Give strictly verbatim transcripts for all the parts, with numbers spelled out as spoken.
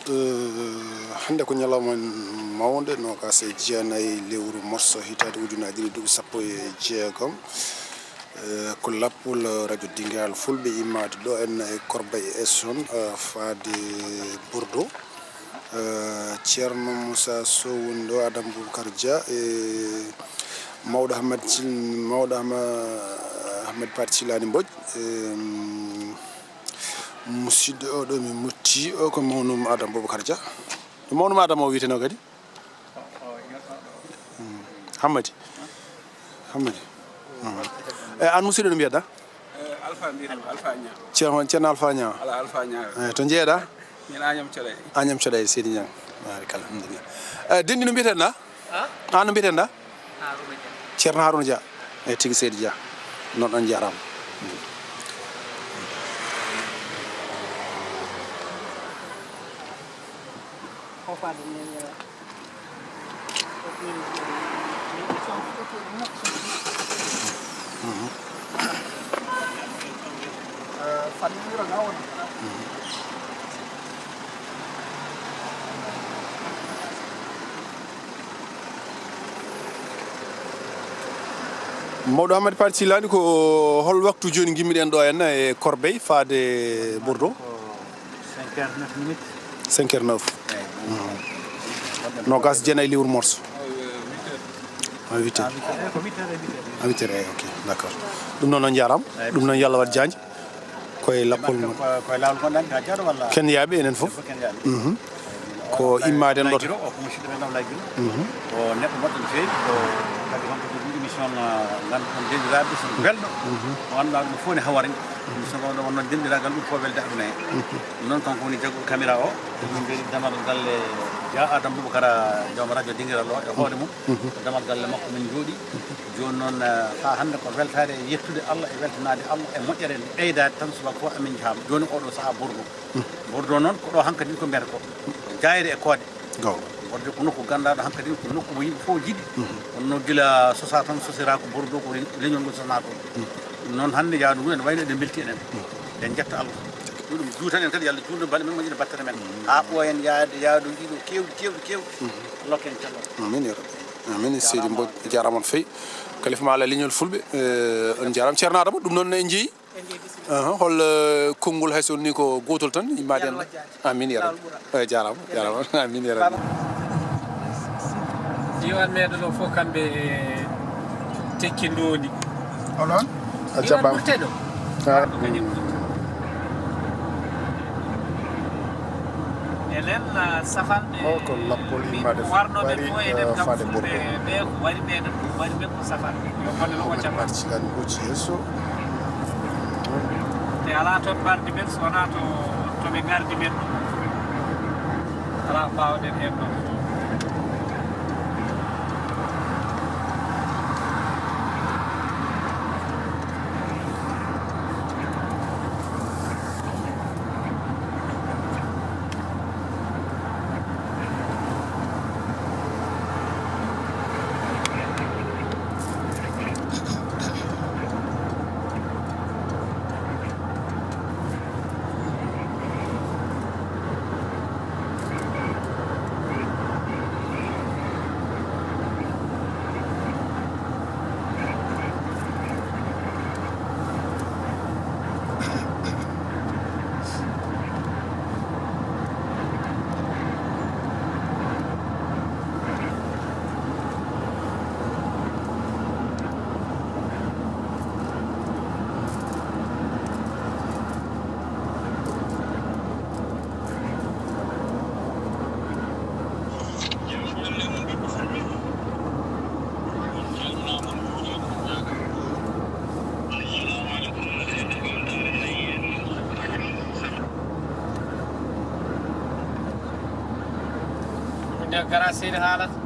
Eh, hannde ko ñalawma mawnde, noogaas e jeenayi lewru morso, hitaande ujunaaji ɗiɗi duuɓi sappo e jeegom. Eh, ko lappol Radio Dingiral Fulɓe immaade ɗo en e Corbeil-Essonnes, eh, faade Bordeaux. Eh, Ceerno Moussa Sow woni ɗo, Adam Boubacar Dia e mawɗo Ahmad Cil-, mawɗo Ahma-, Ahmed Pate Cillani Mbodj. Em, musidɗo o ɗo mi motti o ko mawnum Adam Boubacar Dia. Ɗo mawnum Adam o wiyeteno kadi? Hmm. Hammadi. Hammadi. Hmm. E an musidɗo no mbiyata? Eh, Alpha mbiyetee, Alpha Niang. Ceerno, Ceerno Alpha Niang. Ala Alpha Niang. Eh, to njeeɗa? Min Agnam Thioday. Agnam Thioday, Seydi Niang. Barikalla, alhamdulillah. Eh, denɗi no mbiyetenɗa? Ha? An no mbiyetenɗa? Haruna Dia. Ceerno Haruna Dia. Eh, tigi Seydi Dia. Noon on njaaraama. Ko faade nde nde. Mawɗo Hamadi Pate Cillani, ko hol waktu jooni ngimmiɗen ɗo henna e Corbeil faade Bordeaux? Ko cinq heures neuf minutes. Cinq heures neuf. Eeyi. Mhm. Noogaas e jeenayi lewru morso. Ah, huit heures. Ah, huit heures, eeyi, ok, d'accord. Ɗum noon, on njaaraama. Eeyi. Ɗum noon, yo Allah waɗ jaanji. Koye lappol mon. Ko, ko e laawol gonɗen, ka jaaɗo walla? Ken yaaɓe enen fof. Enen fof ken yaaɓe. Mhm. Ko immaade en ɗo. Lay Giro, o ko musidɗo men ɗo Lay Giro. Mhm. Ko neɗɗo moƴƴo no feewi, ko kadi wonko jogi émission, ah, ngannduɗon denɗiraaɓe, so belɗo. Mhm. Mo ngannduɗaa ɗum fof ne hawari. Émission o ɗo wonno denɗiraagal ɗum fof welde aduna he. Mhm. Noon kanko woni jagguɗo caméra o. Min mbeɗi damal galle Dia Adam Boubacar, joom radio Dingiral o e hoore mum. Mhm. Ko damal galle makko min njooɗi. Jooni noon, eh, haa hannde ko weltaade e yettude Allah e weltanaade Allah e moƴƴere ɓeydaade tan subaka fof amin njahaama. Jooni oɗo sahaa Bordeaux. Mhm. Bordeaux noon ko ɗo hankadin ko mbiyata ko jaayre e koode. Goonga. Bordeaux ko nokku ganndaɗo hankadin ko nokku mo yimɓe fof njiɗi. Mhm. Kono noon gila sosaa tan sosira ko Bordeaux ko leñol ngol sosnaa toon. Mhm. Ɗum noon hannde yaadu ndu ene wayno eɗen mbelti enen. Mhm. Eɗen njetta Allah. Ɗum ɗum juutan en kadi Yalla juutno bale men moƴƴina battere men. Mhm. Haa ɓooyen yaade yaadu ɗiɗo keewɗi, keewɗi, keewɗi. Mhm. Lokken cellal. Amin ya rabbi. Amin. Seydi Mbodj, jaaraama on feewi. Kalifa ma ala leñol Fulɓe, eh, on jaaraama. Ceerno Adama, ɗum noon en njeyi. Aha, hol, eh, konngol hay so woni ko gootol tan, immaade en. Amin ya rabbi. Eh, jaaraama, jaaraama. Amin ya rabbi. Yo an meeɗo ɗo fof kamɓe e tekki ndondi. Onon? A jaɓɓaama. Ɓurte ɗo. Ah. Ko kañum ɓurte. Enen, ah, safalɓe. O ko lappol immaade warnoɓe Paris, fof enen, eh, kam faade Fulɓe Bordeaux. Ɓe ko wari ɓe ɗo, wari ɓe ko safalɓe. Yo golle no Ahmed Pate Cillani ɓocci yeeso. Te alaa toon mbardi men, so wonaa to, to ɓe ngardi men ɗo. Alaa ko mbaawɗen heen ɗo. Nde gara seydi haalata.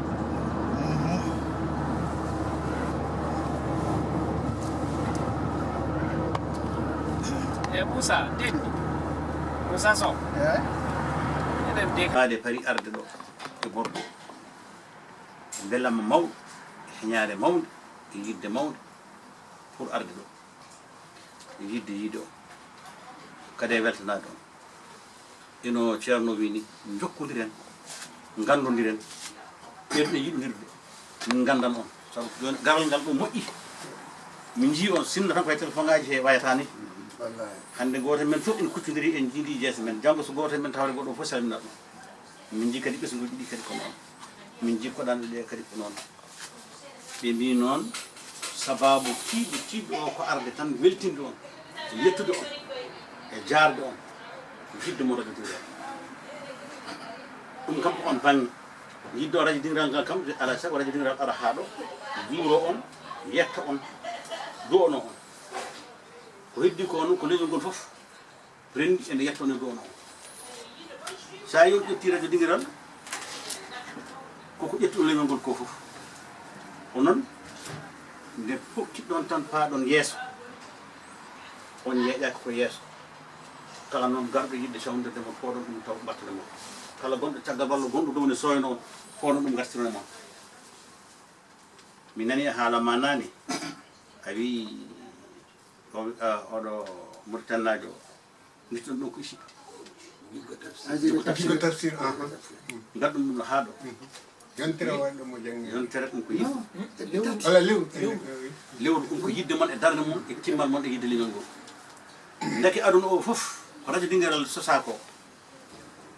Mhm. E Moussa, denɗi. Moussa Sow. Eyi. Eɗen de- Faade Paris arde ɗo e Bordeaux. Mbelamma mawɗo, heñaare mawnde, e yiɗde mawnde pour arde ɗo. E yiɗde yiide on. Kadi e weltanaade on. No Ceerno wii ni, njokkondiren, nganndondiren, ɓerɗe yiɗondirde, min nganndan on. Sabu jooni garal ngal ɗo moƴƴi. Min njii on, sinno tan koye téléphone ngaaji he wayata ni. Hannde gooto men fof ene kuccondiri, en njiidi jeese men. Janngo so gooto men tawde goɗɗo fof salminat ɗum. Min njii kadi ɓesnguuji ɗi kadi ko noon. Min njii koɗanɗe ɗe kadi ko noon. Ɓe mbii noon, sabaabu tiiɗo tiiɗo o ko arde tan weltinde on, e yettude on, e jaarde on, yidde mo radio Dingiral. Ɗum kam ko on baŋŋe. Yidde o radio Dingiral ngal kam, alaa e sago radio Dingiral ara haa ɗo, juuro on, yetta on, duwono on. Ko heddi ko noon, ko leñol ngol fof renndi ene yettono dow noon. So a yoni ƴetti radio Dingiral, koko ƴetti ɗum leñol ngol ko fof. O noon, nde pokkiɗon tan paaɗon yeeso, on yeeƴaaki ko yeeso. Kala noon garɗo yiɗde cawndirde mo, fooɗon ɗum taw ɓattane mo. Kala gonɗo caggal walla gonɗo dow ne sooyno on, fooɗon ɗum ngartirone mon. Mi nani e haala ma naane, a wii o, a, oɗo Mauritannaajo, nitton ɗum ko sitti. Jikko tafsir. Jikko tafsir, aha. Ngaɗɗum ɗum no haa ɗo. Yontere waɗɗo mo janngi. Yontere ɗum ko yiɗde. Ala lew. Lewru ɗum ko yiɗde mon e darnde mon e timmal mon e yiɗde leñol ngol. Ndeke aduna o fof ko radio Dingiral sosaa ko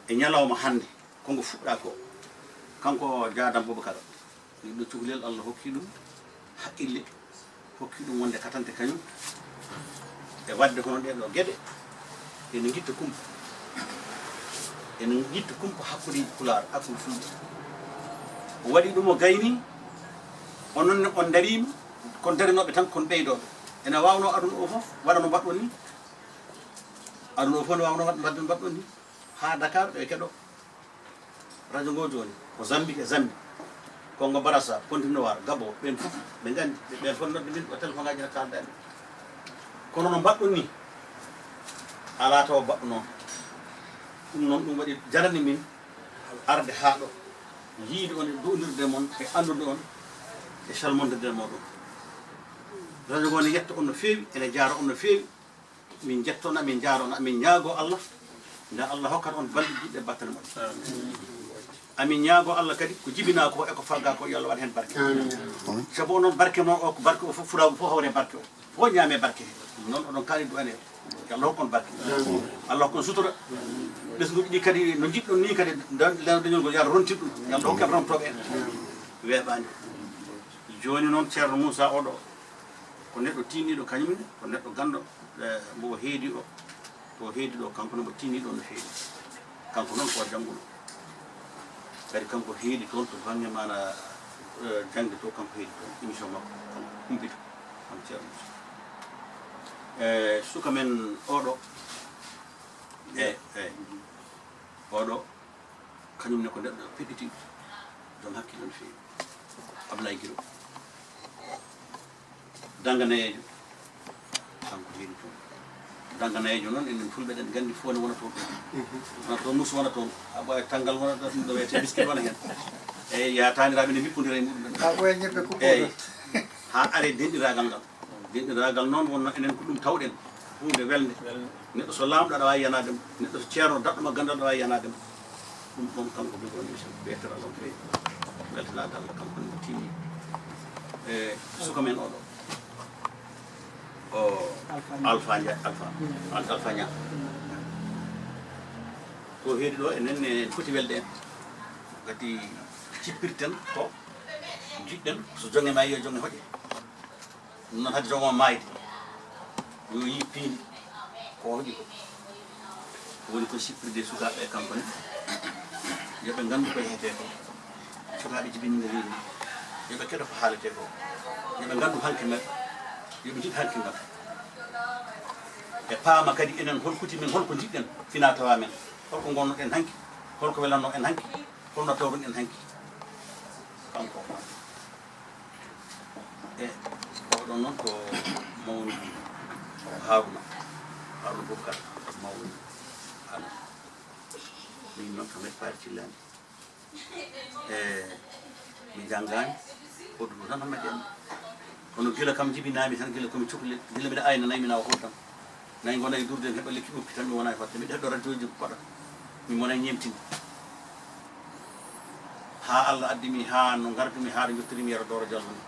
e ñalawma hannde, ko ngo fuɗɗa ko. Kanko Jaadam Boubacar, neɗɗo cukalel, Allah hokki ɗum haqqille, hokki ɗum wonde katante kañum e waɗde hono ɗee ɗoo geɗe, ene ngitta kumpa. Ene ngitta kumpa hakkundeji Pulaar, hakkunde Fulɓe. O waɗi ɗum, o gayni, onon ne on ndariima, kon darinooɓe tan, kon ɓeydooɓe. Ene waawnoo aduna o fof waɗa no mbaɗɗon ni. Aduna o fof ne waawnoo waɗ-, mbaɗde no mbaɗɗon ni. Haa Dakar ɓe keɗo. Radio ngo jooni ko Zambie e Zambie, Congo Brazzaville, Pointe Noire, Gabon, ɓen fof ɓe nganndi, ɓe, ɓen fof nodde min, o téléphone ngaaji ne kaalda e men. Kono no mbaɗɗon ni, alaa taw mbaɗɗo noon. Ɗum noon, ɗum waɗi jarani min arde haa ɗo, yiide on e du'ondirde mon, e anndude on, e salmondirde e mooɗon. Radio ngo ne yetta on no feewi, ene jaara on no feewi. Min njettona, min njaarona, min ñaago Allah, nde Allah hokkat on balɗe juɗɗe battane moƴƴe. Amin ñaago Allah kadi ko jibina ko e ko fagga ko, yo Allah waɗ heen barke. Sabu onon barke mon o, ko barke o fof, furaagu fof hawre barke o. Fof ñaame barke he. Noon oɗon kaali du'aneede. Yo Allah hokku on barke. Allah hokku on sutura. Ɓesnguuji ɗi kadi no njiɗɗon ni kadi, nda-, nda-, dañol ngol, yo Allah rontin ɗum. Yo Allah hokku en romtooɓe en. Weeɓaani. Jooni noon Ceerno Muusaa oɗo, ko neɗɗo tiinniiɗo kañum ne, ko neɗɗo ganndo, eh, mbo o heedi o, to o heedi ɗo, kanko ne mbo tiinniiɗo no feewi. Kanko noon ko jannguɗo. Kadi kanko heedi toon to bannge maana, eh, jaŋde to, kanko heedi toon. Émission makko, kanko humpito, kanko Ceerno Muusaa. Eh, suka men oɗo, eh, eh, oɗo, kañum ne ko neɗɗo peɓɓitiiɗo, joom hakkille no feewi. Ablaye Giro. Dannga nayeejo, kanko heedi toon. Dannga nayeejo noon, enen Fulɓe eɗen nganndi fof ne wona toon. Wona toon, mus wona toon. A ɓooya tanngal wona ɗo, ɗum ɗo wiyetee biskit wona heen. Eeyi, yaa taaniraaɓe ne mbippondira e muɗum en. A ɓooya ñebbe ko eeyi. Haa are denɗiraagal ngal. Denɗiraagal noon wonno enen ko ɗum tawɗen. Huunde welnde. Welnde. Neɗɗo so laamɗo aɗa waawi yanaade mo. Neɗɗo so ceerno daɗɗo ma ganndal aɗa waawi yanaade mo. Ɗum ɗoon kanko min woni so ɓeetere Allah on feewi. Weltanaade Allah kanko ne tiimi. E suka men oɗo. O Alpha Ndiaye, Alpha. Al-, Alpha Niang. Ko heedi ɗo enen ne foti welde en. Ngati cippirten ko njiɗɗen so jonge ma yo jonge hoƴe. Ɗum noon hade joom o maayde, yo yii piindi ko o hoƴi ko. Ko woni ko sippirde sukaaɓe e kanko ne, yo ɓe nganndu ko yehete ko. Sukaaɓe jibinɓe wiide, yo ɓe keɗo ko haalete ko. Yo ɓe nganndu hanki maɓɓe, yo ɓe njiɗ hanki maɓɓe. Ɓe paama kadi enen hol kuti men, hol ko njiɗɗen fina tawa men. Hol ko ngonnoɗen hanki, hol ko welanno en hanki, hol no tawruɗen hanki. Kanko. E oɗon noon ko mawni Haruna, Haruna Boubacar mawni Haruna. Min noon ko Ahmed Faty Cillani. E mi janngaani, hoɗdu tan Ahmed en. Kono gila kam jibinaami tan, gila komi cukalel, gila mbiɗa ayna nayi, mi nawa hol tan. Nayi ngona e durde, mi heɓa lekki ɓokki tan, mi wona e hotte. Miɗo heɗo radio ji ko koɗa. Mi mona ñemtini. Haa Allah addi mi, haa no ngardu mi, haa ɗo jottiri mi Yero Dooro Jallo ni.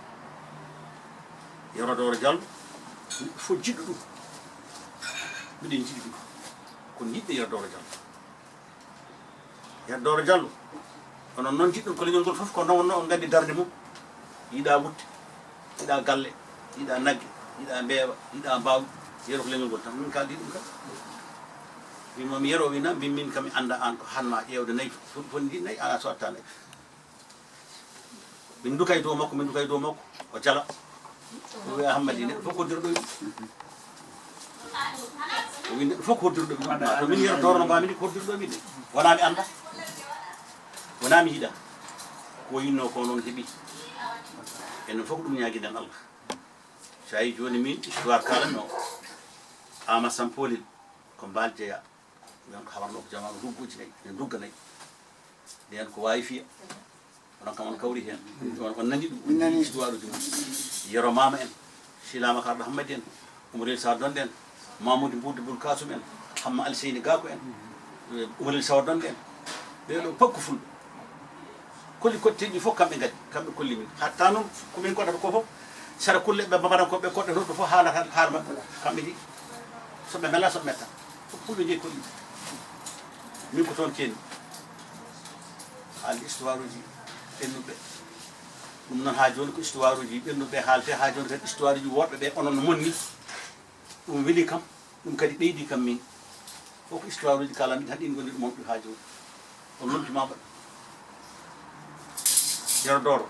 Yero Dooro Jallo, neɗɗo fof jiɗɗo ɗum. Miɗen jiɗi ɗum. Kono yiɗɓe Yero Dooro Jallo. Yero Dooro Jallo, onon noon jiɗɗon ko leñol ngol fof, ko noon wonno on nganndi darnde mum. Yiɗa wutte, yiɗa galle, yiɗa nagge, yiɗa mbeewa, yiɗa mbaaw. Yero ko leñol ngol tan. Min kaaldi ɗum kam. Min ma mi Yero wina, mbin min kam mi annda aan ko han ma ƴeewde nayi. Fo-, fondi nayi, ala so atta nayi. Min nduka e dow makko, min nduka e dow makko, o jala. O wiya, "Hammadi, neɗɗo fof ko dirɗo e ɗum." O wiya, "Neɗɗo fof ko hoddirɗo e ɗum." To min Yero Dooro no mbaami ni, ko hoddirɗo e min de. Wonaa mi annda. Wonaa mi yiɗa. Ko yinnoo ko noon heɓi. Enen fof ko ɗum ñaagiɗen Allah. So a yii jooni min, histoire kaalanno. Ama Sampolil, ko Mbaal jeyaa. Ɓen ko hawarno ko jamaanu rugguji nayi, ene rugga nayi. Nden ko waawi fiya. Onon kam on kawri heen. On, on nani ɗum. Min nani. Histoire uji mum. Yero Maama en, Sila Makarɗo Hammadi en, Umaril Sar Donde en, Mamoudou Boudou Boul Kasum en, Hamma Alseyni Gakou en, eh, Umaril Sar Donde en. Ɓee ɗo fof ko fulɓe. Kolli kotteeji fof kamɓe ngadi, kamɓe kolli min. Hatta noon ko min koɗata ko fof, sara kulle ɓe mbaɗan ko ɓe koɗɗe toon fof haalata haala maɓɓe. Kamɓe ni, so ɓe mela, so ɓe metta. Fof fulɓe jeyi kolli. Min ko toon keeni. Haalde histoire uji ɓennuɓe. Ɗum noon haa jooni ko histoire uji ɓennuɓe haalte, haa jooni kadi histoire uji woɗɓe ɓe onon no monni. Ɗum weli kam, ɗum kadi ɓeydi kam min. Fof ko histoire uji kalan ɗi tan ɗin gondi ɗum on ɗum haa jooni. On lomti ma mbaɗ. Yero Dooro,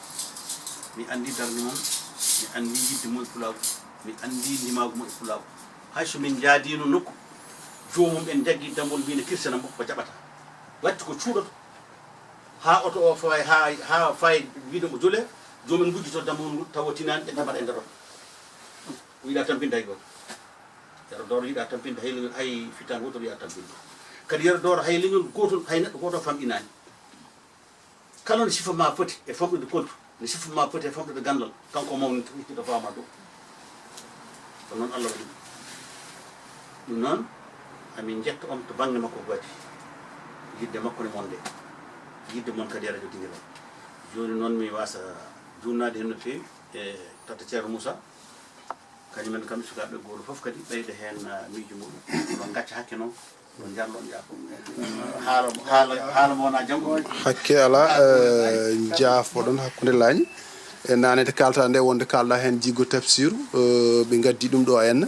mi anndi darnde mon, mi anndi yidde mo e Pulaagu, mi anndi ndimaagu mo e Pulaagu. Hay so min njaadiino nokku, joomum en njaggi dambol mbiino kirsana mo, o jaɓata. Watti ko cuuɗoto. Haa oto o fawaay, haa, haa fawaay wiide mo jole, joomum en ngujjito dambol ngol, tawa tinaani ɓe ndamata e nder oto. O yiɗa tampinde hay gooto. Yero Dooro yiɗa tampinde hay leñol, hay fittaandu wooto yiɗa tampinde. Kadi Yero Dooro hay leñol gootol, hay neɗɗo gooto famɗinaani. Kala no sifa ma foti e famɗude kontu, no sifa ma foti e famɗude ganndal, kanko o mawni to itti to faama ɗum. Ko noon Allah waɗi ɗum. Ɗum noon, amin njetta on to bannge makko gadi. Yidde makko ne mon nde. Yidde mon kadi e radio Dingiral. Jooni noon mi waasa juunnaade heen no feewi e tata Ceerno Moussa. Kañum en kam sukaaɓe gooto fof kadi ɓeyda heen, ah, miijo muɗum. Ɗon ngacca hakke noon. Ɗon njarlo on jaafo. Haala, haala, haala mo wonaa janngo. Hakke alaa, eh, njaafoɗon hakkunde laañi. E naane nde kaalta nde wonde kaalɗa heen Jiggo Tafsiru, eh, ɓe ngaddi ɗum ɗo henna.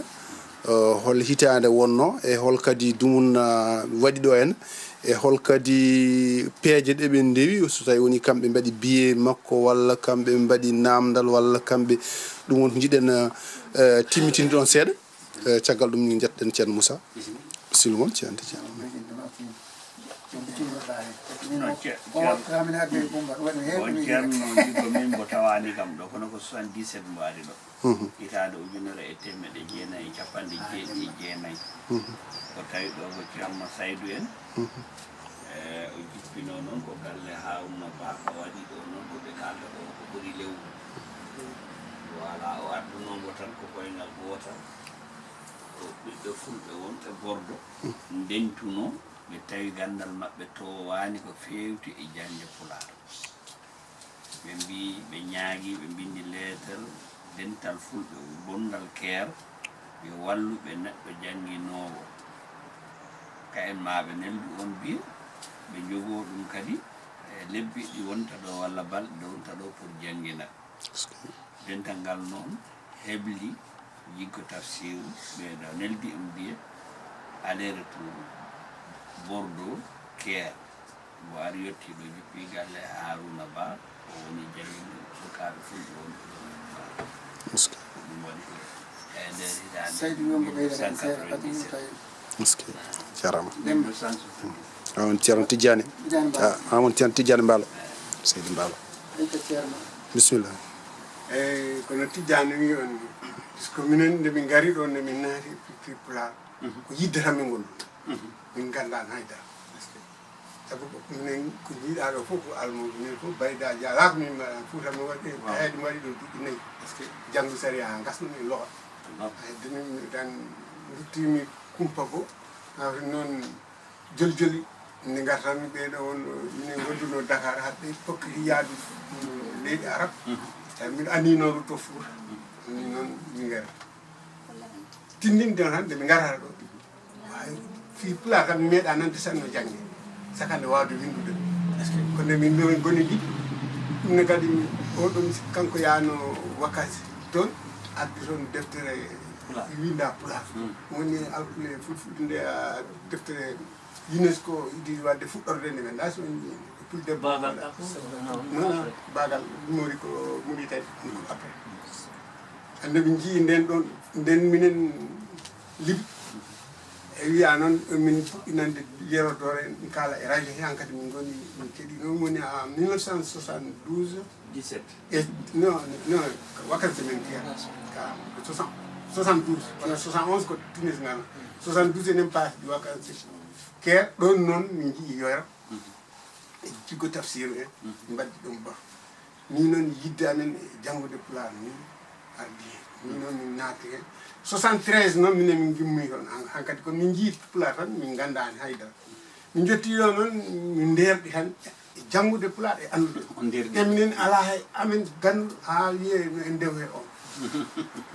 Eh, hol hitaande wonno e hol kadi dumun, ah, waɗi ɗo henna? E hol kadi peeje ɗe ɓe ndewi, so tawi woni kamɓe mbaɗi biye makko, walla kamɓe mbaɗi namdal, walla kamɓe, ɗum won ko jiɗen, eh, timmitinde ɗon seeɗa, eh, caggal ɗum min njettoɗen Ceerno Moussa. Bisimilla. Bisimilla mon, Ceerno Tijjani. No, Ce-, Ceerno, on Ceerno Jiggo min mbo tawaani kam ɗo, kono ko soixante-dix-sept mbo ari ɗo. Mhm. Hitaande ujunere e teemeɗɗe jeenayi e capanɗe jeeɗiɗi e jeenayi. Mhm. O tawi ɗo ko Ceerno Saydu en. Mhm. E, o jippinoo noon ko galle Haaruna Ba, o waɗi ɗo noon ko ɓe kaalta ko, ko ɓuri lewru. Voilà, o addunoombo tan ko koyngal gootal. Ko ɓiɓɓe fulɓe wonɓe Bordo ndentunoo, ɓe tawi ganndal maɓɓe towaani ko feewti e jaŋde Pulaar. Ɓe mbiyi ɓe ñaagii, ɓe mbinndi leeter dental fulɓe gonngal Keer, yo wallu ɓe neɗɗo jannginoowo. Ka en maa ɓe neldu on biye, ɓe njogoo ɗum kadi e lebbi ɗi wonta ɗo walla balɗe ɗe wonta ɗo pour janngina. Dental ngal noon hebli Jiggo Tafsiru, ɓeeɗo neldi en biye aller retour Bordeaux, Keer. Mbo ari yotti ɗo, jippi galle Haaruna Ba, o woni jannginɗo sukaaɓe fulɓe wonɓe ɗo. Ɗum waɗi ko e nder hitaande Saydu wonko ɓeyda en seeɗa, Abdou Moussa. Est-ce que? Jarama. Demba. Ah, on Ceerno Tijjani. Tijjani Mbaalo. Ah, ah, on Ceerno Tijjani Mbaalo. Seydi Mbaalo. Ay ko Ceerno. Bisimilla. Eyi, kono Tijjani wi on, puisque minen nde min ngari ɗo, nde min naati e culture pulaar, mhm, ko yidde tan min ngoni. Mhm. Min nganndaani hay dara. Sabu ko minen ko njiiɗaa ɗo fof ko almuudo, min fof baydaaji alaa ko min mbaɗa, Fuuta mi waɗi, waaw, taweede mi waɗi ɗo duuɓi nayi. Est-ce que? Janngu sariya haa ngasnu min loha. Waaw. Hay de min tan nduttimi kumpa ko, tawata noon joljoli Nde ngartanmi ɓeeɗo on, minen ngonduno Dakar, haɓɓe pokkiti yaadu, mm, leydi Arab. Mhm. Tawi miɗo anninooɗo to Fuuta. Mhm. Ni noon mi ngara. Tindinde on hannde mi ngarata ɗo. Waawi fii Pulaar kam mi meeɗaa nande sanne jannge. Saka nde waawde winndude. Parce que ko nde min, min ngoni ɗiɗi. Ɗum ne kadi oɗon kanko yaano vacances toon, addi toon deftere Pulaar. Winnda Pulaar. Hmm. Woni alkule fulfulde nde, ah, deftere UNESCO yiɗi waɗde fuɗɗorde nde men. Ndaa so en njii pul debbo. Baagal waɗa. Ɗaɓɓu? Non, non, baagal mori ko Mauritanie, ko après. Hannde min njii nden ɗon, nden minen Libi. E wiya noon, min puɗɗi nande yerodore, en kaala e radio he, hankadi min ngoni, min keɗi. Noon woni en mille neuf cent soixante-douze. Dix-sept. E, non, non, vacances men Caire. Ka, soixante, soixante-douze, walla soixante-onze ko Tunis ngana. Soixante-douze enen paasdi vacances Caire, ɗon noon min njii Yero. Mhm. E Jiggo Tafsiru en, mhm, mbaddi ɗum ba. Ni noon yidde amen e janngude Pulaar ni ardi hen. Ni noon min naati hen. Soixante-treize noon minen min ngimmi toon. Han-, hankadi ko min njii Pulaar tan, min nganndaani haydara. Min njotti ɗo noon, min ndeerɗi tan e janngude Pulaar e anndude. On ndeerɗi. E minen alaa hay amen ganndo haa wiyee no en ndew he on.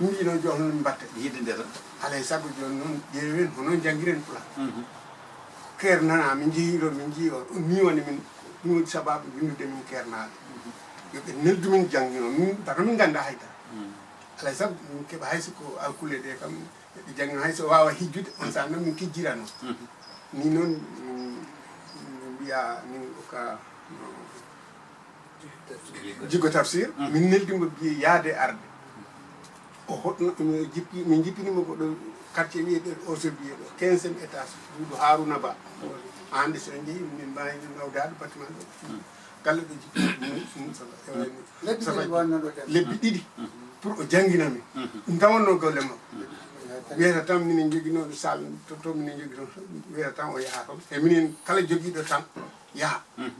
Min mbiino jooni noon mbatten. Yidde nde tan. Alaa e sago jooni noon ƴeewen hono njanngiren Pulaar. Mhm. Ko Caire nana, min njehii ɗo, min njii on. Ɗum ni woni min, ɗum woni sababu winndude min Caire naaɓe. Mhm. Yo ɓe neldu min janngino, min, bata min ngannda haydara. Mhm. Alaa e sago min keɓa hay si ko alkule ɗe kam, ɓe janngino hay so waawa hijjude, on saaha noon min kijjirano. Mhm. Ni noon, min, min mbiya min ko ka, no, Jiggo Tafsir, mhm, min neldi mo biye yaade arde. O hoɗno, min jippi, min jippini mo ko ɗo quartier wiyeɗo Oso biyeɗo, quinzième étage, suudu Haruna Ba. Hannde so en njehii, min mbaawi nawdaade bâtiment ɗo. Mhm. Galle ɗo jippi, min, min, Safa, e wayno Lebbi Safa ɗiɗi wonno ɗo tan. Lebbi ɗiɗi. Mhm. Pour o janngina min. Mhm. Ɗum tan wonno golle makko. Mhm. Wiyata tan minen njoginooɗo salle, to, to minen njoginoo, wiyata tan o yaha toon. E minen kala jogiiɗo tan yaha. Mhm.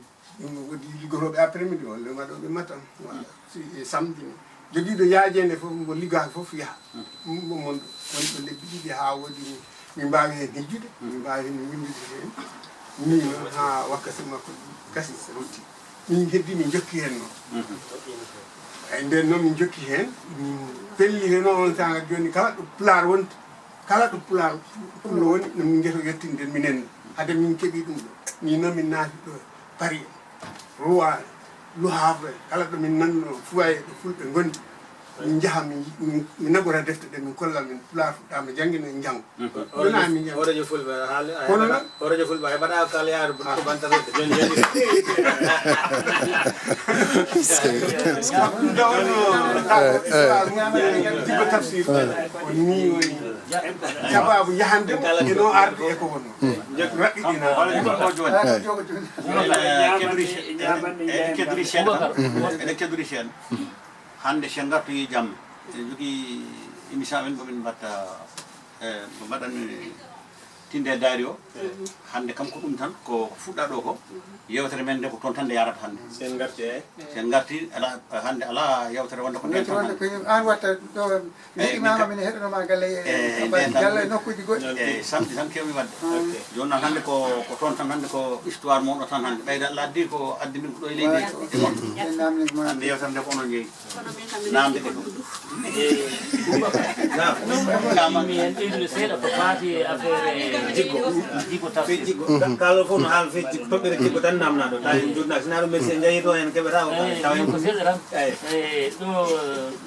Ɗum waɗi liggotooɓe après midi, walla waɗooɓe matam. Voilà. Si, e samedi ni. Jogiiɗo yaajeende fof, mbo liggaaki fof yaha. Mm. Ɗum ɗum mon ɗo. Woni ɗo lebbi ɗiɗi haa woodi ni, min mbaawi heen hijjude, min mbaawi heen winndude heen. Nii noon haa wakkati makko gasi, rutti. Min heddi, min njokki heen noon. Mhm. Eyi, ndeen noon min njokki heen, min pelli heen on saanga jooni kala ɗo Pulaar wonti, kala ɗo Pulaar, Pullo woni, no min ngesa yettinde minen. Hade min keɓi ɗum ɗo. Nii noon min naati ɗo Paris, Rouen, Le Havre, kala ɗo min nanno foyer ɗo Fulɓe ngondi. Min njaha, min, min, min naɓora defte ɗe, min kolla min Pulaar fuɗɗaama jannge, no en njanngo. Mhm. Wona min njanngo. Horeejo Fulɓe, haali, a kono heɓata, noon horeejo Fulɓe, a heɓata kala yaade ko banta rewde. Jooni, jooni. Ɗum ɗo wonno, eh, eh, histoire Jiggo Tafsir. Eh. Ko nii woni sababu yahande mo, e no arde e ko wonno. Mm. Raɓɓiɗina. Horeejo Fulɓe o jooni. Eh. Eɗen keɗori ce-, eɗen, eɗen keɗori ceeɗa tan. Mhm. Eɗen keɗori ceeɗa. Hannde, si en ngartoyi jamma, eɗen njogii émission amen mo min mbaɗta, e, mo mbaɗanmi tinde e daari o. Hannde kam ko ɗum tan, ko fuɗɗa ɗo ko. Yewtere men nde ko toon tan nde yarata hannde. Si en ngarti, eyi. Si en ngarti, ala, hannde alaa yewtere wonde ko ndeen tan hannde. Wonde ko an watta ɗo, eyi, min imama kam, min heɗanoma galle, eyi, eyi, ndeen tan. Galle e nokkuuji goɗɗi. Eyi, samedi tan keewmi waɗde. Ok. Jooni noon hannde ko, ko toon tan hannde ko histoire mon o tan hannde. Ɓeyda Allah addi ko addi min ko ɗo e leydi. Voilà. E mon. Hannde yewtere nde ko onon jeyi. Kono min kam, naamde ko ɗum. Naam. Mi en ɓeydude seeɗa ko faati e affaire e Jiggo. Jiggo Tafsir. Fii Jiggo. Mhm. Ka-, kala fof no haala fii Jiggo, toɓɓere Jiggo tan naamnaaɗo. Tawi en joɗɗinaaki. Sina ɗum, merci, en njahii toon, en keɓataa o. Eyi, tawa en ko seeɗa tan. Eyi. Eyi, ɗo,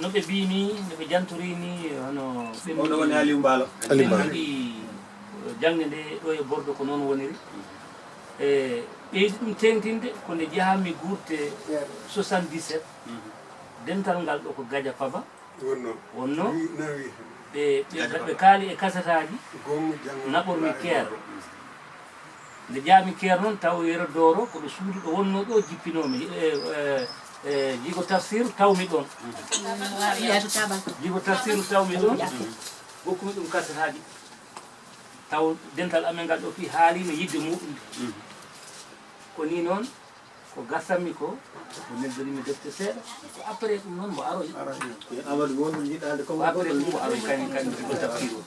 no ɓe mbii ni, no ɓe jantori ni, hono ɓe. Oɗo woni Aliou Mbaalo. Aliou Mbaalo. Ɓe mbii, jannge nde ɗo e Bordeaux ko noon woniri. E ɓeydi ɗum teeŋtinde ko nde njahanmi guurte soixante-dix-sept, mhm, dental ngal ɗo ko Gaja Paba wonno. Wonno. Wi-, na wi-, ɓe, ɓe, Gaja Paba. Ɓe kaali e kasetaaji, goomu janngo naɓormi Caire. Nde njaami Caire noon, taw Yero Dooro, ko ɗo suudu ɗo wonno ɗo, jippinoomi. E, e, e, Jigo Tafsiru tawmi ɗoon. Jigo Tafsiru tawmi ɗoon. Gokkumi ɗum kasetaaji. Taw dental amen ngal ɗo fii haaliino yiɗde muuɗum. Mhm. Ko nii noon, ko gasammi ko, ko neldoriimi defte seeɗa, ko après ɗum noon mbo aroyi. Aroyi. Amadou, won ɗum yiɗaade ko après ɗum mbo aroyi, kañum, kañum ko Tafsiru.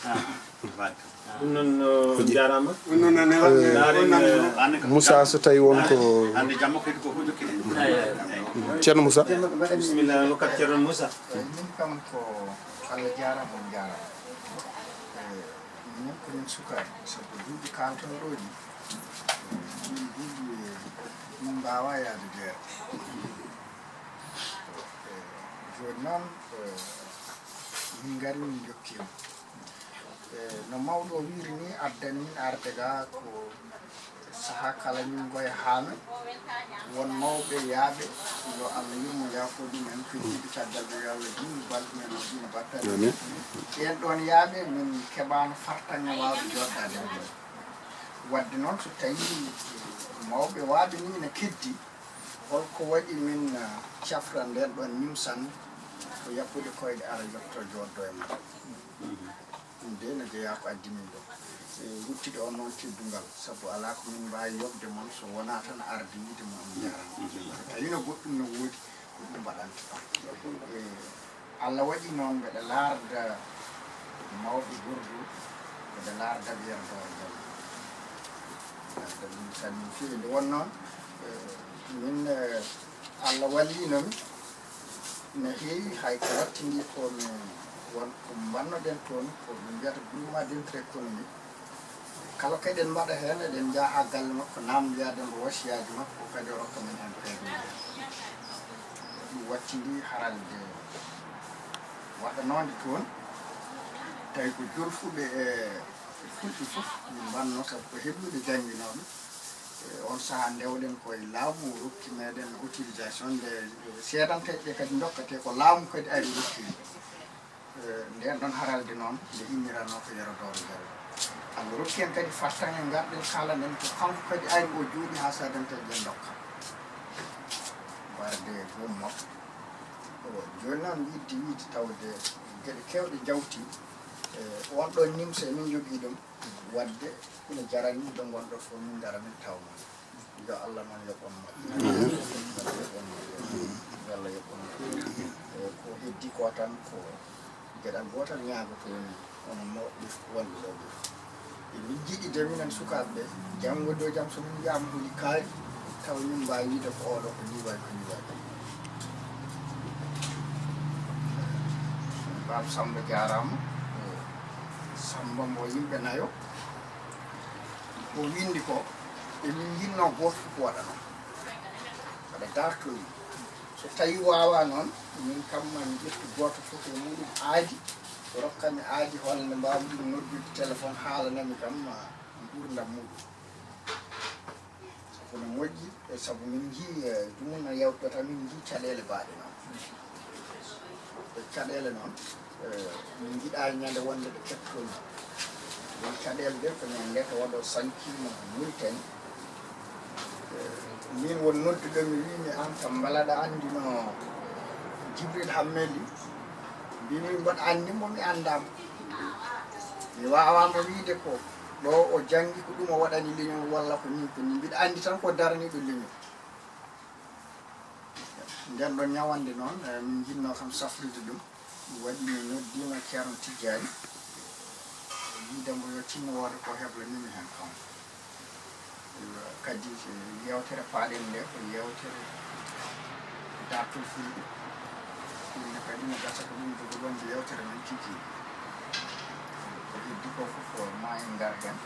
Ah. Ɗum noon, on njaaraama. Moussa, so tawi won ko hannde jamma kadi ko jokkide. Ceerno Moussa. Bismillah, on ko Ceerno Moussa. Min kam ko Allah jaaraama, on njaaraama. Min ko min sukaaɓe, sabu duuɓi kaalton ɗo ni, ɗin duuɓi min mbaawaa yaade jeere. Jooni noon, min ngari, min njokkiima. E, no mawɗo o wiiri ni, addani min arde ga ko sahaa kala min ngoya haami. Won mawɓe yaaɓe, yo Allah yurmo yaafo ɗum en, feddiiɓe caggal ɓe, yo Allah juutnu balɗe men, o juutnu battane. Amin. Ɓeen ɗoon yaaɓe, min keɓaano fartaŋŋe waawde jooɗdaade e mumen. Waɗde noon, so tawii mawɓe waaɓe ni ina keddi, holko waɗi min, ah, cafra ndeen ɗoon nimsan ko yaɓɓude koyɗe ara yotto jooɗdo e men? Ɗum de no jeyaa ko addi min ɗo. E, ruttude on noon teddungal, sabu alaa ko min mbaawi yoɓde mon so wonaa tan arde wiyde mon on njaaraama. So tawii no goɗɗum no woodi, ko ɗum mbaɗanta. E, Allah waɗi noon mbeɗa laarda mawɓe Bordeaux, mbeɗa laarda Yero Doro Diallo. Laarda ɗum tan min feewi. Nde wonnoo, e, min, e, Allah walliino mi. No heewi, hay ko wattindii ko mi won ko mbannoɗen toon, ko ɓe mbiyata groupement d'intérêt économique. Kala ko eɗen mbaɗa heen, eɗen njaha haa galle makko, naamndoya ɗon ko wasiyaaji makko, kadi o rokka men heen kayituuji. Ɗum wattindii haralde waɗanoonde toon, tawi ko jolfuɓe e fulɓe fof min mbannoo, sabu ko heblude jannginooɓe. E on sahaa ndewɗen ko e laamu rokki meɗen autorisation nde seedanteeɓe ɓe kadi ndokkatee ko laamu kadi ari rokki. E, ndeen ɗoon haralde noon nde inniranoo ko Yero Doro Diallo. Allah rokki en kadi fartaŋŋe ngarɗen kaalanden ko kanko kadi ari o jooɗi haa seedanteeɓe ɓe ndokka. Warde gommo. O, jooni noon yiɗde wiide tawde geɗe keewɗe njawti. E, on ɗoon nimsa emin njogii ɗum. Waɗde ina jarani ɗo ngonɗo fof min ngara min taw mon. Yo Allah noon yoɓ on moƴƴo. Yo Allah yoɓ on moƴƴo. Yo Allah yoɓ on moƴƴo. E, ko heddi ko tan ko geɗal gootal ñaagotoo ni, onon mawɓe wonɓe ɗo ɓe. E min njiɗi de minen sukaaɓe ɓe, janngo do jam so min njaama holi kaari, tawa min mbaawi wiide ko oɗo ko ni waɗi, ko ni waɗi. Baaba Samba jaaraama. Samba mo yimɓe nayo. Ko winndi ko, emin njinnoo gooto fof ko waɗa noon. Mbaɗa dartoyi. So tawii waawaa noon, min kam ma mi ƴettu gooto fof e muɗum aadi, rokka mi aadi holla nde mbaawi ɗum noddude téléphone haalanami kam, ma nguurndam muɗum. Sabu no moƴƴi, e sabu min njii, e, ɗum no yewtata, min njii caɗeele baaɗe noon. E caɗeele noon, e, min njiɗaani ñande wonde ɓe keɓtoo min. Ɗum caɗeele ɗe ko ñande nde tawa ɗo sankii mo Muritani. E, min won nodduɗo mi wii mi, "Aan kam mbela aɗa anndi no Jibril Hammeli?" Mbimi, "Mboɗo anndi mo, mi anndaa mo." Mi waawaama wiide ko ɗo o janngi ko ɗum o waɗani leñol walla ko nii ko nii. Mbiɗa anndi tan ko daraniiɗo leñol. Nden ɗon ñawannde noon, eh, min njinnoo kam safrude ɗum. Ɗum waɗi mi noddiima Ceerno Tijjaani. Wiide mbo yo tinno woode ko heblanimi heen kam. Kadi, eh, yeewtere paaɗen nde ko yeewtere dartol fulɓe. Ɗum ne kadi ne gasa ko ɗum jogo wonde yeewtere men tigi. Ko heddi ko fof ko ma en ngar heen.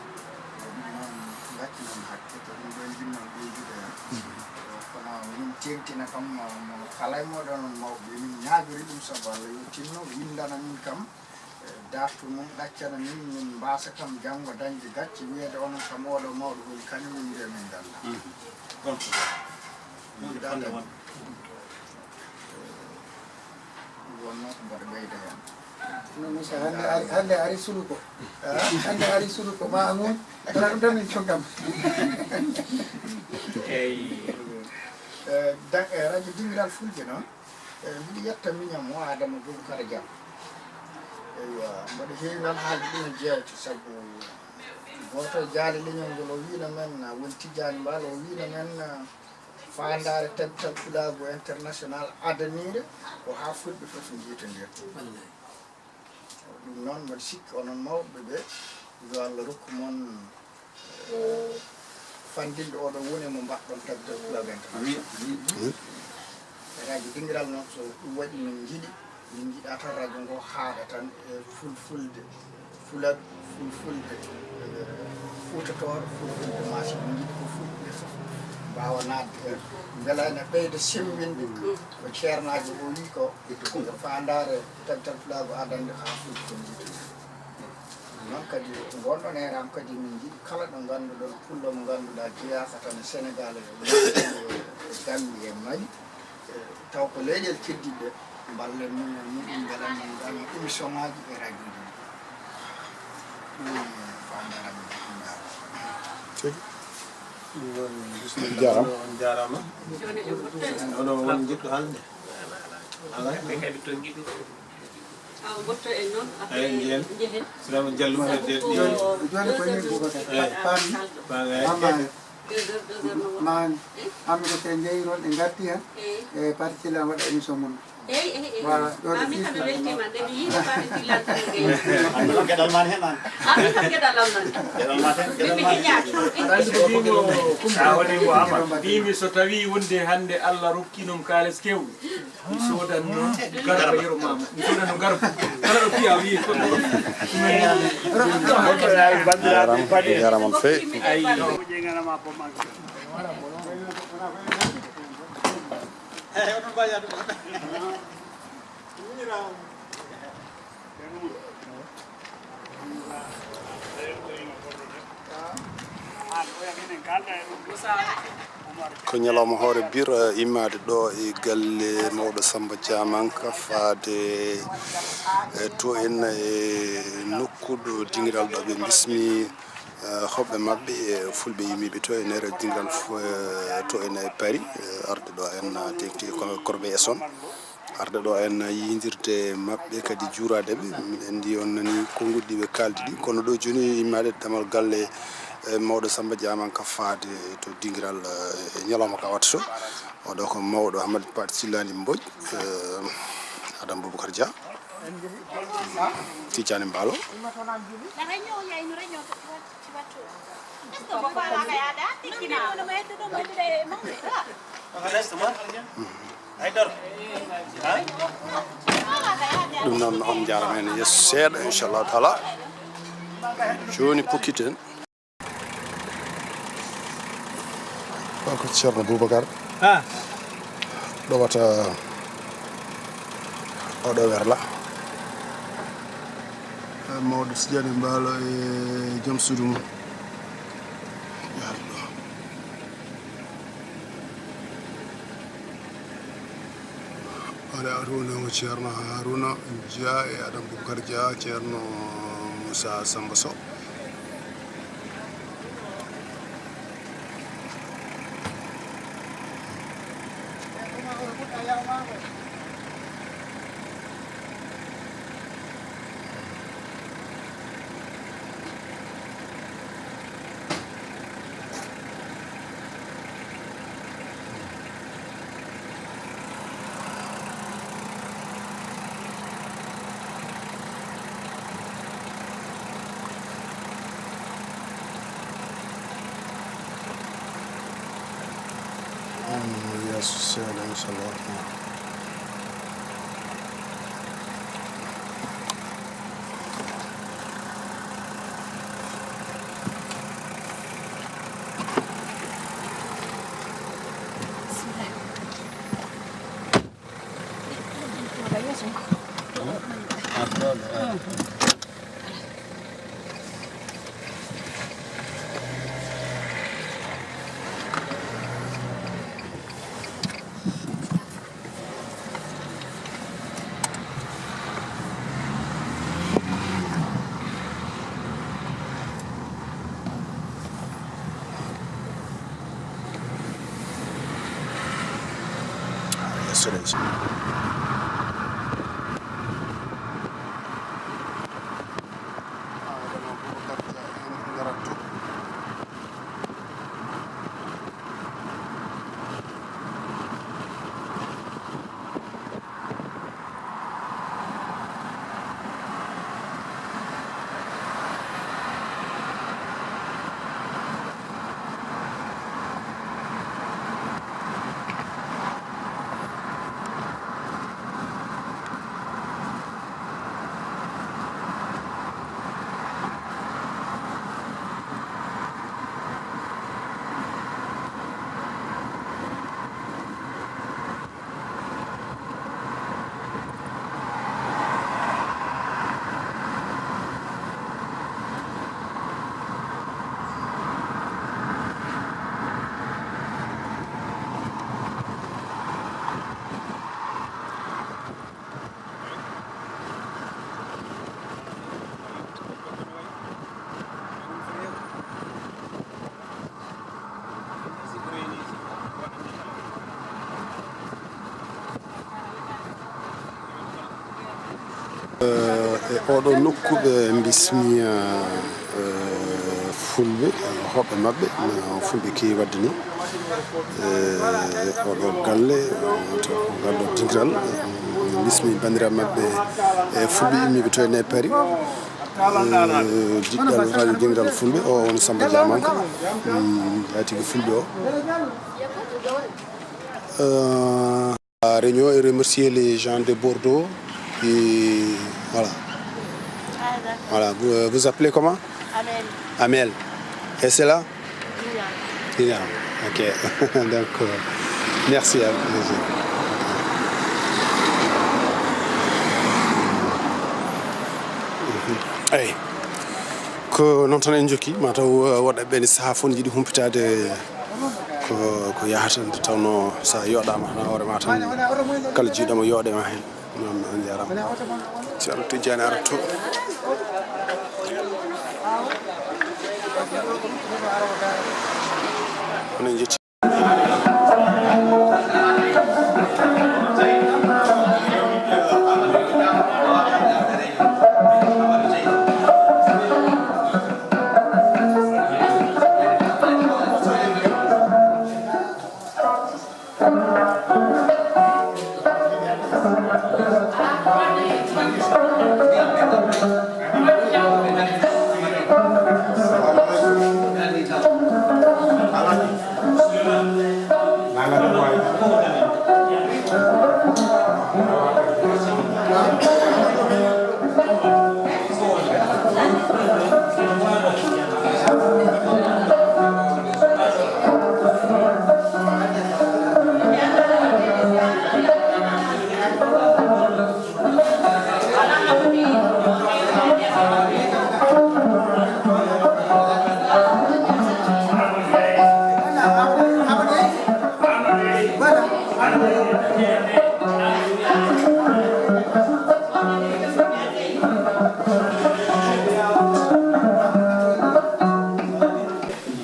Ko ɗum noon ngaccu noon hakke, ko ɗum ɗo njinnoo ɓeydude heen. Kono min teeŋtina kam mo, mo kala e mooɗon on mawɓe, min ñaagori ɗum sabu Allah yo tinno, winndana min kam, eh, dartu mum, ɗaccana min, min mbaasa kam janngo dañde gacce, wiyeede onon kam oɗo mawɗo woni kañum min mbiya min nganndaa. Ɗum ɗaɗɗan. Wonno ko mboɗo ɓeyda heen. No Moussa, hannde ari, hannde ari suluko. Hannde ari suluko, ma amun. Kala ɗum tan min cogam. Eyi. Eh, da-, eh, radio Dingiral Fulɓe noon. Eh, mbiɗo yetta miñam o Adama Boubacar Dia. Eywa, mboɗo heewi noon haalde ɗum e jeewte, sabu gooto e jaale leñol ngol o wiino men, won Tijjaani Mbaal, o wiino men, faandaare tabital pulaagu international adaniire ko haa fulɓe fof njiitondir. Wallay. Ɗum noon, mboɗo sikki onon mawɓe ɓe, yo Allah rokku mon, eh, fanndinde oɗo wone mo mbaɗɗon tabitol Pulaar International. E radio Dingiral noon, so ɗum waɗi min njiɗi, min njiɗa tan radio ngo haaɗa tan e fulfulde, fula-, fulfulde, eh, fuutatoore, fulfulde maasi. Min njiɗi ko fulɓe fof mbaawa naatde heen. Mbela ene ɓeyda semminde ko ceernaajo o wii ko, ko faandaare tabitol pulaagu adannde haa fulɓe ko njiɗi. Noon kadi, ngonɗon e ram kadi, min njiɗi kala ɗo ngannduɗon pullo mo ngannduɗaa jeyaaka tan e Senegaal, e Gambie, e Mali, e taw ko leyɗeele keddiiɗe, mballen mum e muɗum, mbelan min ngam émission ngaaji e radio ji. Ɗum woni faandaare amen. Tigi. Ɗum noon, bismillah. Jaaraama. On jaaraama. Oɗo won jiɗɗo haalde? Alaa. Ɓe kadi to ngiɗi. Awa, mboɗto en noon, après, eyi, njiyen. Njehen. Sirama Diallo, sabu peut-être ko jooni, jooni ko ni Boubacar. Eyi. Paami. Paami, eyi. Paami. Deux heures, deux heures no woni. Maani. Eyi. Hamidou Kane njeyi toon, ɓe ngarti heen. Eyi. E Pathé Sylla waɗa émission mum. Eyi, eyi, eyi. Voilà, ɗo. Maa min kam mi weltiima, nde mi yii Pathé Sylla tan. An ɗum geɗal maa heen an. An ɗum geɗal am nan. Geɗal maa heen, geɗal maa heen. Min mi heñaaki. Aɗa anndi ko mbimi mo, Kumba? A woni mo Amar. Mbimi so tawii wonde hannde Allah rokki ɗum kaalis keewɗo. Mi soodanno garba yero mama. Mi soodanno garba. Kala ɗo piya wiye ko. Jaaraama, jaaraama on feewi. Ayi. Ko ñalawma hoore bir, eh, immaade ɗo e galle mawɗo Samba Diamanka faade, eh, to en e nokku ɗo dingiral ɗo ɓe bismi, eh, hoɓɓe maɓɓe, eh, fulɓe yimɓe to e nder dingiral fo-, eh, to en e Paris, eh, arde ɗo en, eh, teŋti e Corbeil-Essonnes. Arde ɗo en yiydirde maɓɓe, kadi juuraade ɓe. Miɗen anndi on nani konnguɗi ɗi ɓe kaaldi ɗi. Kono ɗo jooni immaade damal galle, eh, mawɗo Samba Diamanka faade to dingiral, eh, e ñalawma ka watta so. Oɗo ko mawɗo Hamadi Pathé Sylla Mbodj, eh, Adam Boubacar Dia, Tidiane Mballo. Ɗum noon, on njaaraama heen yeeso seeɗa, inchallahu taala. Jooni pokkiten. O ko Ceerno Boubacar. Ah. Ɗowata oɗo werla. Mawɗo Tidiane Mballo e joom suudu mum. Yaade ɗo. Hoore Haruna o Ceerno Haruna Dia e Adam Boubacar Dia, Ceerno Moussa Samba Sow. Yeeso seeɗa, inchallah. E oɗo nokku ɓe mbismi, eh, fulɓe, eh, hoɓɓe maɓɓe, no fulɓe keewi waɗde ni. Eh, oɗo galle, eh, to ngal ɗo dingiral, eh, mbismi banndiraaɓe maɓɓe, eh, fulɓe immiiɓe to e Paris. Eh, diɗɗal radio dingiral fulɓe, o woni Samba Diamanka. Mm, haa tigi fulɓe o. Eh, La Réunion et remercier les gens de Bordeaux. Et voilà. Ah, d'accord. Voilà. Vous, euh, vous appelez comment ? Amel. Amel. Et c'est là ? Dina. Dina. Ok. Donc, euh, merci à vous. Merci. Allez. Ko noon tan en njokki, mataw, uh, woɗɓe ɓe ne sahaa fof ne yiɗi humpitaade ko, ko yahata, nde tawnoo so a yooɗaama tan a hoore ma tan, kala jiiɗomo yooɗe ma heen. Noon, on njaaraama. Ceerno Tijjaani ara to. Onon njetti.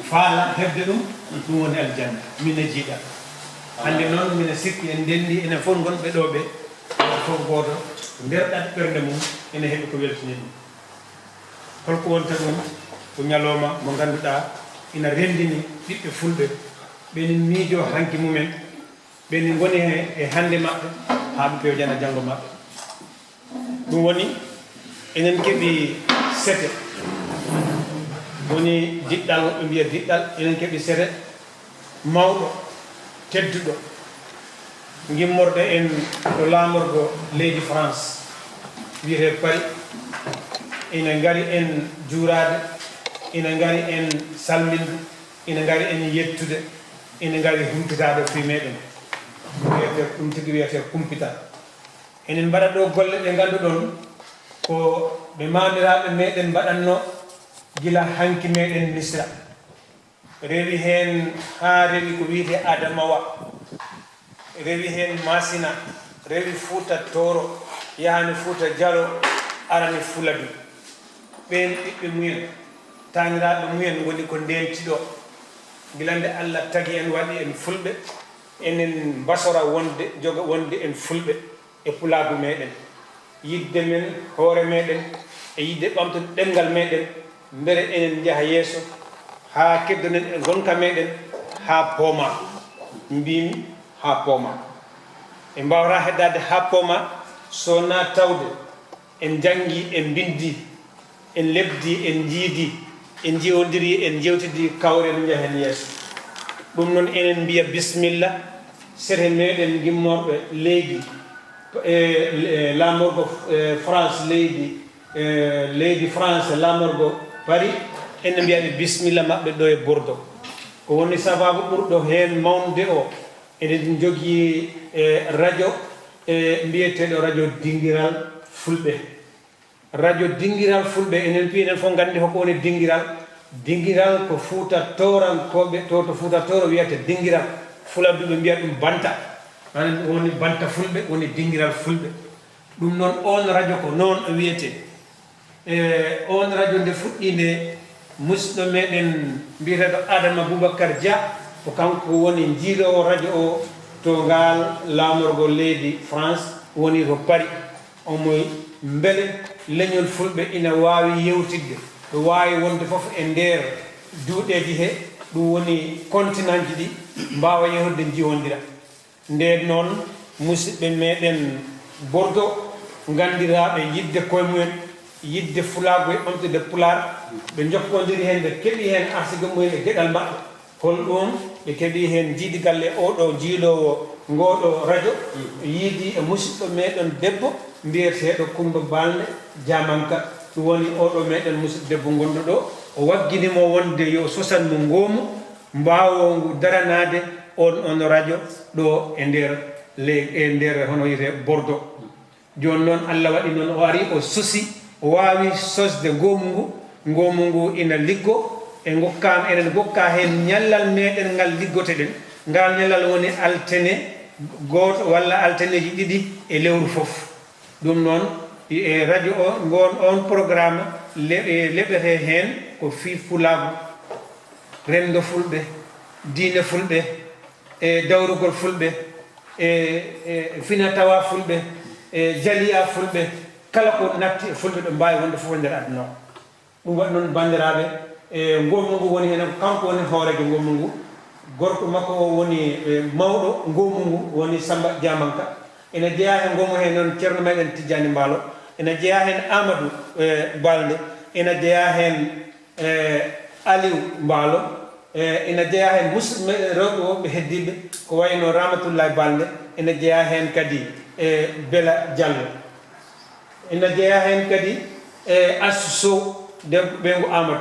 Faala heɓde ɗum, ɗum woni aljanna. Mina jiiɗa. Hannde noon, mina sikki en ndenndi, enen fof ngonɓe ɗo ɓe, gooto fof gooto, nder ɗaɗi ɓernde mum, ene heɓi ko weltini ɗum. Holko wonta ɗum? Ko ñalooma mo ngannduɗaa ina renndini ɓiɓɓe fulɓe, ɓe ene miijoo hanki mumen, ɓe ene ngoni he, e hannde maɓɓe, haa ɓe pewjana janngo maɓɓe. Ɗum woni, enen keɓi sete. Woni diɗɗal, woɓɓe mbiya diɗɗal, enen keɓi sete mawɗo, tedduɗo, gimmorɗo en ɗo laamorgo leydi France, wiyetee Paris. Ina ngari en juuraade, ina ngari en salminde, ina ngari en yettude, ina ngari humpitaade fii meɗen. Wiyetee, ɗum tigi wiyetee kumpital. Enen mbaɗa ɗo golle ɗe ngannduɗon ko ɗe maamiraaɓe meɗen mbaɗatno gila hanki meɗen Misra. Rewi heen haa rewi ko wiyetee Adamawa. Rewi heen Masina, rewi Fuuta Tooro, yahani Fuuta Jalo, arani Fuladu. Ɓeen ɓiɓɓe mumen, taaniraaɓe mumen ngoni ko ndeenti ɗo. Gila nde Allah tagi en, waɗi en fulɓe, enen mbasora wonde, joga wonde en fulɓe e pulaagu meɗen. Yiɗde men hoore meɗen e yiɗde ɓamtude ɗemngal meɗen, mbele enen njaha yeeso haa keddonen e ngonka meɗen haa poomaa. Mbiimi haa poomaa. En mbaawata heddaade haa poomaa so wonaa tawde en njanngi, en mbinndi, en lebdi, en njiidi, en njiwondiri, en njewtidi, kawren njahen yeeso. Ɗum noon enen mbiya bismilla, sete meɗen gimmorɓe leydi, e, e laamorgo, e, France leydi, e, leydi France laamorgo Paris, enen mbiya ɓe bismilla maɓɓe ɗo e Bordeaux. Ko woni sabaabu ɓurɗo heen mawnude o, eɗen njogii, e, radio, e, mbiyeteeɗo radio Dingiral Fulɓe. Radio Dingiral Fulɓe, enen fii enen fof nganndi hoko woni dingiral. Dingiral ko Fuuta Toorankooɓe, to, to Fuuta Tooro wiyata dingiral. Fuladduɓe mbiya ɗum banta. Maanaam ɗum woni banta Fulɓe, woni Dingiral Fulɓe. Ɗum noon, oon radio ko noon o wiyetee. E oon radio nde fuɗɗii nde, musidɗo meɗen mbiyeteeɗo Adama Boubacar Dia, ko kanko woni njiiloowo radio o to ngaal laamorgo leydi France, woni to Paris. Omo mbele leñol fulɓe ina waawi yewtidde, ɗo waawi wonde fof e nder duuɗeeji he, ɗum woni continentji ɗi, mbaawa yehrude njiwondira. Ndeen noon, musidɓe meeɗen Bordeaux, nganndiraaɓe yiɗde koye mumen, yiɗde fulaagu e ɓamtude Pulaar, ɓe njokkondiri heen, ɓe keɓi heen arsigo mumen e geɗal maɓɓe. Hol ɗum ɓe keɓi heen jiidigal e oɗo jiiloowo ngooɗo rajo, yiidi e musidɗo meeɗen debbo mbiyeteeɗo Kummba Balde Jaamanka. Ɗum woni oɗo meeɗen musidɗo debbo ngonɗo ɗo, o waggini mo wonde yo sosan mo ngoomu mbaawoongu daranaade on, on rajo ɗo e nder le-, e nder hono wiyetee Bordeaux. Jooni noon, Allah waɗi noon, o ari, o sosi, o waawi sosde ngoomu ngu. Ngoomu ngu ina liggo, e ngokkaama, eɗen ngokka heen ñallal meeɗen ngal liggoto-ɗen. Ngal ñallal woni altine gooto walla alteneeji ɗiɗi e lewru fof. Ɗum noon, e rajo o, ngoon, oon programme le-, e leɓetee heen ko fii pulaagu, renndo fulɓe, diine fulɓe, e dawrugol fulɓe, e, e fina tawa fulɓe, e jaliya fulɓe, kala ko natti e fulɓe ɓe mbaawi wonde fof e nder aduna o. Ɗum waɗi noon, banndiraaɓe, e ngoomu ngu woni heen, kanko woni hooreejo ngoomu ngu. Gorko makko o woni, e, mawɗo ngoomu ngu, woni Samba Jaamanka. Ina jeyaa he ngoomu heen noon Ceerno meeɗen Tijjaani Mbaalo. Ina jeyaa heen Aamadu, e, Balde. Ina jeyaa heen, e, Aliw Mbaalo. E, ina jeyaa heen musidɓe meeɗen rewɓe wonɓe heddiiɓe, ko wayi no Ramatullaay Balde. Ina jeyaa heen kadi, e, Bela Jallo. Ina jeyaa heen kadi, e, Assu Sow, debbo ɓeyngu Aamadu.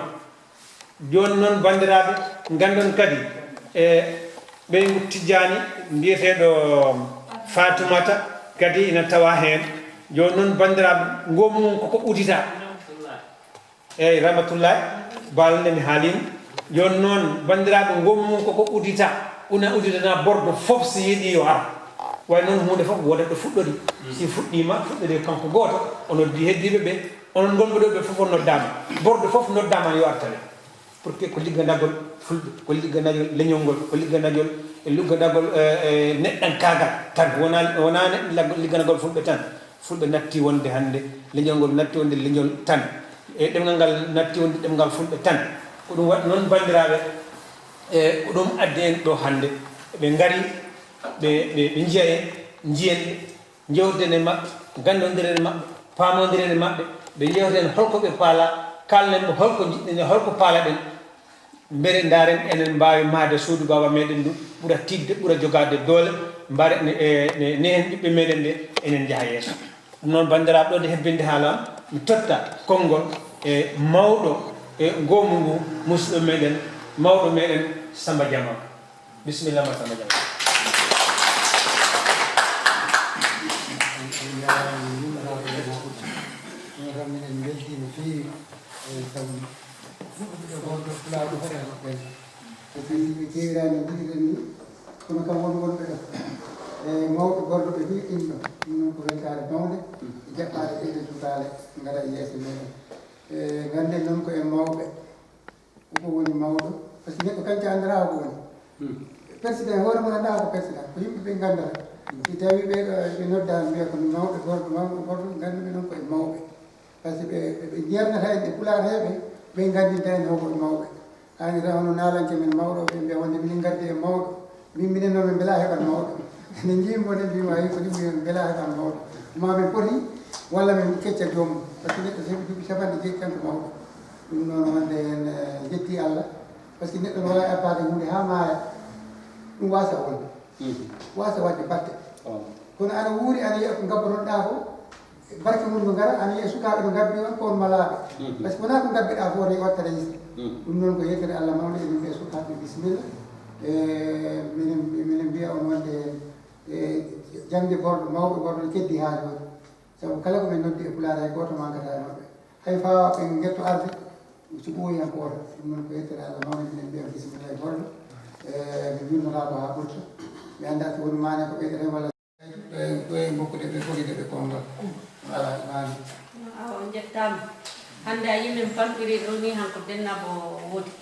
Jooni noon, banndiraaɓe, nganndon kadi, e, ɓeyngu Tijjaani mbiyeteeɗo Faatumata kadi ina tawa heen. Jooni noon, banndiraaɓe, ngoomu ngun koko uddita. Eeyi, Ramatullaay Balde, mi haalii mo. Jooni noon, banndiraaɓe, ngoomu ngun koko uddita. Una udditana Bordeaux fof, si yiɗi yo ar. Way noon, huunde fof woodat ɗo fuɗɗori. Si fuɗɗiima, fuɗɗori kanko gooto, o noddi heddiiɓe ɓe. Onon ngonɓe ɗo ɓe fof on noddaama. Bordeaux fof noddaama yo artane. Pour que ko ligganagol fulɓe, ko ligganagol leñol ngol, ko ligganagol, e ligganagol, e, e, neɗɗankaagal tan. Wonaa, wonaa neɗɗo laggo-, ligganagol fulɓe tan. Fulɓe natti wonde hannde, leñol ngol natti wonde leñol tan. E ɗemngal ngal natti wonde ɗemngal fulɓe tan. Ko ɗum waɗi noon, banndiraaɓe, e ko ɗum addi en ɗo hannde. Ɓe ngari, ɓe, ɓe, ɓe njiya en, njiyen ɓe. Njewtiden e maɓɓe, nganndondiren e maɓɓe, paamondiren e maɓɓe, ɓe njewten holko ɓe paala, kaalnen ɓe holko njiɗɗen e holko paalaɗen, mbele ndaaren enen mbaawi mahde suudu baaba meeɗen ndu, ɓura tiiɗde, ɓura jogaade doole, mbare ne, e, ne, nehen ɓiɓɓe meeɗen ɓe, enen njaha yeeso. Ɗum noon, banndiraaɓe, ɗo de hebbinde haala am, mi totta konngol e mawɗo e ngoomu ngu, musidɗo meeɗen, mawɗo meeɗen Samba Jama. Bisimilla ma, Samba Jam. Minen mbeltii no feewi, e, sabu fuɗɗude ɗo Pulaagu hoɗaano ɓen. Sabu yimɓe keewiraani no njiɗiren ni, kono kam won wonɓe ɗo. E mawɓe Bordeaux ɓe fii ɗin ɗo. Ɗum noon ko weltaare mawnde, e jaɓɓaade ɗee ɗoo sukaale ngara e yeeso meeɗen. E, ngannden noon ko en mawɓe. Ko ko woni mawɗo, par ce que neɗɗo kanko anndataa ko woni. Hmm. Président, hoore mum anndaa ko président, ko yimɓe ɓe nganndata. Hmm. Si tawii ɓee ɗoo ɓe noddaama, mbiya ko mawɓe gorko, mawɓe gorko, nganndu-ɓe noon ko e mawɓe. Par ce que ɓe, ɓe, ɓe jeernata en e Pulaar heeɓe, ɓe nganndinta en ko e mawɓe. Haani tan hono naalanke men mawɗo, ɓe mbiya wonde minen ngardi e mawɗo. Min, minen noon, min mbelaa heɓan mawɗo. Nde njiimi mo, nde mbiimi, ayi, ko ɗum, min mbelaa heɓan mawɗo. Ma min poti, walla min kecca joomum. Par ce que neɗɗo so heɓi duuɓi capanɗe jeeɗiɗi tan ko mawɗo. Ɗum noon, wonde en, eh, njetti Allah. Par ce que neɗɗo no waawi abbaade huunde haa maaya. Ɗum waasa wonde. Mhm. Waasa waɗde batte. Oh. Kono aɗa wuuri, aɗa yiya ko ngabbotoɗaa ko. Barke mum no ngara, ana yiya sukaaɓe no ngabbi on, ko on malaaɓe. Mhm. Par ce que wonaa ko ngabbiɗaa fof, ne watta reyisi. Mhm. Ɗum noon ko yettere Allah mawnde, eɗen mbiya sukaaɓe bisimilla. E, minen, minen mbiya on wonde, e, jaŋde Bordeaux, mawɓe Bordeaux ne keddi haa jooni. Sabu kala ko min noddi e Pulaar, hay gooto mankataa e maɓɓe. Hay faa ɓe ngetto arde, so ɓooyi han ko woto. Ɗum noon ko yettere Allah mawnde, minen mbiya bisimilla e Bordeaux. E, mi juulnotaako haa ɓurta. Mi anndaa so woni maane ko ɓeydaten walla Ɗo e, ɗo e mbokkude ɓe, fodde ɓe konngol. Alaa, maani. Awa, on njettaama. Hannde a yii min famɗiri ɗo ni, han ko Dennabo woodi.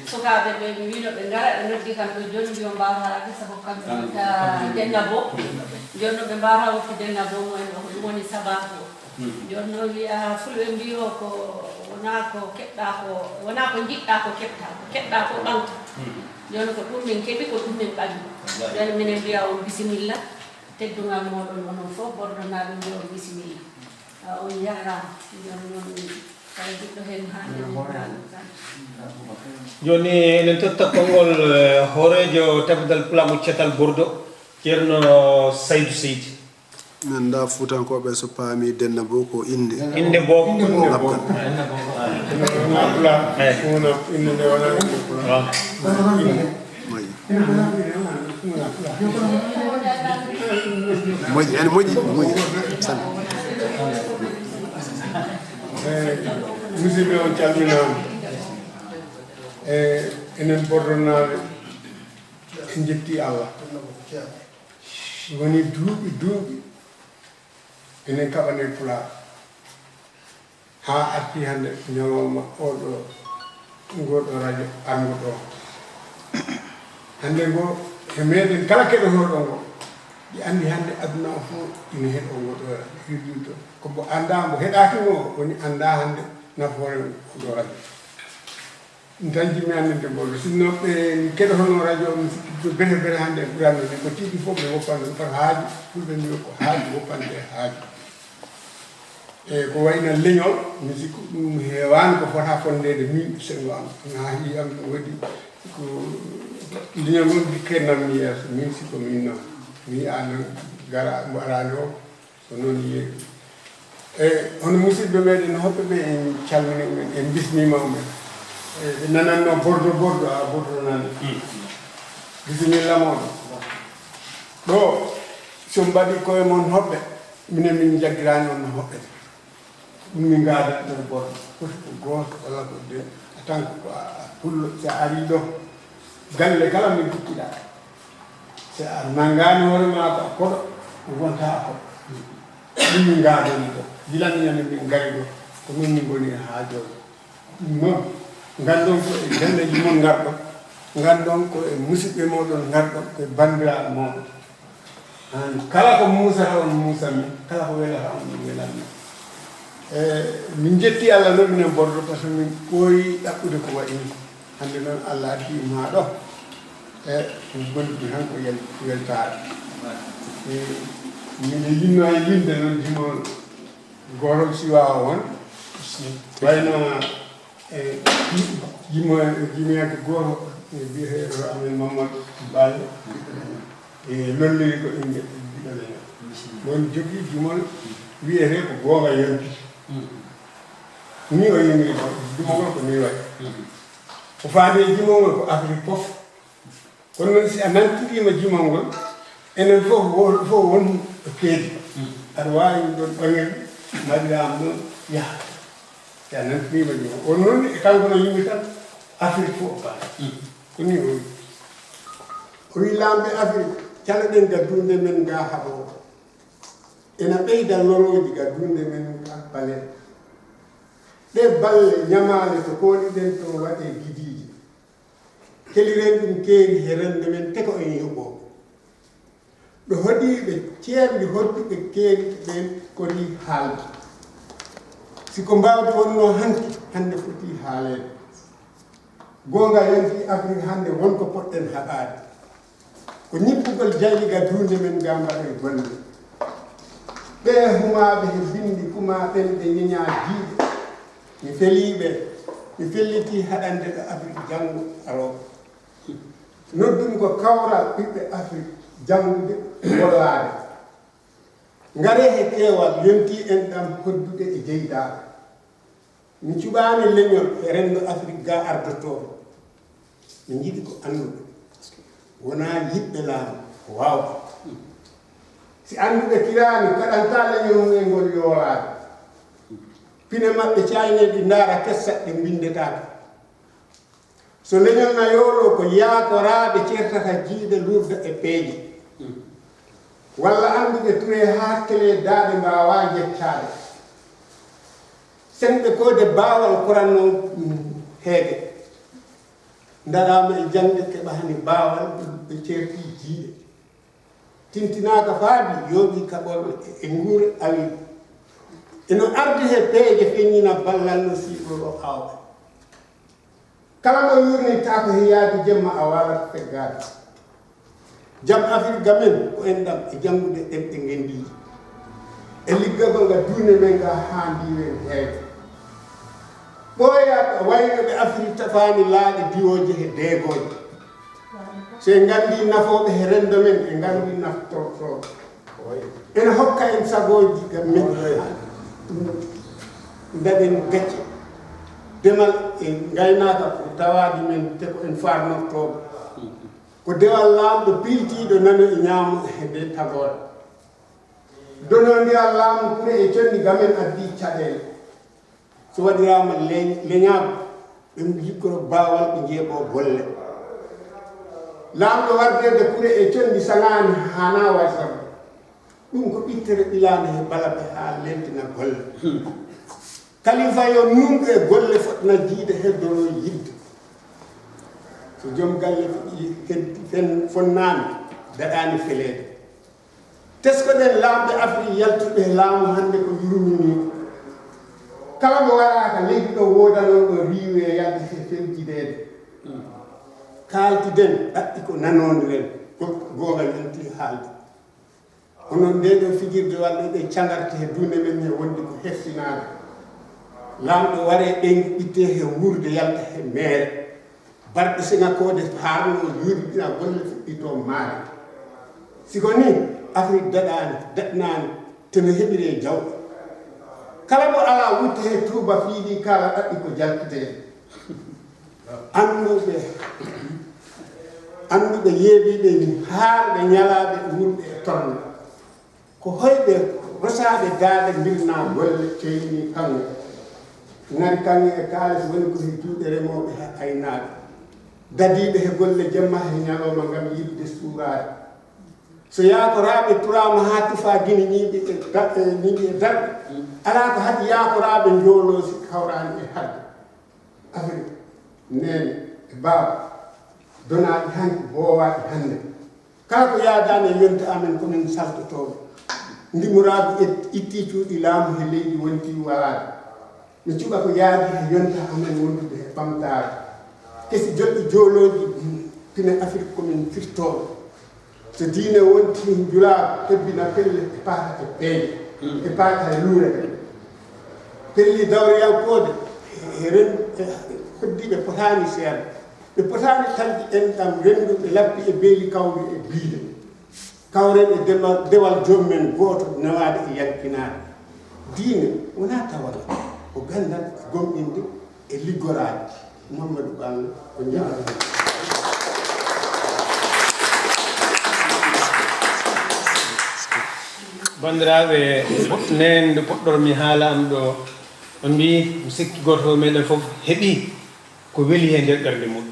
Sukaaɓe ɓe, mi wiino ɓe ngara, ɓe noddi kam ɗo jooni, mbi on mbaawata arde, sabu kamɓe wonta Dennabo. Jooni noon ɓe mbaawata woppi Dennabo mumen o, ko ɗum woni sabaabu o. Jooni noon wiya fulɓe mbiyo ko wonaa ko keɓɗaa ko, wonaa ko njiɗɗaa ko keɓtaa, ko keɓɗaa ko ɓaŋta. Jooni ko ɗum min keɓi, ko ɗum min ɓaŋi. Jooni minen mbiya on bisimilla, teddungal mooɗon onon fof, Bordo naaɓe mbiya on bisimilla. Ah, on njaaraama. Jooni noon kala jiɗɗo heen haalde. Jooni enen totta konngol eh, hooreejo tafidal pulaagu cetal Bordo, Ceerno Saydu Seydi. Min da fuutankooɓe so paami denna bo ko innde. Innde bo. Labgal. Wona pulaar, wona innde nde wona innde pulaar. Innde. Moƴƴi. Moƴƴi, ene moƴƴi, moƴƴi. Sami. Eyi, musidɓe on calminaama. E enen Bordonaaɓe, en njetti Allah. Woni duuɓi duuɓi enen kaɓane pulaar. Haa arti hannde ñalawma oɗo ngooɗo radio arngo ɗo. Hannde ngo e meɗen kala keɗotooɗo ngo, ɗi anndi hannde aduna o fof ina heɗo ngo ɗo radio hirjinto. Ko mbo anndaa mbo heɗaaki ngo woni anndaa hannde nafoore ngo ɗo radio. Ɗum tan jiɗmi anndinde mboɗo sinno ɓe keɗotono radio mi sikki bete bete hannde e ɓuranno ni ko tiiɗi fof ɓe woppanno ɗum tan haaju fulɓe mbiyo ko haaju woppande haaju. E ko wayno leñol mi sikku ɗum heewaani ko fota fonndeede min sengo am na hii am ɗum waɗi ko leñol ngol kennam mi yeeso min sikko min noon mi yiya noon gara mbo araani o. Ko noon yeewi. E hono musidɓe meɗen hoɓɓe ɓe en calmini umen en bismima umen. E ɓe nananno bordo bordo a bordo nani. Bisimilla moɗon. Ɗo so mbaɗi koye mon hoɓɓe minen min jaggirani on hoɓɓe. Ɗum min gadani ɗo bordo foti ko goto walla ko de a tan ko a pullo si a ari ɗo galle kala min jikkiɗa. Si a nanngaani hoore maa ko a koɗo, a wontaa a koɗo. Ɗum min ngaadani ɗo. Gila minen min ngari ɗo, ko noon min ngoni e haajooɓe. Ɗum noon, nganndon ko e galleeji mon ngarɗon, nganndon ko e musidɓe mooɗon ngarɗon, ko e banndiraaɓe mooɗon. Aan kala ko muusata on muusan min, kala ko welata on min welan min. E min njetti Allah noon minen Bordo par ce que min ɓooyi ɗaɓɓude ko wayi nii. Hannde noon Allah addi ma ɗo e bonndi tan ko weltaare. Miɗo yinno e yinde noon jimol gootol siwaawa won wayno e jimo jimiyanke gooto e biyeteeɗo amen Mamadou Balle e lolliri ko innde ɓiɗɗo men o won jogii jimol wiyetee ko goonga yonti ni o yimiri jimol ngol ko ni wayi O faami e jimol ngol ko Afrik fof. Kono noon si a nantiriima jimol ngol, enen fof fof won ɗo keedi. Aɗa waawi ɗum ɗon ɓangel mbaɗiraama noon yaha. Si a nantiriima jimol on noon e kanko no yimmi tan Afrik fof o faami. Ko nii o wi. O wi laamɓe Afrik caloɗen ga duunde men ga haɓoo. Ena ɓeyda lorooji ga duunde men ga balen. Ɗee balle ñamaale to kooliɗen to waɗee gidiiji. Keliren ɗum keeri he rennde men te ko en yoɓooɓe. Ɗo hoɗiiɓe ceerndi hoɗduɓe keeri ɓeen korii haalde. Si ko mbaawdi wonnoo hanki, hannde fotii haaleede. Goonga yontii Afrik hannde won ko potɗen haɓaade. Ko ñiɓɓugol jayɗi ga duunde men ga mbaɗen golle. Ɓee humaaɓe he binndi kumaa ɓen ɓe ñeñaa jiiɗe. Mi felii ɓe, mi fellitii haɗande ɓe Afrik janngo arooɓe. Noddumi ko kawral ɓiɓɓe Afrik janngude, gollaade. Ngaree he keewal yontii enɗam hoddude e jeydaaɓe. Mi cuɓaani leñol e renndo Afrik ga ardotoo. Min njiɗi ko annduɓe, wonaa yiɗɓe laamu, ko waawɓe. Si annduɓe kiraani, kaɗantaa leñol mumen ngol yoolaade. Pine maɓɓe caayneeɗi ndaara kessa ɗe mbinndetaake. So leñol na yooloo ko yaakoraaɓe ceertata jiiɗe luurda e peeje. Walla annduɓe turee haa kelee daaɗe mbaawaa yeccaade. Senɓe koode baawal korannoo heege. Ndaɗaama e jaŋde keɓaani baawal ɓe ceerti jiiɗe. Tintinaaka faadi yooɓii kaɓorɗe e nguure awi. Eno ardi he peeje feññina ballal no siiɓoroo aawɓe. Kala mo yuurnitaako he yaadu jemma a waalata feggaaɗo. Jam Afirka men ko enɗam e janngude ɗemɗe ngenndiije. E liggagol nga duunde men nga haa ndiiwen heewde. Ɓooya wayno ɓe Afirka tafaani laaɗe diwooje he deegooje. So en nganndii nafooɓe he renndo men, en nganndii naftortooɓe. Ene hokka en sagooji ga men. Ndaɗen gacce. Demal e ngaynaaka ko tawaadi men te ko en faarnortooɓe. Ko dewal laamɗo piiltiiɗo nano e ñaamo he nde tagoore. Donondiral laamu kure e conndi ga men addi caɗeele. So waɗiraama leñ-, leñaagu, ɓe njikkoro baawal, ɓe njeeɓoo golle. Laamɗo wardeede kure e conndi saŋaani haanaa waɗ sabbu. Ɗum ko ɓittere ɓilaande he balabe haa leltina golle. Kalifa yo nuunɗo e golle fotna jiide heddoro yidde. So joom galle fen-, fen-, fonnaani, daɗaani feleede. Teskoɗen laamɓe Afrik yaltuɓe he laamu hannde ko yurminii. Kala mo waraaka leydi ɗo woodanoo ɗo riiwe yalta he fewjideede. Kaaltiden ɗaɓɓi ko nanoondiren, ko goonga yonti haalde. Onon ndee ɗo fijirde walla ɗe cagarte he duunde men he wondi ko hersinaade. Laamɗo waree ɓen ɓittee he wuurde yalta he meere. Barɗe sinakoode haarno o juuɗiɗina golle fuɗɗitoo maare. Si ko nii, Afrik daɗaani, daɗnaani, te no heɓiree jawɗe. Kala mo alaa wutte he tuuba fiiɗi kaala ɗaɓɓi ko jaltitee. Annduɓe, annduɓe yeebiiɓe haarɓe ñalaaɓe wurɓe e tornde. Ko hoyɓe rosaaɓe daaɗe mbirnaa golle ceyni kaŋŋe. Ŋari kaŋŋe e kaalis woni ko he juuɗe remooɓe he aynaaɓe. Dadiiɓe he golle jemma he ñalooma ngam yiɗde suuraade. So yaakoraaɓe turaama haa tufaa gine ñiiɓi e da-, e ñiiɓi e darɗe, alaa ko haɗi yaakoraaɓe njooloosi kawraani e haɗde. Afrik, neene e baaba, donaaɗi hanki, boowaaɗi hannde. Kala ko yaadaani e yonta amen ko min saltotooɓe. Ndimoraagu et-, itti cuuɗi laamu he leydi wonti waraade. Mi cuɓa ko yaadi he yonta amen wondude he ɓamtaare. Kesi joɗɗi joolooji pine Afrik ko min firtooɓe. So diine wonti njulaagu, hebbina pelle e paata e peeje, e paata e luure. Pelli dawriyankoode e ren-, e hoddiiɓe potaani seerɓe. Ɓe potaani talɗi enɗam rennduɓe lappi e beeli kawri e biide. Kawren e dema-, dewal joom men gooto newaade e yankinaade. Diine wonaa tawal, ko ganndal e gomɗinde e liggoraade. Mamadou Ball, ko njaaraama. Banndiraaɓe, neen nde puɗɗormi haala am ɗo, on mbii, mi sikki gooto fof meɗen fof heɓii ko weli he nder ɓernde mum.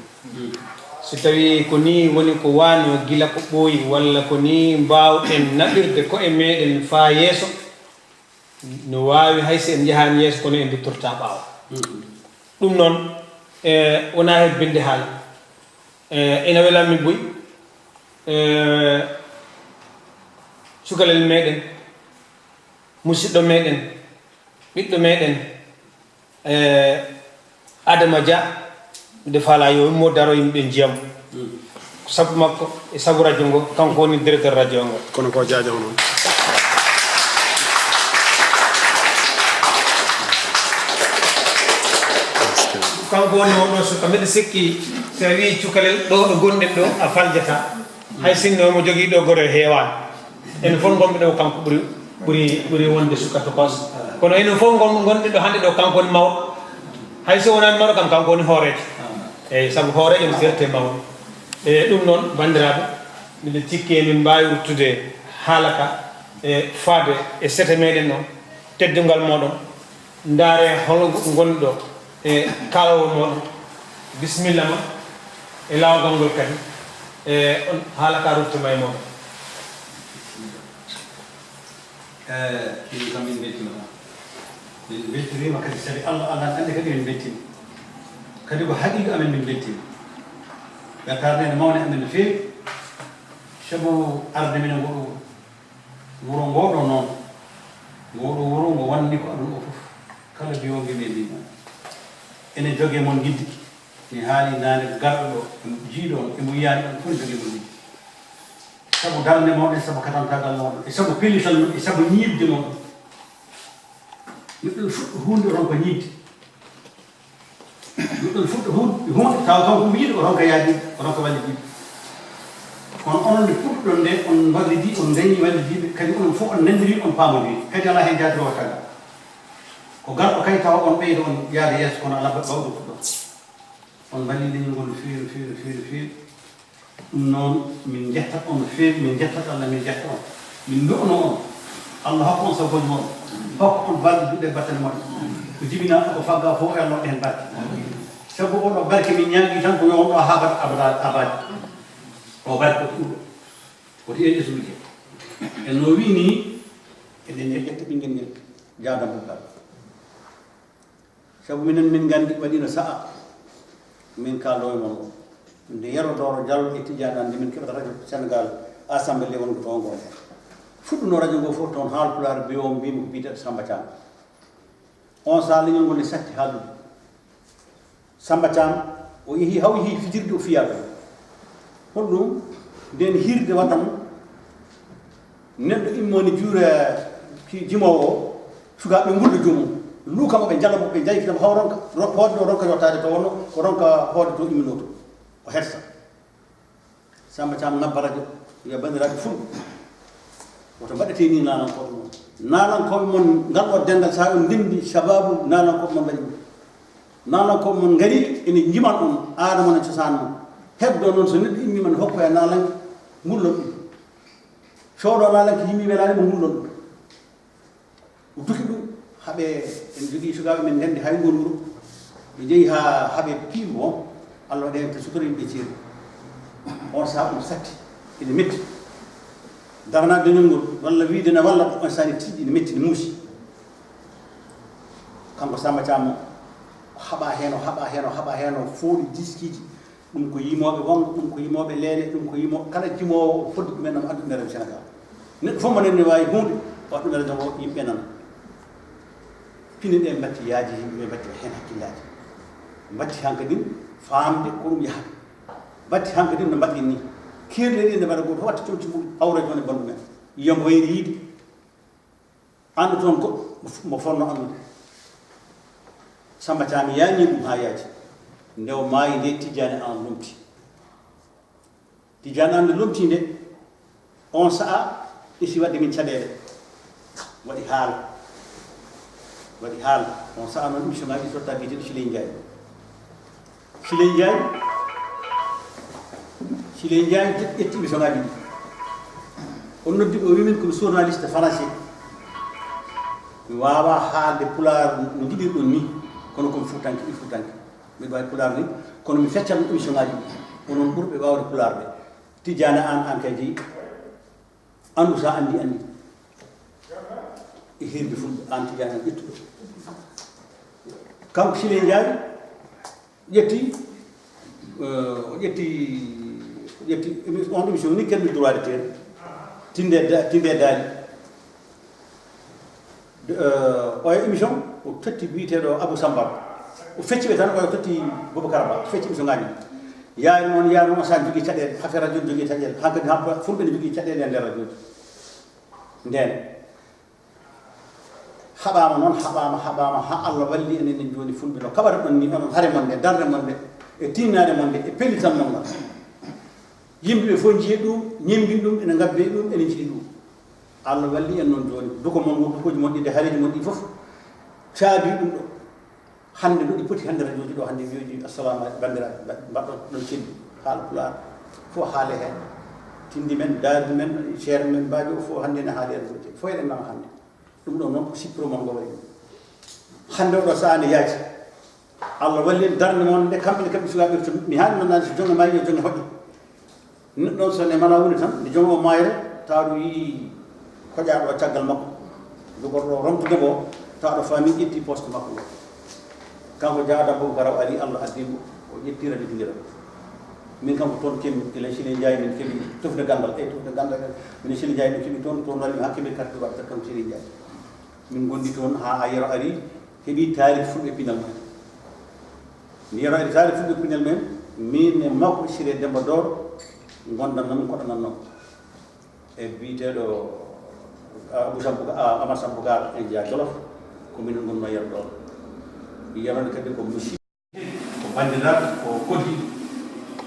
So tawii ko nii woni ko waano gila ko ɓooyi, walla ko nii mbaawɗen naɓirde koye meɗen faa yeeso, no waawi hay so en njahaani yeeso, kono en nduttortaa ɓaawo. Ɗum noon, e, wonaa hebbinde haala. E, ina welammi buy, e, cukalel meɗen, musidɗo meɗen, ɓiɗɗo meɗen, e, Adama Dia, mbiɗo faalaa yo immo daro yimɓe njiyam. Ko sabu makko e sabu radio ngo, kanko woni directeur radio ngo. Kono ko jaajaw noon. Kanko woni oɗo suka. Mbiɗa sikki so a wii cukalel ɗo ɗo gonɗen ɗo, a faljataa. Hay sinno omo jogii ɗo gore heewaani. Enen fof ngonɓe ɗo, kanko ɓuri, ɓuri, ɓuri wonde suka tokos. Kono enen fof ngon-, ngonɓe ɗo hannde ɗo, kanko woni mawɗo. Hay so wonaani mawɗo kam, kanko woni hooreejo. Eeyi, sabu hooreejo no seerti e mawɗo. E ɗum noon, banndiraaɓe, miɗo cikki emin mbaawi ruttude haala ka e faade e sete meɗen o, teddungal mooɗon. Ndaare hol ngonɗo e kaaloowo mooɗon. Bisimilla ma e laawol ngol kadi. E on haala ka ruttima e mooɗon. Eh, min kam min mbeltima. Min mbeltiriima kadi sabi Allah, Allah anndi kadi min mbeltima. Kadi ko haqiiqa amen min mbeltima. Weltaare nde mawni amen no feewi. Sabu arde minen ngoɗo wuro ngoɗo noon. Ngooɗoo wuro ngo wanni ko aduna o fof. Kala biyo mbi men ni ene jogee mon ngiddi. Mi haali naane ko garɗo ɗo, jiiɗo on, emo yiyaani on fof ne jogee mon ngiddi. Sabu darnde mon e sabu katantaagal mon e sabu pellital mon e sabu ñiiɓde mon. Neɗɗo fuɗɗo huunde ronka ñiiɓde. Neɗɗo fuɗɗo huunde, huunde tawa kanko wiyiɗo o ronka yaadiiɓe, o ronka wallidiiɓe. Kono onon nde puɗɗuɗon nde, on mballidi, on dañi wallidiiɓe, kadi onon fof on nanndiri, on paamondiri. Kadi alaa heen jaatiroowo tagal. Ko garɗo kay tawa on ɓeydo on yaade yeeso, kono alaa baɗɗo bawɗo fuɗɗo. On mballi leñol ngol no feewi, no feewi, no feewi, no feewi. Ɗum noon, min njettat on no feewi, min njettat Allah, min njetta on. Min ndu'ano on. Allah hokka on sagoji mon. Hokka on balɗe duɗe battane mon. Ko jibinaa ko fagga fof, Allah waɗa heen barke. Sabu oɗo barke min ñaagi tan ko yo on ɗo haa abada abada abadi. O barke ko ɗuɗo. Woti en isuuji. En no wi'i ni, eɗen njetta ɓinngel ngel, jaada mum kala. Sabu minen min nganndi waɗiino sa'a, min kaaldo e mon. Nde Yero Dooro Jallo e Tijaan Aan, nde min keɓata radio Sénégal, assemblée wonko toon ngoo. Fuɗɗuno radio ngoo fof toon, Haalpulaar mbiyo, mbiimi ko biyeteeɗo Samba Thiam. On saha leñol ngol ne satti haaldude. Samba Thiam, o yehi, haw yehi fijirde, o fiyaa ɗum. Honɗum? Nden hirde waɗan neɗɗo immooni juure ki jimoowo o, sukaaɓe ngulda joomum. Luuka mo ɓe njala mo, ɓe njaykita mo, haw ronka, ron-, hoodde o ronka yottaade to wonno, ko ronka hoodde to imminoo to. O hersa. Samba Thiam ŋabba radio, wiya, "Banndiraaɓe fulɓe, woto mbaɗetee nii naalankooɓe mon. Naalankooɓe mon, ngal ɗo denndal, so on ndenndi sababu naalankooɓe mon mbaɗi ɗum. Naalankooɓe mon ngari ene njiman on, aada mon e cosaan mon. Heddo noon, so neɗɗo immiima ne hokkoya naalanke, ngullon ɗum. Coodo naalanke yimmi welaani mo, ngullon ɗum." O duki ɗum, haɓe, en jogii sukaaɓe men ndenndi hay ngoon wuro. Ɓe njehi haa haɓe piiwi mo, Allah waɗi heen te sutoriiɓe ceeɗu. On saha ɗum satti, ene metti. Daranaade leñol ngol, walla wiide ne walla, on saha ne tiiɗi, ne metti, ne muusi. Kanko Samba Thiam o haɓa heen, o haɓa heen, o haɓa heen, o fooɗi diskiiji. Ɗum ko yimooɓe wanngo, ɗum ko yimooɓe leele, ɗum ko yimo-, kala jimoowo o fodde ɗumen, omo adda ɗum e radio Sénégal. Neɗɗo fof mo nani ne waawi huunde, o waɗa ɗum e radio ngo, yimɓe nana. Pine ɗe mbatti yaaji, yimɓe ɓe mbatti heen hakkillaaji. Mbatti hankadin faamde ko ɗum yahata. Mbatti hankadin no mbaɗɗen nii. Keerɗe ɗe nde mbaɗa gooto watta comci mum, hawra jooni e banndum en. Yiya mbo wayri yiide. Anndu toon goɗɗo mo f-, mo fotnoo anndude. Samba Thiam yaañii ɗum haa yaaji. Nde o maayi nde, Tijjaani Aan lomti. Tijjaani Aan nde lomti nde, on sa'a isi waɗde min caɗeele. Waɗi haala. Waɗi haala. On sa'a noon, émission ngaji totta biyeteeɗo Siley Njaay. Siley Njaay, Siley Njaay ƴetti émission ngaji ɗi. O noddi, o wi min ko mi journaliste français. Mi waawaa haalde pulaar no njiɗirɗon ni, kono ko mi fuutanke, ɓii fuutanke. Miɗo waawi pulaar ni, kono mi feccan émission ngaji ɗi. Onon ɓurɓe waawde pulaar ɓe. Tijjaani Aan, aan kay jeyi. Anndu so a anndi, anndi. E hirde fulɓe, aan Tijjaani Aan ƴettuɗo. Kanko Siley Njaay ƴetti, eh, o ƴetti, o ƴetti émi-, on émission ni, kenmi droit de terre. Tinde da-, tinde daali. De, eh, oya émission, o totti biyeteeɗo Abou Samba. O fecci ɓe tan, oya totti Boubacar Ba, o fecci émission ngaji. Yaari noon, yaari noon, sa jogii caɗeele, affaire radio jogii caɗeele. Hankadi, ha, fulɓe ne jogii caɗeele e nder radio ji. Ndeen, haɓaama noon, haɓaama, haɓaama, haa Allah walli en, enen jooni fulɓe no kaɓata ɗon ni, onon hare mon nde, darnde mon nde, e tiinnaare mon nde, e pellital mon ngal. Yimɓe ɓe fof njiyi ɗum, ñembi ɗum, ene ngabbe ɗum, ene njiyi ɗum. Allah walli en noon jooni. Duko mon, dukoji mon ɗi, hareji mon ɗi fof caabi ɗum ɗo. Hannde ɗo ɗi poti hannde radioji ɗo, hannde mbiyoji, "Assalamu aleykum, banndiraaɓe, mba-, mbaɗɗon ɗon ceddi, haala pulaar, fof haale heen. Tindi men, daardi men, ceer men, mbaajo fof hannde ne haali radioji, fof eɗen nana hannde." Ɗum ɗo noon ko sippiro mon ngo waɗi ɗum. Hannde oɗo sahaa nde yaaji. Allah walli en darnde mon nde, kamɓe ne kamɓe sukaaɓe to, mi haali noon naan so jonge maayi yo jonge hoƴƴe. Neɗɗo on so ne mana woni tan, nde joom o maayre, tawa ɗum yii koƴaaɗo o caggal makko, jogorɗo o romtude mo, tawa ɗo faami ƴetti poste makko o. Kanko Jaada Boubacar o ari, Allah addi mo, o ƴetti radio Dingira. Min kanko toon kemmi, gila Sile Njaay min keɓi tufde ganndal, e tufde ganndal, min Sile Njaay min keɓi toon, toon walla mi hakke min carte d'identité kanko Sile Njaay. Min ngondi toon haa Yero ari, heɓi taariik fulɓe pinal mum. Nde Yero ari taariik fulɓe pinal mum, min e makko Siré Demba Doro ngondan noon, koɗanan noon. E biyeteeɗo Abou Samb, Amar Samb Gaal, en jeyaa Jolof, ko minen ngonnoo Yero ɗoon. Yero ne kadi ko musidɗo. Ko banndiraaɓe, ko koddiiɗo.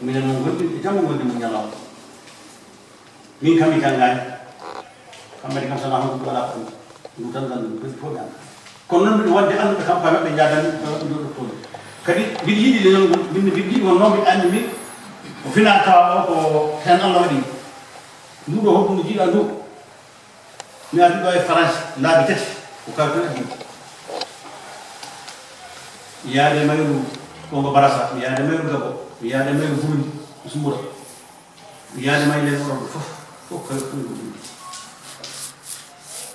Minen noon ngonɗen e janngo, ngonɗen mo ñalawma. Min kam mi janngaani. Kam kadi kam so wonaa honɗum alaa ko ɗum. Ɗum tan nganndumi, ko ɗum fof mi anndaa. Kono noon mbiɗo waɗde annduɓe kam ko e maɓɓe njaadani, ko ɗum ɗo ɗo toon. Kadi mbiɗo yiɗi leñol ngol, min mbiɗo yiɗi wonnoo mbiɗo anndi min ko finaa tawa o ko heen Allah waɗi. Ndu ɗo hoɗum ndu jiiɗa ndu. Mi ardi ɗo e France laabi tati ko kawten addi. Mi yaade mayru Kongo Barasa, mi yaade mayru Gabo, mi yaade mayru Burundi, Bujumbura. Mi yaade mayru nden oɗo fof, fof kawi ɗum ko ɗum.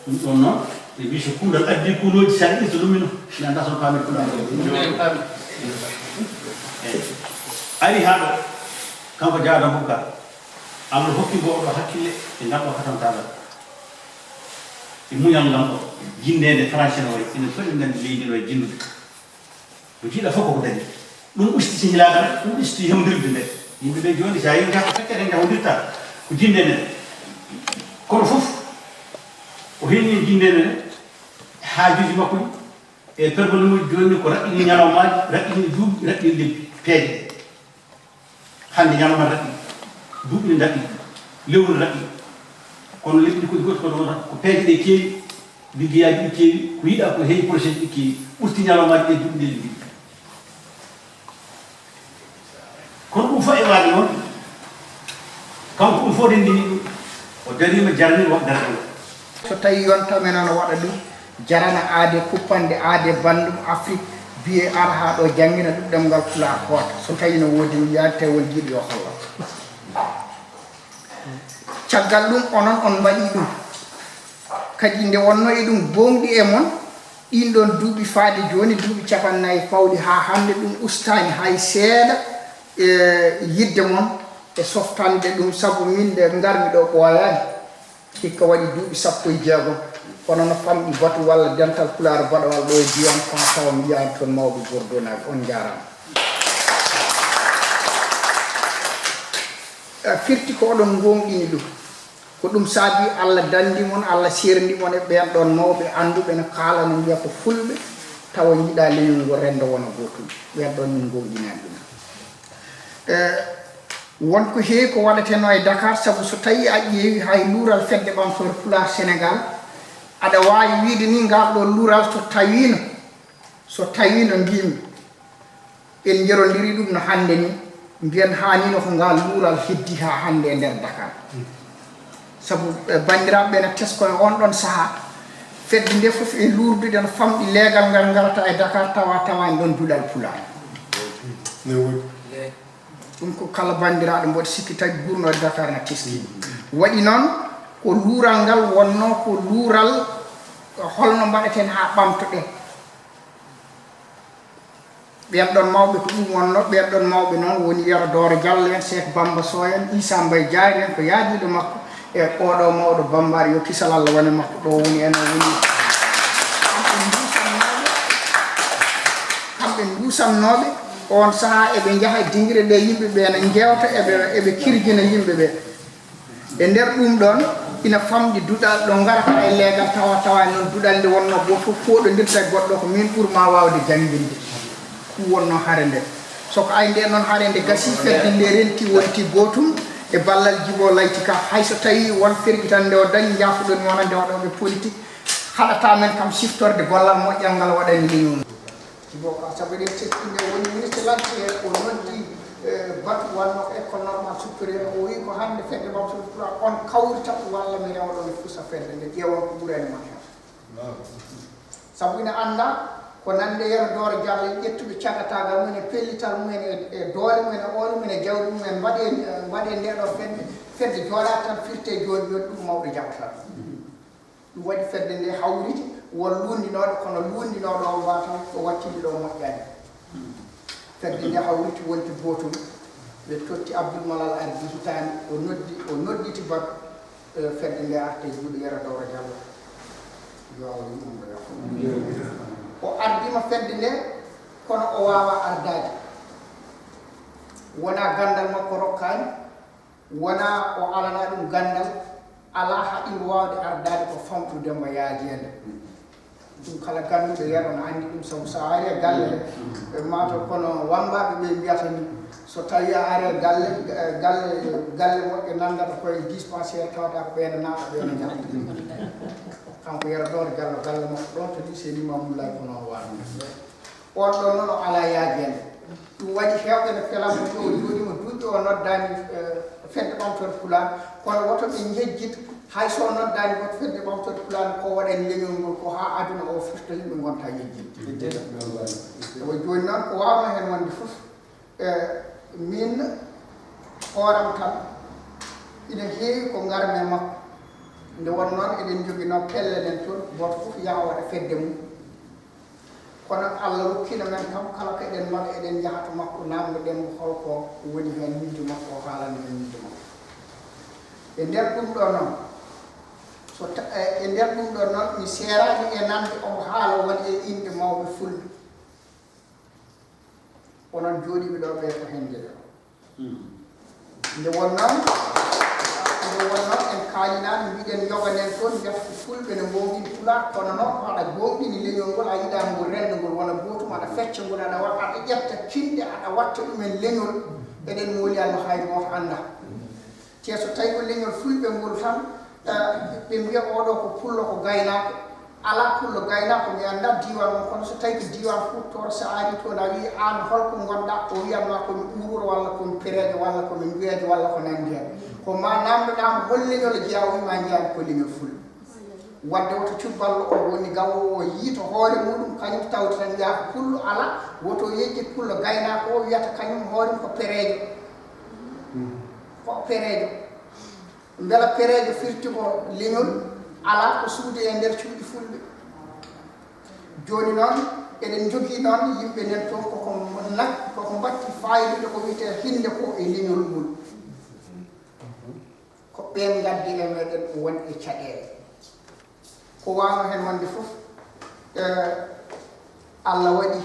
Ɗum ɗon noon, ɓe mbi so kuulal addi kuulooji, so a ɗi so lumino, mi annda so paami kuulal. Eyi. Ari haa ɗo, kanko Jaada Bukar, Allah hokki mbo oɗo hakkille e ngal ɗo katantagal. E muñal ngal ɗo, jinndeende Faransi no wayi, ina foti nganndi leydi no e jinndude. Ko jiiɗa fof koko dañi. Ɗum usti sehilaagal, ɗum usti hemdirde nde. Yimɓe ɓe jooni, so a yii, njaha ko feccere, njahodirta ko jinndeende nde. Kono fof, o heñii jinndeende nde, haajuuji makko ɗi, e pergole mum jooni ko raɓɓini ñalawmaaji, raɓɓini duuɓi, raɓɓini lebbi, peeje. Hannde ñalawma raɓɓi, duuɓi ne ndaɓɓi, lewru ne raɓɓi. Kono lebbi ɗi ko ɗi gooti, kono wonata ko peeje ɗe keewi, liggeyaaji ɗi keewi, ko yiɗaa ko heewi, projet ji ɗi keewi, ɓurti ñalawmaaji ɗe duuɓi nde liggi. Kono ɗum fof e waade noon, kanko ɗum fof renndini ɗum, o dariima jarani waɗ darde o. So tawii yonta men ana waɗa ɗum, jarana aade kuppande aade banndum Afrik, biyee ara haa ɗo janngina ɗum ɗemngal Pulaar hoota. So tawii no woodi ɗum yaade tawi won jiiɗo yo hollo. Caggal ɗum onon on mbaɗii ɗum. Kadi nde wonnoo eɗum goongɗi e mon, ɗiin ɗoon duuɓi faade jooni, duuɓi capannaayi pawɗi haa hannde ɗum ustaani hay seeɗa e yiɗde mon e softande ɗum, sabu min nde ngarmi ɗo ɓooyaani. Hikka waɗi duuɓi sappo e jeegom, kono no famɗi batu walla dental Pulaar baɗowal ɗo e diiwaan Faa tawa mi yiyaani toon mawɓe Bordonaaɓe. On njaaraama. Eh, firti ko oɗon ngoongɗini ɗum. Ko ɗum saabi Allah danndi mon, Allah seerndi mon e ɓeen ɗoon mawɓe annduɓe no kaalana mbiya ko fulɓe, tawa njiɗaa leñol ngol renndo wona gootum. Ɓeen ɗoon min ngoongɗinaani ɗum. Eh, won ko heewi ko waɗatenoo e Dakar, sabu so tawii a ƴeewi hay luural Fedde Ɓamtoore Pulaar Senegaal, aɗa waawi wiyde ni ngaal ɗoo luural so tawiino, so tawiino mbiimi, en njerondirii ɗum no hannde ni, mbiyen haaniino ko ngaal luural heddii haa hannde e nder Dakar. Sabu, eh, banndiraaɓe ɓe na tesko e oon ɗoon sahaa, fedde nde fof e luurdude no famɗi leegal ngal ngarata e Dakar tawa tawaani ɗoon duɗal Pulaar. Ne woodi. Ɗum ko kala banndiraaɗo mboɗo sikki tagi guurnooɗo Dakar na teski. Waɗi noon ko luural ngal wonnoo ko luural, eh, holno mbaɗaten haa ɓamtoɗen. Ɓeen ɗoon mawɓe ko ɗum wonnoo, ɓeen ɗoon mawɓe noon woni Yero Dooro Jallo en, Seek Bamba Soh en, Issa Mbaye Diary en, ko yaadiiɗo makko, e oo ɗoo mawɗo Bambaar, yo kisal Allah wone makko, ɗo woni en, o woni. Kamɓe nduusannooɓe, kamɓe nduusannooɓe, oon sahaa eɓe njaha e dingire ɗe yimɓe ɓe ene njeewta, eɓe, eɓe kirjina yimɓe ɓe. E nder ɗum ɗoon, ina famɗi duɗal ɗo ngarata e leegal tawa, tawa e noon duɗal nde wonnoo gooto fof fooɗondirta e goɗɗo ko min ɓur ma waawde jannginde. Ɗum wonnoo hare nde. So ko ay nde noon hare nde gasii, fedde nde renti wonti gootum e ballal Jibo Layti Ka. Hay so tawii won fergital nde o dañi, njaafuɗon mi wonande waɗooɓe politik, haɗataa men kam siftorde gollal moƴƴal ngal waɗani leñol. Djibo Ka, sabu eɗen teski nde woni ministre lanti heen, o noddi, eh, batu wonnoo ko école normale supérieure, o wiyi ko hannde fedde Bamtoɗo Pulaar on kawritat walla mi rewa ɗo mi fusa fedde nde, ƴeewon ko ɓurani mon heen. Sabu ina anndaa ko nande Yero Dooro Jallo e ƴettuɓe cagataagal mum en e pellital mum en e, e doole mum en e oolo mum en e jawdi mum en mbaɗe, eh, mbaɗe nde ɗo fedde, fedde jooɗaaki tan firte jooni jooni ɗum mawɗo jaɓata ɗum. Ɗum waɗi fedde nde hawriti, won luunndinooɗo, kono luunndinooɗo o mbaa tan ko wattidi ɗo moƴƴaani. Fedde nde hawriti wonti gootum, ɓe totti Abdoul Malal ardi hitaande, o noddi, o nodditi batu, eh, fedde nde arta e juuɗe Yero Dooro Jallo. O ardiima fedde nde, kono o waawaa ardaade. Wonaa ganndal makko rokkaani, wonaa o alanaa ɗum ganndal, alaa haɗi mo waawde ardaade ko famɗude mo yaajeende. Ɗum kala gannduɗo yeeɗo no anndi ɗum, sabu so a ari e galle, ɓe maata kono wambaaɓe ɓe mbiyata ni, so tawi a ari e galle, eh, galle, galle moƴƴo nanndata koye dispensaire, tawata ko ɓeeɗo naata, ɓeeɗo njaha. Kanko Yero Doore Jallo, galle makko ɗon to lycée Limamou Laye ko noon waɗnoo. On ɗon noon o alaa yaajeende. Ɗum waɗi heewɓe no pelamo, o jooɗiima duuɓi o noddaani, eh, fedde ɓamtorde Pulaar, kono woto ɓe njejjit, hay so o noddaani woto fedde ɓamtorde Pulaar, ko waɗani leñol ngol ko haa aduna o firta, yimɓe ngonta yejjitde. Ewa, jooni noon ko waawnoo heen wonde fof, eh, min hooram tan ina heewi ko ngarmi e makko. Nde wonnoo noon eɗen njoginoo pelle men toon, gooto fof yaha waɗa fedde mum. Kono Allah rokkiino men kam, kala ko eɗen mbaɗa, eɗen njaha to makko, naamndoɗen mo hol ko woni heen miijo makko, o haalana en miijo makko. E nder ɗum ɗoo noon, so ta-, e, e nder ɗum ɗoo noon, mi seeraani e nande omo haala won e inɗe mawɓe fulɓe. Onon jooɗiiɓe ɗoo ɓee ko heen njeɗon. Nde wonnoo, nde wonnoo en kaalinaani, mbiɗen yoganen toon, mbiyata ko fulɓe no ngoowɗini Pulaar, kono noon, aɗa ngoowɗini leñol ngol, a yiɗaani ngol renndo ngol wona gootum, aɗa fecca ngol, aɗa wa-, aɗa ƴetta kinɗe, aɗa watta ɗumen leñol, eɗen mooli Allah, hay gooto anndaa. Te so tawi ko leñol fulɓe ngol tan, eh, ɓe mbiya, "Oɗo ko pullo, ko gaynaako." Alaa pullo gaynaako, mi anndaa diiwaan mon, kono so tawi ko diiwaan Fuuta Tooro, so a arii toon, a wii, "Aan, hol ko ngonɗaa?" O wiyan ma, "Ko mi Uururo, walla ko mi Pereejo, walla ko mi Njuweejo, walla ko nanndi heen." Ko ma naamndoɗaa mo, "Hol leñol?" O jeyaa, o wii ma, "Njeyaa mi ko leñol fulɓe." Wadde woto cubballo o woni gawo o yiito hoore muɗum, kañum tawti tan wiya ko pullo alaa, woto yejjit pullo gaynaako o wiyata kañum hoore mum ko pereejo. Ko pereejo. Mbela pereejo firti ko leñol alaa ko suude e nder cuuɗi fulɓe. Jooni noon, eɗen njogii noon yimɓe nen toon koko nak-, koko mbatti faayidude ko wiyetee hinnde ko e leñol ngol. Ko ɓeen ngaddi e meeɗen won e caɗeele. Ko waawno heen wonde fof, eh, Allah waɗi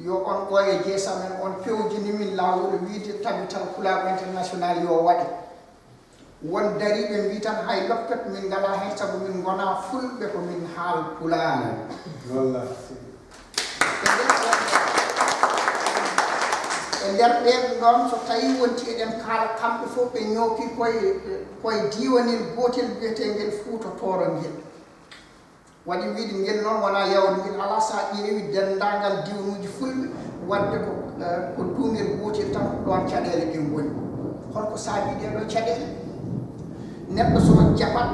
yo on ɓooye jeesa men, on pewjini min laawol wiide Tabital Pulaagu International yo waɗe. Won dariiɓe mbii tan hay loppet min ngalaa heen, sabu min ngonaa fulɓe, ko min haal Pulaar. Wallaahi. E nder ɗoon, e nder ɓeen ɗoon, so tawii wonti eɗen kaala, kamɓe fof ɓe ñooki koye, koye diiwanel gootel biyeteengel Fuuta Tooro ngel. Waɗi wiide ngel noon wonaa yawde ngel alaa, so a ƴeewi denndaangal diiwanuuji fulɓe, waɗde ko, eh, ko duungel gootel tan, ko ɗoon caɗeele ɗe ngoni. Holko saabii ɗee ɗoo caɗeele? Neɗɗo so jaɓat,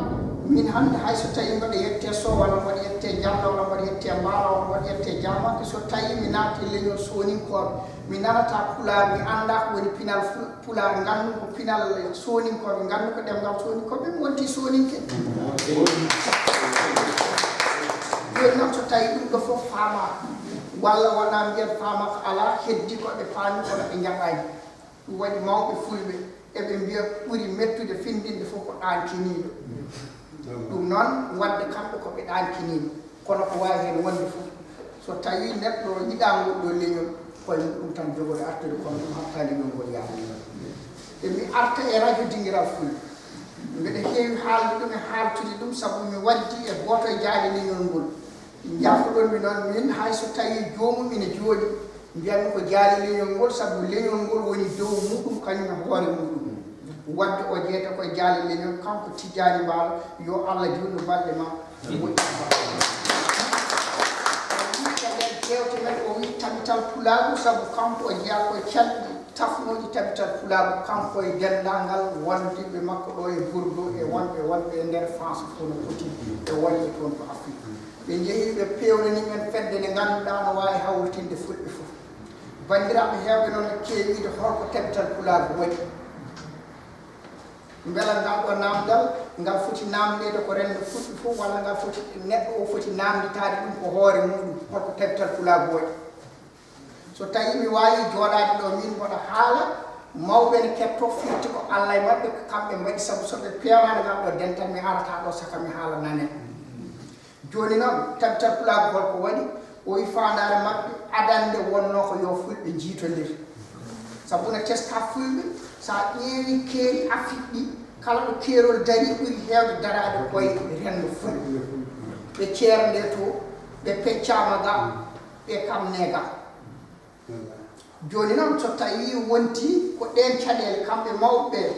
min hannde hay so tawii mbaɗa yettee Sow, walla mbaɗa yettee Jallo, walla mbaɗa yettee Mbaalo, walla mbaɗa yettee Jaamanke, so tawii mi naati leñol sooninkooɓe, mi nanataa Pulaar, mi anndaa ko woni pinal ful-, Pulaar, nganndu ko pinal sooninkooɓe, nganndu ko ɗemngal sooninkooɓe, mi wonti sooninke. Jooni noon, so tawii ɗum ɗo fof faamaaka, walla wonaa mbiyen faamaaka alaa, heddii ko ɓe paami, kono ɓe njaɓaani. Ɗum waɗi mawɓe fulɓe eɓe mbiya ɓuri mettude findinde fof ko ɗaankiniiɗo. Ɗum noon, waɗde kamɓe ko ɓe ɗaankiniiɓe, kono ko waawi heen wonde fof, so tawii neɗɗo yiɗaa ngol ɗoo leñol, ko e muɗum tan jogori artude, kono ɗum haɗtaa leñol ngol yaade. E mi arta e rajo Dingiral Fulɓe, mbeɗa heewi haalde ɗum e haaltude ɗum, sabu mi waɗdi e gooto e jaale leñol ngol. Njaafo-ɗon mi noon, min hay so tawii joomum ina jooɗi, mbiyan-mi ko jaale leñol ngol, sabu leñol ngol woni dow muɗum, kañum e hoore muɗum. Waɗde o jeyta ko e jaale leñol, kanko Tijjaani Mbaalo, yo Allah juutnu balɗe ma, moƴƴin balɗe ma. O wii e nder jeewte men, o wii Tabital Pulaagu, sabu kanko o jeyaa ko e calɗi tafnooji Tabital Pulaagu, kanko e denndaangal wondiɓɓe makko ɗo e Bordeaux, e wonɓe, wonɓe e nder France fof no poti, e wonɓe toon to Afrique. Ɓe njehi, ɓe peewnani men fedde nde ngannduɗaa no waawi hawritinde fulɓe fof. Banndiraaɓe heewɓe noon ne keewi wiide holko Tabital Pulaagu waɗi. Mbela ngal ɗo naamndal, ngal foti naamndeede ko renndo fulɓe fof, walla ngal foti, neɗɗo o foti naamnditaade ɗum ko hoore muɗum, holko Tabital Pulaagu waɗi. So tawii mi waawii jooɗaade ɗo, miin mboɗo haala, mawɓe ne kettoo, firti ko Allah e maɓɓe, ko kamɓe mbaɗi, sabu so ɓe peewaano ngal ɗo dental, mi arataa ɗo, saka mi haala nane. Jooni noon, Tabitha Pulaagu holko waɗi? O wi faandaare maɓɓe adannde wonnoo ko yo fulɓe njiitondir. Sabu no teska fulɓe, so a ƴeewi keeri Afrik ɗi, kala ɗo keerol darii ɓuri heewde daraade koye renndo fulɓe. Ɓe ceernde to, ɓe peccaama ga, ɓe kamne ga. Jooni noon, so tawii wontii ko ɗeen caɗeele, kamɓe mawɓe ɓee,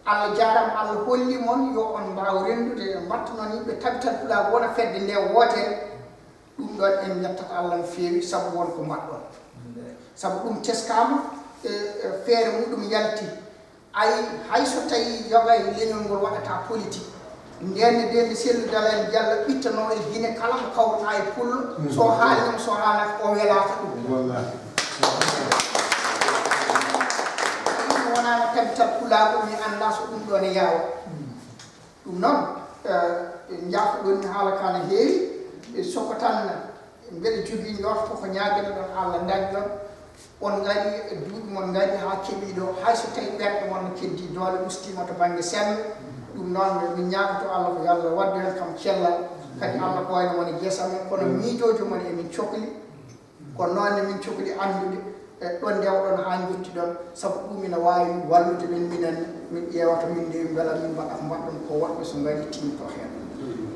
Allah jaaraama, Allah holli mon yo on mbaaw renndude, mbaɗtu noon yimɓe Tabitha Pulaagu wona fedde nde wootere, ɗum ɗoon en njettat Allah no feewi sabu won ko mbaɗɗon. Sabu ɗum teskaama, e, e, feere muɗum yalti. Ay, hay so tawii yoga e leñol ngol waɗata politik, ndeen ne, ndeen ne Sellu Dalein Diallo ɓittanoo e Gine kala mo kawruɗaa e pullo, so haalii mo, so haalaa o welaaka ɗum. Wallaahi. Ɗum wonaa no Tabitha Pulaagu, mi anndaa so ɗum ɗoon ne yaawa. Ɗum noon, eh, en njaafoɗon ni haala ka no heewi, e soko tan mbeɗa jogii njorto ko ñaaginoɗon Allah ndañɗon. On ngari e duuɓi mon ngari haa keɓii ɗo, hay so tawii ɓerɗe mon no keddii doole ustiima to bannge semmbe. Ɗum noon, min ñaagoto Allah ko yo Allah waddu heen kam cellal, kadi Allah ɓooyna mon e gesa men, kono miijooji mon emin cokli. Kono noon ne min cokli anndude e ɗo ndewɗon haa njottiɗon, sabu ɗum ina waawi wallude min, minen min ƴeewata min ndewi mbela min mbaɗa ko mbaɗɗon ko woɗɓe so ngari timto heen.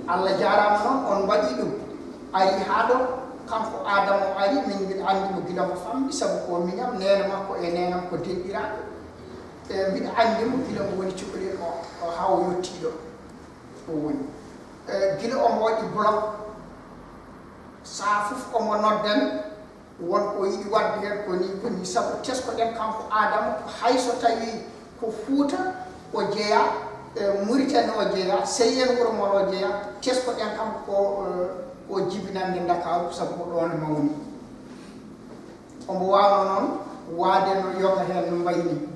Allah jaaraama noon, on mbaɗii ɗum. Ari haa ɗo, kanko Aadama o ari, min mbiɗa anndi mo gila mo famɗi, sabu ko miñam, neene makko e neenam ko denɗiraaɓe. E mbiɗa anndi mo gila mo woni cukalel o, o haa o yottii ɗo o woni. E gila omo waɗi blog, sahaa fof omo noddami, won ko yiɗi waɗde heen ko nii, ko nii, sabu tesko-ɗen kanko Aadama, hay so tawii ko Fuuta o jeyaa, e Muritani o jeyaa, Seyeen Wuro Mor o jeyaa, tesko-ɗen kam ko, e, ko jibinannde Ndakaaru, sabu ko ɗoon mawni. Omo waawno noon waade no yoga heen no mbayi nii.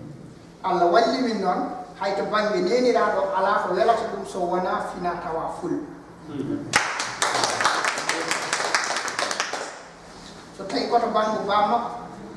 Allah walli min noon, hay to bannge neeniraaɗo alaa ko welata ɗum so wonaa fina tawa fulɓe. So tawii ko to bannge baammakko,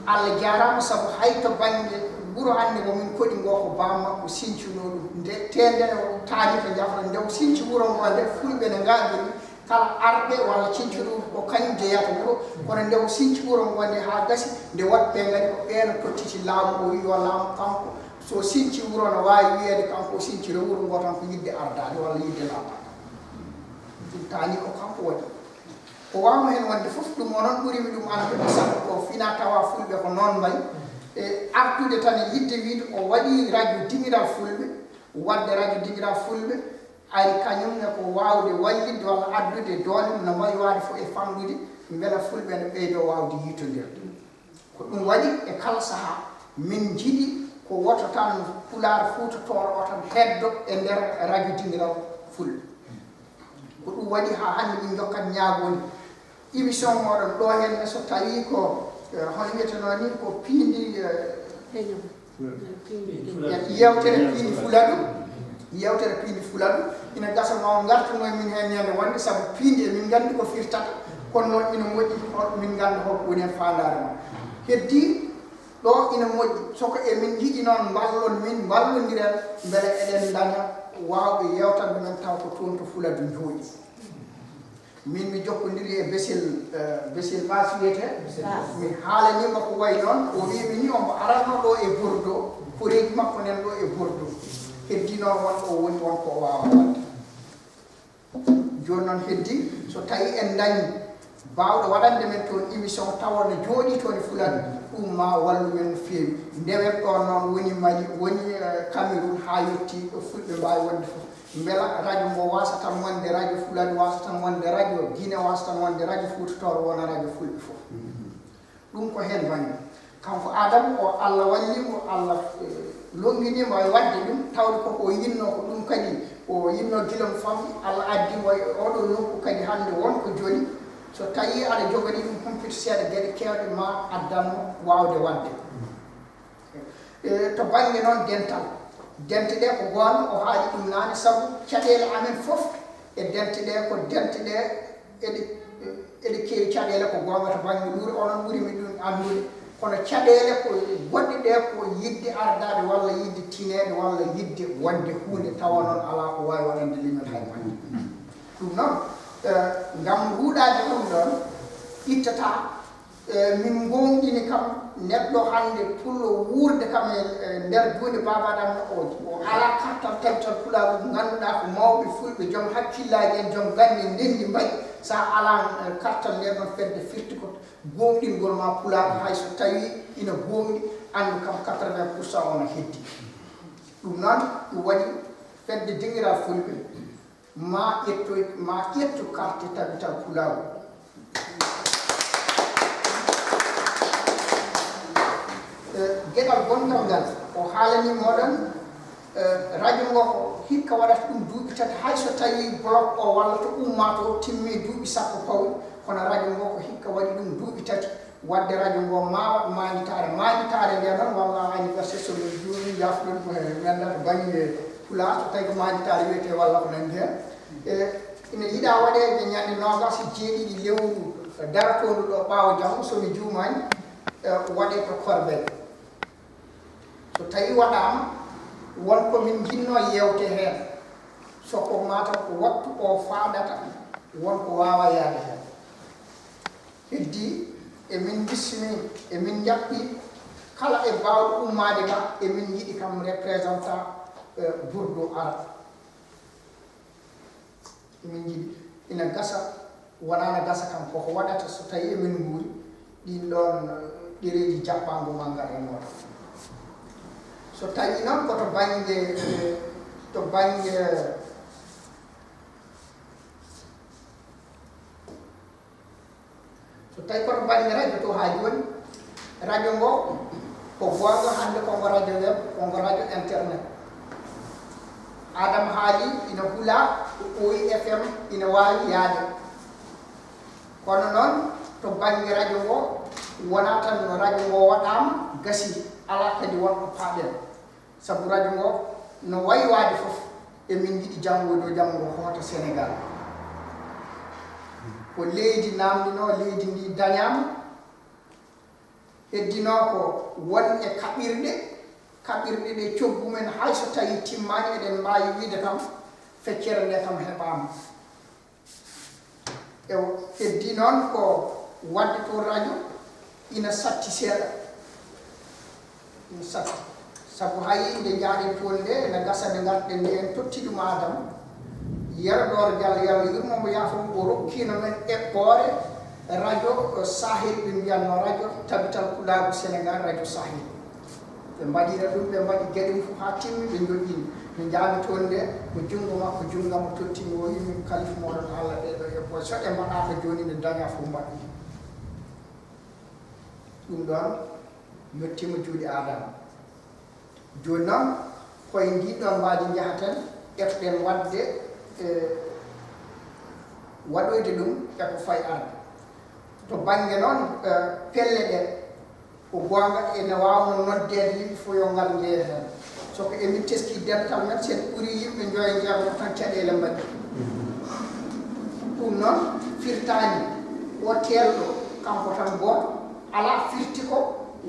Allah jaaraama, sabu hay to bannge wuro hannde mo min koɗi ngo ko baammakko sincunoo ɗum. Nde teendere o taani ko jafra nde o sinci wuro ngo nde fulɓe ne ngaabiri, kala arɓe walla cincuɗo ko kañum jeyata wuro, kono nde o sinci wuro ngo nde haa gasi, nde waɗi ɓe ngari ko ɓeeno tottiti laamu, o wi yo laamu kanko, so sinci wuro no waawi wiyeede kanko o sinciro wuro ngo tan ko yiɗde ardaade walla yiɗde laamu. Ɗum taani ko kanko waɗi. Ko waawno heen wonde fof, ɗum o noon ɓurimi ɗum anndude, sabu ko fina tawa fulɓe ko noon mbayi. E artude tan e yiɗde wiide o waɗi radio Dingiral Fulɓe, waɗde radio Dingiral Fulɓe, ari kañum ne ko waawde wallitde walla addude doole mum no mbayi waade fof e famɗude, mbela fulɓe ne ɓeydoo waawde yiitondirde. Ko ɗum waɗi e kala sahaa, min njiɗi ko woto tan Pulaar Fuuta Tooro o tan heddo e nder radio Dingiral Fulɓe. Ko ɗum waɗi haa hannde min njokkat ñaagooni. Émission mooɗon ɗo henne, so tawii ko, eh, hono wiyetenoo ni, ko piindi, eh, Heñam. Piindi. Yewtere piindi fuladu, yewtere piindi fuladu, ina gasa ma on ngartuno e min heen ñande wonde, sabu piindi emin nganndi ko firtata, kono noon ina moƴƴi hol-, min ngannda holko woni heen faandaare mum. Heddii ɗo ina moƴƴi, so ko emin njiɗi noon mballon min, mballondiren, mbele eɗen ndaña waawɓe yewtande men taw ko toon to fuladu njooɗi. Min mi jokkondiri e Besil, eh, Besil Baas wiyetee. Baas. Mi haalanii mo ko wayi noon, o wii mi ni omo aranno ɗo e Bordeaux, koreeji makko nen ɗo e Bordeaux. Heddii noon won ɗo o woni, won ko o waawa waɗde. Jooni noon heddii, so tawii en ndañii baawɗo waɗande men toon émission tawa no jooɗii toon e fuladu, ɗum ma wallu men no feewi. Ndewen ɗoon noon woni Mali, woni, eh, Cameroun, haa yettii ɗo fulɓe mbaawi wonde fof. Mbela radio ngo waasa tan wonde radio fuladu, waasa tan wonde radio Gine, waasa tan wonde radio Fuuta Tooro, wona radio fulɓe fof. Ɗum ko heen bannge. Kanko Aadama o, Allah walli mo, Allah, eh, longini mo e waɗde ɗum, tawde koko o yinnoo ko ɗum kadi, o yinnoo gila mo famɗi, Allah addi mo e oɗo nokku kadi hannde won ko joli. So tawii aɗa jogori ɗum humpito seeɗa geɗe keewɗe ma addan mo waawde waɗde. E, to bannge noon dental, dente ɗe ko goonga, o haali ɗum naane, sabu caɗeele amen fof e dente ɗe ko dente ɗe eɗe, eɗe keewi caɗeele, ko goonga, to bannge luure, onon ɓuri mi ɗum anndude, kono caɗeele ko goɗɗe ɗe ko yiɗde ardaade walla yiɗde tineede walla yiɗde wonde huunde, tawa noon alaa ko waawi waɗande leñol hay mande. Ɗum noon, Eh, ngam ruɗaade ɗum ɗoon ittata, eh, min ngoonɗini kam neɗɗo hannde pullo wuurde kam e, eh, nder duunde baabaaɗam o, o alaa kartal tabital pulaagu ngannduɗaa ko mawɓe fulɓe, joom hakkillaaji en, joom ganni ndenndi mbaɗi. So a alaa, eh, kartal ndeen ɗoon fedde firti ko goonɗingol ma pulaagu, hay so tawii ina goonɗi, anndu kam quatre-vingts pour cent o no heddii. Ɗum noon, ɗum waɗi fedde dingiral fulɓe. Ma ƴettu, ma ƴettu carte tabital pulaagu. Eh, geɗal gonngal ngal, o haalani mooɗon, eh, radio ngo ko hikka waɗata ɗum duuɓi tati, hay so tawii bloc o walla to ummato o timmi duuɓi sappo pawɗi, kono radio ngo ko hikka waɗi ɗum duuɓi tati. Waɗde radio ngo maawa maanditaare. Maanditaare nde noon, walla anniversaire, so mi juumii, njaafoɗon ko he mi anndaa to bannge Pulaar, so tawii ko maanditaare wiyetee walla ko nanndi heen. E, ina yiɗaa waɗeede ñande noogaas e jeeɗiɗi lewru darotoondu ɗo ɓaawo janngo, so mi juumaani, e, waɗee to Korbel. So tawii waɗaama, won ko min njinnoo yeewte heen. So ko mataw ko waktu o faaɗata, won ko waawa yahde heen. Heddii, emin bismii, emin njaɓɓii kala e baawɗo ummaade ga, emin njiɗi kam représentant, eh, Burdu ara. Emin njiɗi, ina gasa, wonaa na gasa kam, koko waɗata so tawii emin nguuri, ɗiin ɗoon, eh, ɗereeji jaɓɓaango ma ngar e mooɗon. So tawii noon ko to bannge, eh, to bannge, So tawii kono bannge radio to haa jooni, radio ngo ko goonga hannde ko ngo radio web, ko ngo radio internet. Adam haali ina hula, ko ɓooyi F M ina waawi yaade. Kono noon to bannge radio ngo wonaa tan no radio ngo waɗaama, gasi, alaa kadi wonɗo paaɗen. Sabu radio ngo no wayi waade fof, emin njiɗi janngo e dow janngo ngo hoota Senegaal. Ko leydi naamndinoo, leydi ndi dañaama. Heddinoo ko won e kaɓirɗe, kaɓirɗe ɗe coggu men hay so tawii timmaani, eɗen mbaawi wiyde kam feccere nde kam heɓaama. Ewa, heddii noon ko waɗde toon radio ina satti seeɗa. Ina satti. Sabu hay nde njaaɗen toon nde, ene gasa nde ngarɗen nde, en totti ɗum Adam. Yero Dooro Jallo, yo Allah yurmo mo, yaafo mo, o rokkiino men eɓɓoore radio Sahel, ɓe mbiyatnoo radio Tabital Pulaagu Senegaal, radio Sahel. Ɓe mbaɗiino ɗum, ɓe mbaɗi geɗe mum fof haa timmi, ɓe njoɗɗini. Nde njahmi toon nde, ko junngo makko, junngo am o tottimi, o wiyi min, "Kalifu mooɗon Allah, ɗee ɗoo eɓɓooje, so ɗe mbaɗaaka jooni, ɗe dañaa fof mbaɗɗen." Ɗum ɗoon yettiima juuɗe Aadama. Jooni noon, ko e ndiin ɗoon mbaadi njahaten, etoɗen waɗde, e, waɗoyde ɗum e ko fayi arde. To bannge noon, e, pelle ɗe, ko goonga, ene waawno noddeede yimɓe fof yo ngar njeya heen. So ko emin teskii dental men, so en ɓurii yimɓe njoya njeya tan, caɗeele mbaɗi. Ɗum noon firtaani o teelɗo kanko tan gooto, alaa firti ko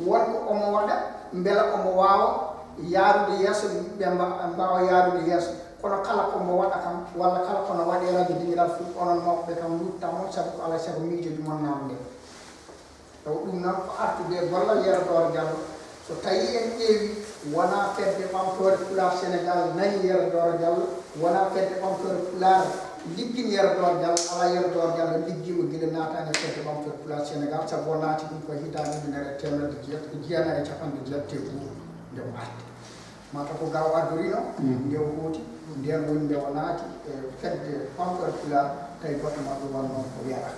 won ko omo waɗa mbela omo waawa yaarude yeeso, ɓe mba-, mbaawa yaarude yeeso. Kono kala ko mo waɗa kam, walla kala ko no waɗee radio Dingiral Fulɓe, onon mawɓe ɓe kam, luuttaa mon, sabu ko alaa e sago miijooji mon naamndee. Taw ɗum noon ko artude e gollal Yero Dooro Jallo. So tawii en ƴeewi, wonaa fedde ɓamtoore Pulaar Senegaal nayi Yero Dooro Jallo, wonaa fedde ɓamtoore Pulaar liggini Yero Dooro Jallo, alaa, Yero Dooro Jallo liggiima gila naataani e fedde ɓamtoore Pulaar Senegaal, sabu o naati ɗum ko hitaande ujunere e teemedde jeetati e jeenayi e capanɗe jeetati e goo nde o arti. Mataw ko ga o ardoriino, nde o hooti, ndeen woni nde o naati e fedde ɓamtoore Pulaar, tawi goɗɗo maɓɓe wonnoo ko Yero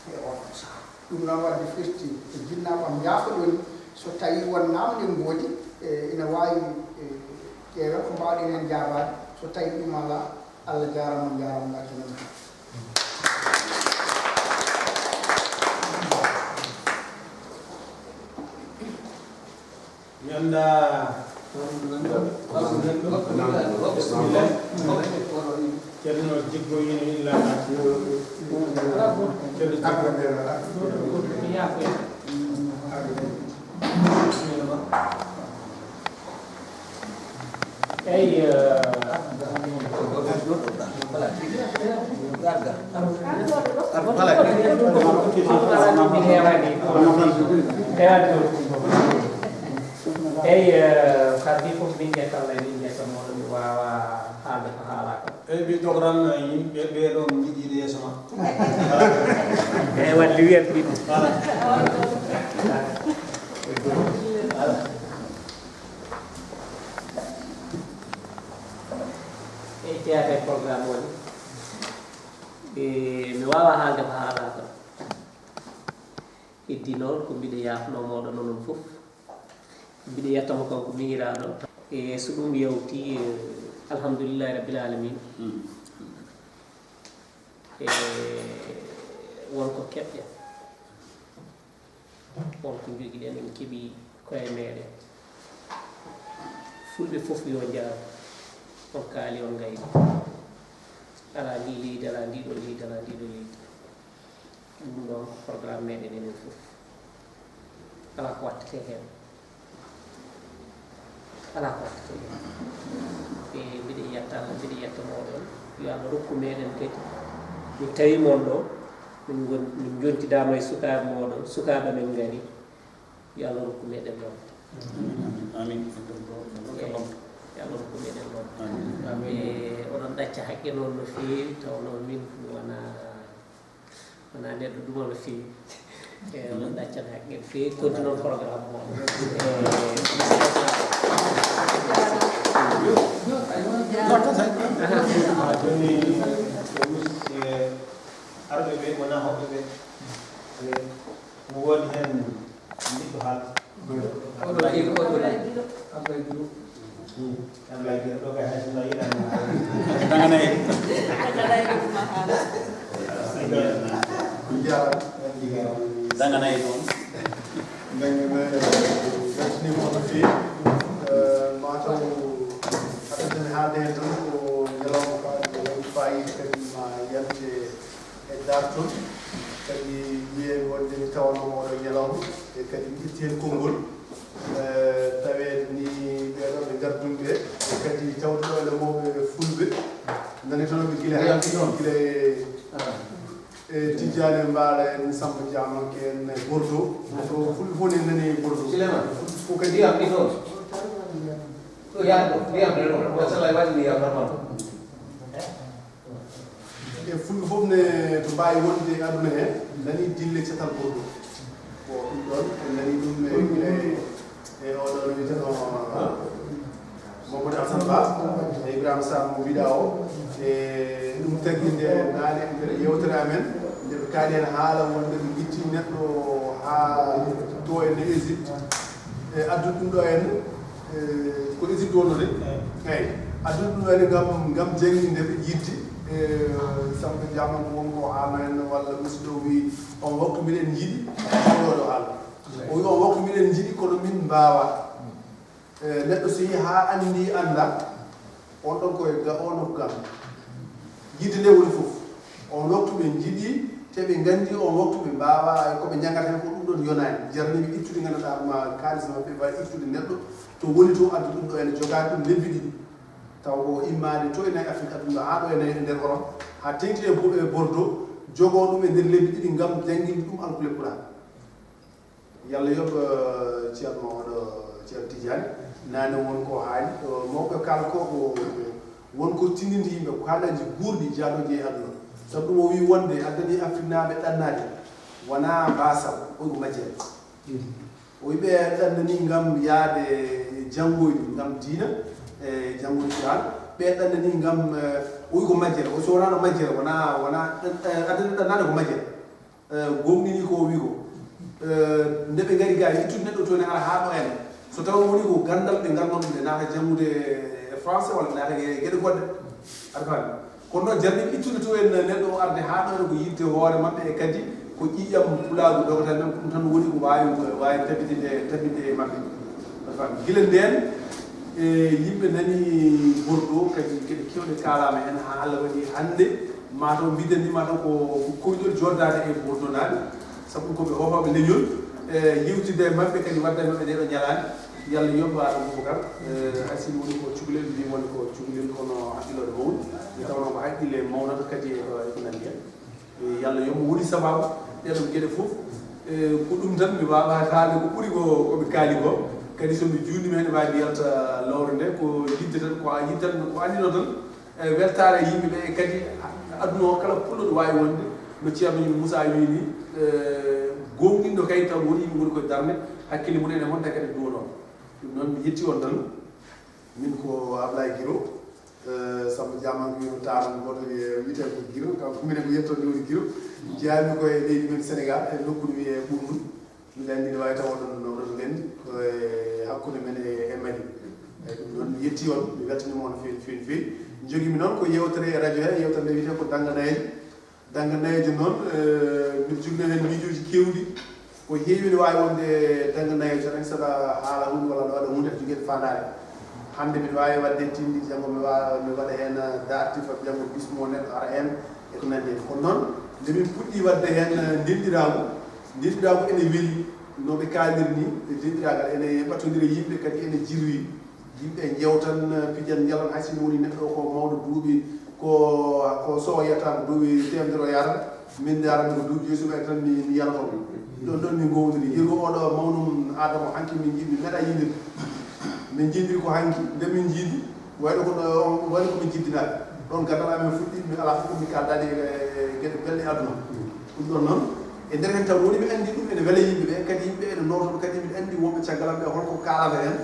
e oon ɗoon sahaa. Ɗum noon waɗde firti ko jinnaaɓe am njaafoɗon, so tawii won naamnde ngoodi, e, ina waawi, e, ƴeewee ko mbaawɗen heen jaabaade, so tawii ɗum alaa, Allah jaaraama, on njaaraama, ngarten heen. Mi anndaa Ceerno Jiggo ina illa. Ceerno Jiggo. Eyi, eh, Arga. Ar-, ar-, falak. Eyi, eh, kadi fof min ƴetta, min ƴetta moɗo, mi wawa haalde ko haalaka. Eyi, mi dogoran yimɓe ɓe ɗo mi yiɗi yeeso ma. Eyi, walli wiyan ɗum. Voilà. Eyi, théâtre programme woni. E, mi wawa haalde ko haalaka. Heddi noon ko mbiɗa yaafno moɗon onon fof. Mbiɗa yettamo kanko miñiraaɗo. E so ɗum yawti, eh, alhamdulillahi rabbil alamin. Mm. E won ko keɓɗen, won ko njogiɗen, en keɓi koye meɗen. Fulɓe fof yo njaar, on kaali, on ngayni. Ala ndi leydi, ala ndi ɗo leydi, ala ndi ɗo leydi. Ɗum ɗon ko programme meɗen enen fof. Alaa ko wattete heen. Alaa ko wattete heen. E mbiɗa yetta Allah, mbiɗa yetta moɗon. Yo Allah rokku meɗen kadi. Min tawi mon ɗo. Min ngon-, min jontidaama e sukaaɓe moɗon. Sukaaɓe men ngari. Yo Allah rokku meɗen ɗon. Amin. Yo Allah rokku meɗen ɗon. Amin. E oɗon ɗacca haqqe noon no feewi, taw noon min wona Wona neɗɗo ɗum no feewi. E, on ɗaccan haqqe feewi, continuon programme mo. Joni, e, arɓe ɓe wona hoɓɓe ɓe. E, no woodi heen jiɗɗo haal. Oɗo kiiɗo, oɗo kiiɗo. Ablaye Diouf. Hmm. Ablaye Diouf, ɗo kay hay sinno yiɗani. Dagana en. Dagana en ɗon. Nganmi weltaniima on no feewi. Eh, mataw haɗata mi haalde heen tan ko ñalawma ka, ko woni fayida kadi ma yante e dartol. Kadi wiyee wonde mi tawanoo oɗo ñalawma, e kadi mi itti heen konngol, eh, taweede ni ɓee ɗoo ɓe ngardumi ɓe, e kadi tawde ɗo ene mawɓe fulɓe, nani toon ɓe gila, ndiyam ɗi ɗoon, gila e, ah, e Tijjaani Mbaalo en, Samba Diamanke en, e Bordeaux. Ɗo fulɓe fof ne nani Bordeaux. Souleymane, fof kadi ndiyam ɗi ɗoon. Ɗo yaade ɗo, ndiyam ɗi ɗoon. Ko Sala waɗi ndiyam normal. E fulɓe fof ne to mbaawi wonde e aduna he, nani dille catal Bordeaux. Bon, ɗum ɗoon, en nani ɗum e gila e, e oɗo no wiyeteno, ah, Mamadou Alassane Ba, e Ibrahima Sarr mo mbiɗa o. E ɗum tagi nde naane e nder yewtere amen, nde ɓe kaali heen haala wonde ɓe ngitti neɗɗo haa to e nder Égypte. E addude ɗum ɗo en, e, ko Égypte wonno de. Eyi. Addude ɗum ɗo en ngam, ngam jannginde ɓe yiɗde. E, Samba Diamanke won ko haalno en walla musidɗo o wiyi, on waktu mbiɗen yiɗi, ɗo ɗo haala. O wiyi, on waktu mbiɗen yiɗi, kono min mbaawaa. E, neɗɗo so yii haa anndi annda, on ɗon koye ga-, on ko gam. Yiɗde nde woni fof. On waktu ɓe njiɗi, te ɓe nganndi on waktu ɓe mbaawaa, ko ɓe njangata heen ko ɗum ɗon yonaani. Jarani ɓe ittude ngannduɗaa ma kaalis maɓɓe, mbaɗa ittude neɗɗo to woni to, addu ɗum ɗo ene jogaade ɗum lebbi ɗiɗi. Taw ko immaade to e nayi Afrique aduna haa ɗo e nayi e nder Europe, haa teŋti e Bo-, e Bordeaux, jogoo ɗum e nder lebbi ɗiɗi ngam jannginde ɗum alkule Pulaar. Yalla yoɓ, eh, Ceerno oɗo, Ceerno Tidiane. Naane won ko haali, eh, mawɓe kala ko, ko, won ko tindinde yimɓe ko haalaji guurɗi jaadooji e aduna. Sabu ɗum o wii wonde addani Afriknaaɓe ɗannaade wonaa baasal, o ko majjere. O wii ɓe ɗannani ngam yaade janngoyde ngam diina, e janngoyde Qur'an. Ɓe ɗannani ngam, eh, o wii ko majjere. O so wonaano majjere, wonaa, wonaa, eh, addani ɗannaade ko majjere. Eh, gomɗini ko o wi ko. Eh, nde ɓe ngari gaa, ittude neɗɗo to ene ara haa ɗo en. So taw woni ko ganndal ɓe ngarno ɗum, ɓe naata janngude e français walla ɓe naata e geɗe goɗɗe. Aɗa faami? Kono noon jarni ɓe ittude to en neɗɗo o arde haa ɗo en ko yiɗde hoore maɓɓe e kadi ko ƴiiƴam pulaagu dogata men, ko ɗum tan woni ko waawi, waawi tabitinde, tabitinde e maɓɓe. Aɗa faami? Gila ndeen, e yimɓe nani Bordeaux kadi geɗe keewɗe kaalaama heen haa Allah waɗi hannde. Mataw mbiɗen ni mataw ko, ko koyɗol joddaade e Bordeaux naaɓe, sabu ko ɓe hoofaaɓe leñol, e yewtidde e maɓɓe kadi wadda e maɓɓe nde ɗo ñalaande. Yalla yoɓ Adama Boubacar, eh, hay sinno woni ko cukalel, mbi woni ko cukalel, kono haqqillooɗe mawni. Nde tawnoo ko haqqille mawnata kadi e ko, e ko nanndi heen. Eh, Yalla yo mo woni sabaabu ɗee ɗoon geɗe fof. Eh, ko ɗum tan mi waawaa haalde ko ɓuri ko, ko mi kaali ko. Kadi so mi juutniima heen, waawi mi yalta lowre nde, ko yiɗde tan, ko a yiɗi tan, ko anndinoo tan. E weltaare yimɓe ɓe, e kadi aduna o kala pullo ɗo waawi wonde, no Ceerno Moussa wii ni, e, gooŋɗinɗo kay taw woni yimɓe ngoni koye darnde, hakkille mum en e honto kadi duwonoo. Ɗum noon, mi yetti on tan. Min ko Ablaye Giro, e, Samba Diamanko wiyno Taran, gooto wiye, wiyetee ko Giro, kanko minen ko yettoode woni Giro. Jeyaami ko e leydi men Sénégal, e nokku no wiyee Ɓunndu. Miɗa anndi ne waawi taw oɗon, oɗon nganndi ko e hakkunde men e, e Mali. Eyi, ɗum noon, mi yetti on, mi weltaniima on feewi, feewi, feewi. Njogii-mi noon ko yeewtere e radio he, yeewtere nde wiyetee ko Dannga Nayeejo. Dannga Nayeejo noon, eh, mbiɗa jogii heen miijooji keewɗi. Ko heewi ne waawi wonde Dannga Nayeejo tan, saɗa haala huunde walla aɗa waɗa huunde, aɗa jogii heen faandaare. Hannde mbiɗa waawi waɗde tinndi, janngo mi wa-, mi waɗa heen, eh, daarti, fad janngo bismo neɗɗo ara heen, e ko nanndi heen. Kono noon, nde min puɗɗii waɗde heen, eh, ndenɗiraagu, ndenɗiraagu ene weli, no ɓe kaaliri ni, e ndenɗiraagal ene ɓatondira yimɓe, kadi ene jirwi. Yimɓe njewtan, eh, pijan, njalan, hay sinno woni neɗɗo o ko mawɗo duuɓi, ko, ko so o yetta ko duuɓi teemedere o yahata, min nde arani ko duuɓi joyi, so ɓe tan mi, mi yalto. Ɗon ɗon min ngowndiri. Yeru oɗo mawnum Adama hanki min njiɗmi meɗa yiɗir. Min njiɗiri ko hanki, nde min njiidi, wayno ko ɗo, wayno ko min jiddinaaɓe. Ɗon gandal amen fuɗɗi, min alaa fof ko min kaaldaani e, e geɗe belɗe aduna. Ɗum ɗon noon, e nder heen taw woni mi anndi ɗum ene wela yimɓe ɓe, kadi yimɓe ene nooto ɗum, kadi miɗa anndi wonɓe caggal am ɓe holko kaalata heen.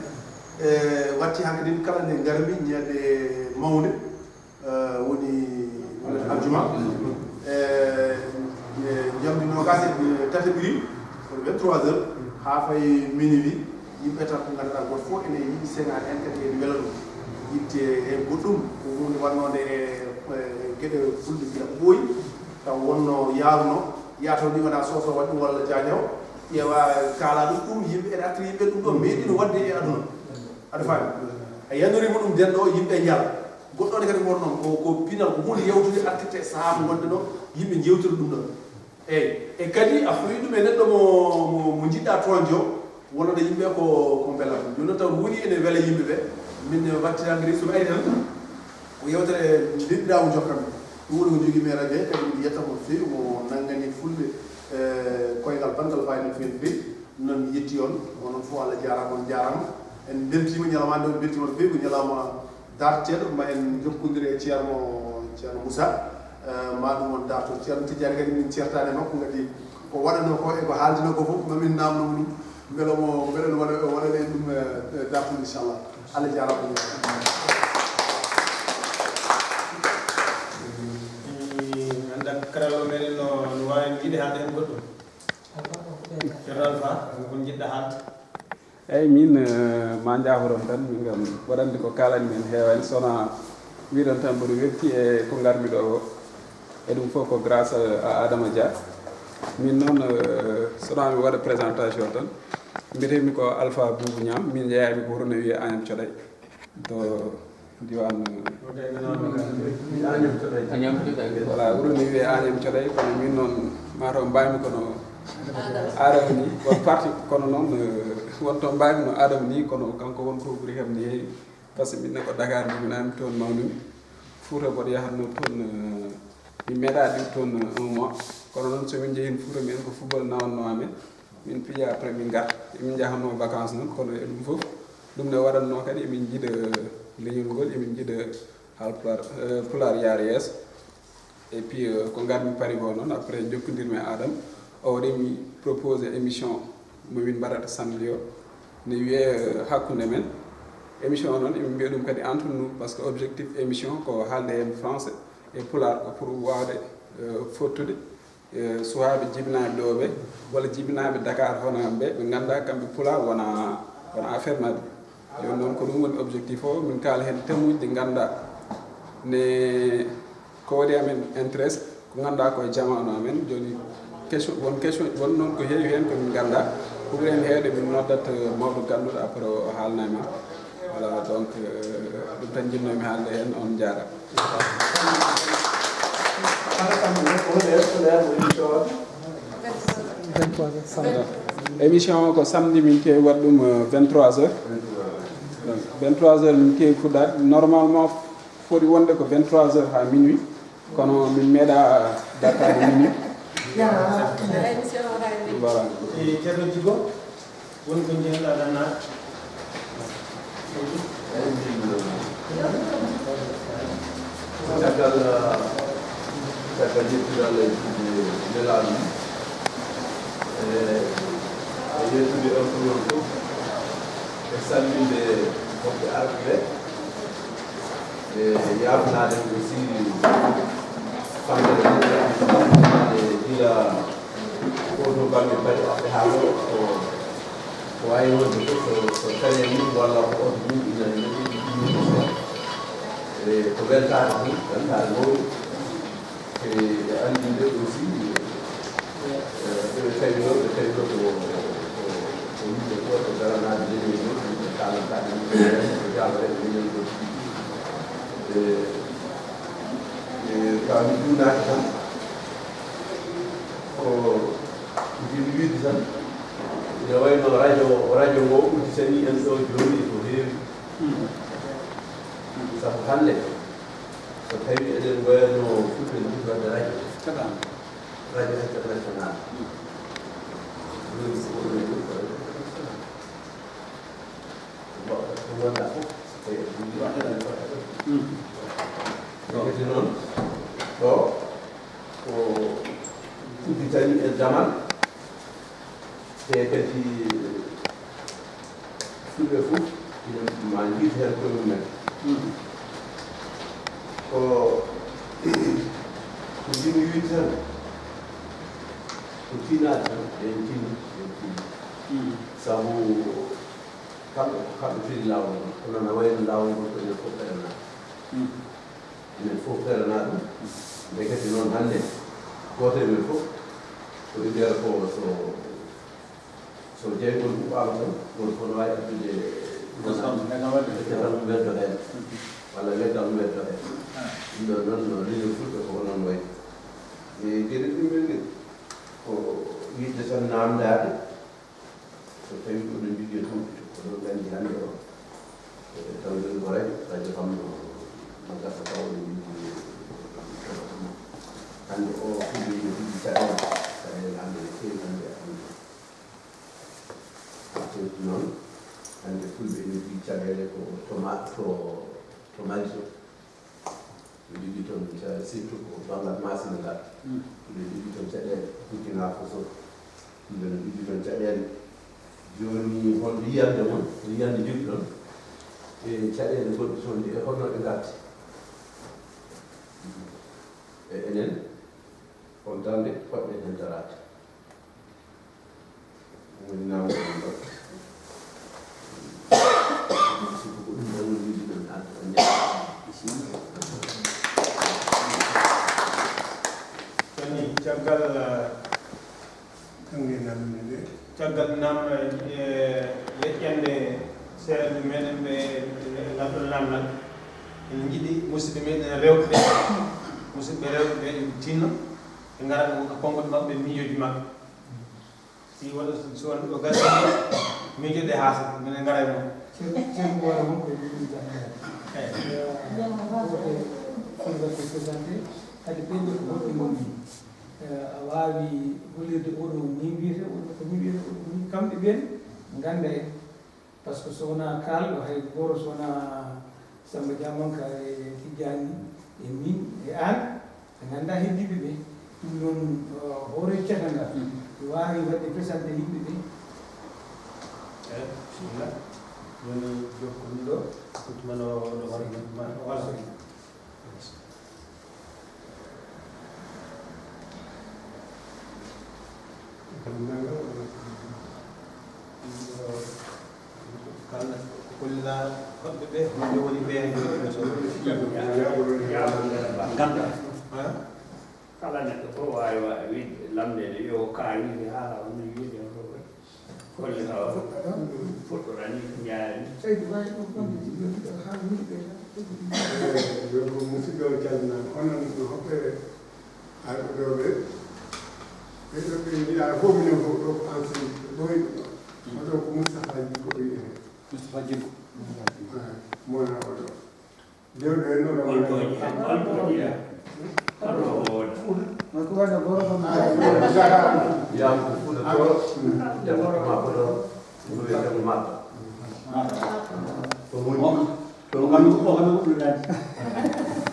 E, watti hankadin kala nde ngarmi ñande mawnde, eh, woni aljuma, eh, eh, njamdi noogaas e tataɓiri, ko vingt-trois heures, haa fay minuit, yimɓe tan ko ngannduɗaa gooto fof ene yiɗi seŋaade heen, kadi ene wela ɗum. Yiɗde heen goɗɗum, ko huunde wannode e, e geɗe fulɓe mbiya ɓooyi, taw wonno yaaruno, yaa taw ni wonaa Soso waɗi ɗum walla Jaajaw, ƴeewa kaala ɗum, ɗum yimɓe ene artiri yimɓe ɗum ɗo meeɗino waɗde e aduna. Aɗa faami? A yanoriima ɗum nden ɗo, yimɓe njala. Goɗɗo ne kadi won noon, ko, ko pinal, ko huunde yewtude artirte e sahaa mo ngonɗen ɗo, yimɓe njewtira ɗum ɗon. Eyi, e kadi a fawi ɗum e neɗɗo mo, mo, mo njiɗɗa toonjo, wonande yimɓe ko, ko mbela ɗum. Jooni noon taw woni ene wela yimɓe ɓe, min ne wattitangiri so mi ari tan, ko yewtere ndenɗiraawo jokkanmi. Ɗum woni ko jogii mi e radio he, kadi miɗo yetta mo no feewi, mo nanngani fulɓe, eh, koyngal banngal fayida no feewi no feewi. Ɗum noon mi yetti on, onon fof Allah jaaraama, on jaaraama. En mbeltiima ñalawma nde, on mbeltiima no feewi, ko ñalawma darteeɗo, ma en njokkondir e Ceerno, Ceerno Moussa, eh, ma ɗum on darto. Ceerno Tijjaani kadi min ceertaani e makko, ngati ko waɗanoo ko e ko haaldinoo ko fof, ma min naamno mo ɗum, mbele mo, mbele no waɗa, o waɗana en ɗum, eh, eh, dartol, inchallah. Allah jaaraama. Mi anndaa karallo meɗen no, no waawi yiɗde haalde heen goɗɗum. Ceerno Alpha, ko njiɗɗa haalde? Eeyi, min, eh, ma njaaforon tan, min kam, mboɗo anndi ko kaalani men heewaani, so wonaa mbiɗon tan mboɗo welti e ko ngarmi ɗo o. E ɗum fof ko grâce à Adama Dia. Min noon, eh, so wonaa mi waɗa présentation tan, mbiyetee-mi ko Alpha Boubou Niang, min njeyaa-mi ko wuro no wiyee Agnam Thioday. To Diwan. Agnam Thioday. Voilà, wuro ne wiyee Agnam Thioday, kono min noon, mataw mbaymi kono Adama ni, won parti, kono noon, eh, won to mbaymi no Adama ni, kono kanko won ko ɓuri kam ni heewi. Par ce que min ne ko Dakar mi, mi toon mawnumi. Fouta mboɗo yahatno toon, eh, mi meeɗa ɗum toon, eh, un mois. Kono noon so min njehin Fouta, min ko football nawatno amen. Min piya après min ngar, min njahatno vacances noon, kono e ɗum fof, ɗum ne waɗatno kadi emin njiɗa leñol ngol, emin njiɗa Haalpulaar, eh, Pulaar yaara yeeso. Et puis, eh, ko ngarmi Paris ko noon, après njokkondirmi e Adam, o waɗi mi proposé émission mo min mbaɗata samedi o, ne wiyee, eh, Hakkunde Men. Émission o noon, emin mbiya ɗum kadi entre nous, par ce que objectif émission ko haalde heen français e pulaar, ko pour waawde, eh, fottude, eh, suwaaɓe jibinaaɓe ɗo ɓe, walla jibinaaɓe Dakar hono am ɓe, ɓe nganndaa kamɓe pulaar wona, wona affaire maɓɓe. Jooni noon ko ɗum woni objectif o, min kaala heen thème uji ɗi nganndaa ne ko waɗi amen intéresse, ko nganndaa ko e jamaanu amen. Jooni question, won question, won noon ko heewi heen ko min nganndaa, ko ɓuri heen heewde min noddat, eh, mawɗo gannduɗo, après o haalna min. Voilà, donc, eh, ɗum tan njiɗnoomi haalde heen, on njaaraama. Hara kam ne ko leer, ko leer mo émission o. Vingt-trois heures. Émission o ko samedi, min keewi waɗ ɗum, euh, vingt-trois heures. Donc, vingt-trois heures min keewi fuɗɗaade. Normalement, foti wonde ko vingt-trois heures haa minuit. Kono min meeɗa dartaade minuit. Voilà. E Ceerno Jiggo, woni ko njehɗaa ɗan naa? Caggal, caggal yettude Allah e juulde nelaaɗo mum, e, e yettude on ɗum fof, e salminde wonɓe arɓe ɓe, e yaafnaade aussi famɗere nde, gila ko to bannge baɗi ɓe haa ɗo, ko, ko waawi wonde fof, so, so tawi mum walla ko on mum ina, ina ƴeeƴi ɗum. E ko weltaare tan, weltaare mawni. E, e anndinde aussi, e, ɓe tawi ɗo, ɓe tawi ɗo ko, ko, ko yimɓe ko, ko daranaaɓe leñol ngol, yimɓe kaalantaaɓe, yimɓe ko jaaloree leñol ngol. E, e, tawa mi juunaaki tan, ko njiɗmi wiide tan, ina wayno radio, radio ngo udditanii en ɗo jooni ko heewi. Sabu hannde, so tawi eɗen ngoyatno fulɓe no foti waɗde radio, radio international. Ɗum ko radio international. Ɗum waɗata fof, so tawi eɗen njogii radio international. Ɗum waɗata noon, ɗo ko udditanii en damal, te kadi fulɓe fof ina ma njiita heen koye mumen. Ko, ko njiɗmi wiide tan, ko tiinaade tan, en tini, en tini. Sabu kamɓe, kamɓe fini laawol ngol, kono no wayno laawol ngol ko enen fof ɓeynaa. Enen fof feeranaa ɗum. Ndekete noon hannde, gooto e men fof, ko ɓe mbiyata ko so, so jeyngol huɓɓaama tan, gooto fof no waawi addude leggal mum weddo heen, walla leggal mum weddo heen. Ɗum ɗoon noon, no leñol fulɓe ko noon wayi. E geɗe ɗum men ɗin, ko yiɗde tan naamndaade, so tawii ko oɗon njogii e humpito, oɗon nganndi hannde o, e, tawde ko radio, radio kam no, no gasa taw oɗon njogii. Hannde o, fulɓe ina njogii caɗeele, caɗeele hannde no keewi hannde e aduna. Haa tawti noon, hannde fulɓe ina njogii caɗeele ko to ma-, to, to maaji to. Ɓe njogii toon ca-, surtout ko banngal maasina ngal. Ɓe njogii toon caɗeele, Burkina Faso. Ɓe njogii toon caɗeele. Jooni, hol yiyannde mon, yiyannde njogiɗon? E caɗeele gonɗe toon ɗe, e holno ɗe ngarti? E enen, hol darnde poɗɗen heen daraade? Woni naamndal ngal. Sibu ko ɗum tan woni njiɗi ɗon adda on ñaama. Bismillah. Kadi caggal, eh, kanngee naamne nde. Caggal naamne, eh, yeƴƴande seeɗa meɗen ɓe, eh, ngal ɗon naamnal. En njiɗi musidɓe meɗen rewɓe ɓe, musidɓe rewɓe ɓe, ɓe tinno, ɓe ngara ɓe ngokka konngol maɓɓe, miijooji maɓɓe. Si wona, si wona ɗo gasii, miijoɗe haa saka, minen ngara e mon. Ceerno, Ceerno Boora won ko yimɓe tan. Eey. Eh, ko woni présenté, kadi ɓen ɗo ko woɓɓe ngonmi. Eh, a waawi hollirde oɗo ko nii wiyetee, oɗo ko nii wiyetee, oɗo ko nii, kamɓe ɓen ngannda en. Par ce que so wonaa kaalɗo, hay gooto so wonaa Samba Diamanka e Tijjaani e miin e aan, ɓe nganndaa heddiiɓe ɓe. Ɗum noon, o, hoore cata ngal, mi waawi waɗde présenté yimɓe ɓe. Eey, bisimilla. Jooni jokkondiɗo, kutuma no, no walla, ma, walla. Kala ko kollira hoɗɓe ɓe, hoɗɓe woni ɓe ngannda. Kala neɗɗo fof waawi wa-, wiide, lamndeede, yo ko kaari wiide, haala on no wiide, on fof. Golle tawa fuɗɗorani, njaarani. Seydi Ba, ɗum ɗon mi jiɗɗo haa yimɓe tan. Eey, yo ko musidɗo o calminaama. Onon no hoɓɓe arɓe ɗo ɓe. Ɓe ɗo ɓe mbiɗa fof minen fof ɗo ko enseignant ɓooyɗo ɗo. Oɗo ko Moustapha Djiko ɓe wiyete. Moustapha Djiko. Mona oɗo. Dewɗo en ɗo kam. Yam ko fuɗa to, département Podor, no wiyetee Matam. Ko woni, ko woni, ko woni ɗuɗɗani.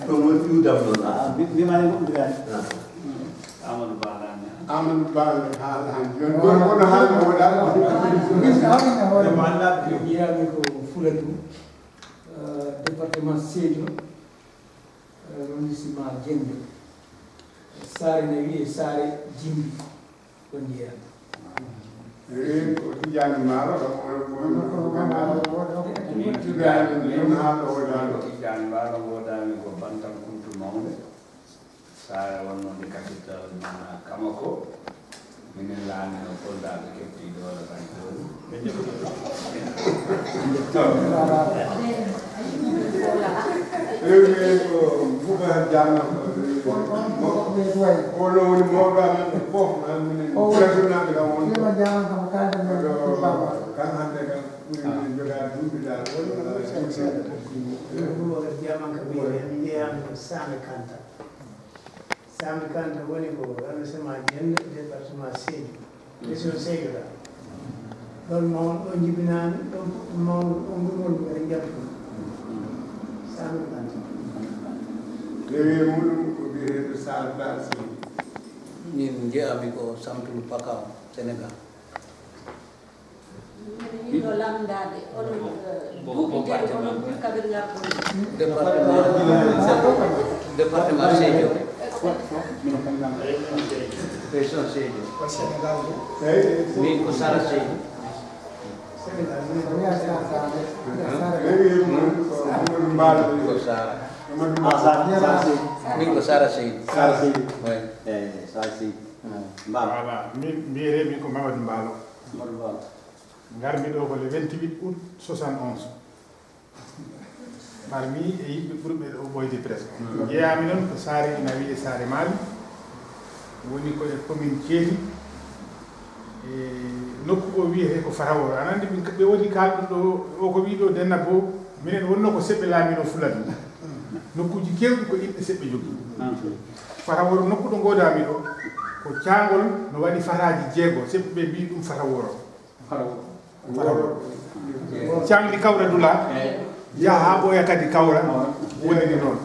Ko woni ɗuɗɗam ɗon. Ah, mi, mi mari ɗuɗɗani. Amadou Ba Dramé. Amadou Ba haala han. Yon ɗon kono haala o dal. Min haala hoore. Yo Allah. Jeyaami ko Fuladu, eh, département Sédhiou, eh, arrondissement Diendé. Saare na wiyee Saare Jimbi. Ko ndiyan. Eyi, ko Tidiane Maro, ɗo, ɗo, ɗo, Tidiane, min haalɗo o daalo. Tidiane Maro, woodaani ko Bantam Kuntu Mawnde. Saare wonnoo nde capital mana Kamako. Minen laami o Kolda ɓe kepti doole kan jooni. Ɓe jokki. Ewde ko Boubacar Diallo, ko, ko, ko, ko, ko woni mawɗo amen fof, an minen Fuladu naaɓe kam won ɗo. Kan hannde kam ɓuri min jogaade duuɓi dal. Boubacar Diamanka wiyetee, mi jeyaama ko Same Kanta. Sami Kanta woni ko arrondissement Diendé, département Sédhiou, région Sédhiou la. Ɗon mawɗo, ɗon jibinaani, ɗon puɗɗo mawɗo, ɗon ngoni woni ko ɓe njaltu. Sami Kanta. Rewi muɗum ko biyeteeɗo Sal Ba Sy. Min jeyaami ko Samtul Pakao, Sénégal. Miɗo lamndaade onon, eh, duuɓi joyi onon ɓuri kaɓirgal ko. Département, département Sédhiou. Région Sédhiou. Min ko Sara Sédhiou. Ko Sara. Min ko Sara Sédhiou. Sara Sédhiou. Oui. Eyi, Sara Sédhiou. Mbaalo. Voilà, min mbiyetee min ko Mamadou Mbaalo. Mamadou Mbaalo. Ngarmi ɗo ko le vingt-huit août soixante-onze. Parmi e yimɓe ɓurɓe ɗo ɓooyde presque. Jeyaami noon ko saare ina wiyee Saare Maali. Woni ko e commune Thiély. E nokku o wiyetee ko Fataworo. Aɗa anndi ɓe woni kaalɗo ɗo, o ko wii ɗo denna bo, minen wonno ko seɓɓe laamino Fuladu. Nokkuuji keewɗi ko inɗe seɓɓe jogii. Fataworo nokku ɗo ngoodaami ɗo, ko caangol no waɗi fataaji jeego, seɓɓe ɓe mbii ɗum Fataworo. Fataworo. Caangli Kawra Dula, yaha haa ɓooya kadi Kawra, woni ni noon.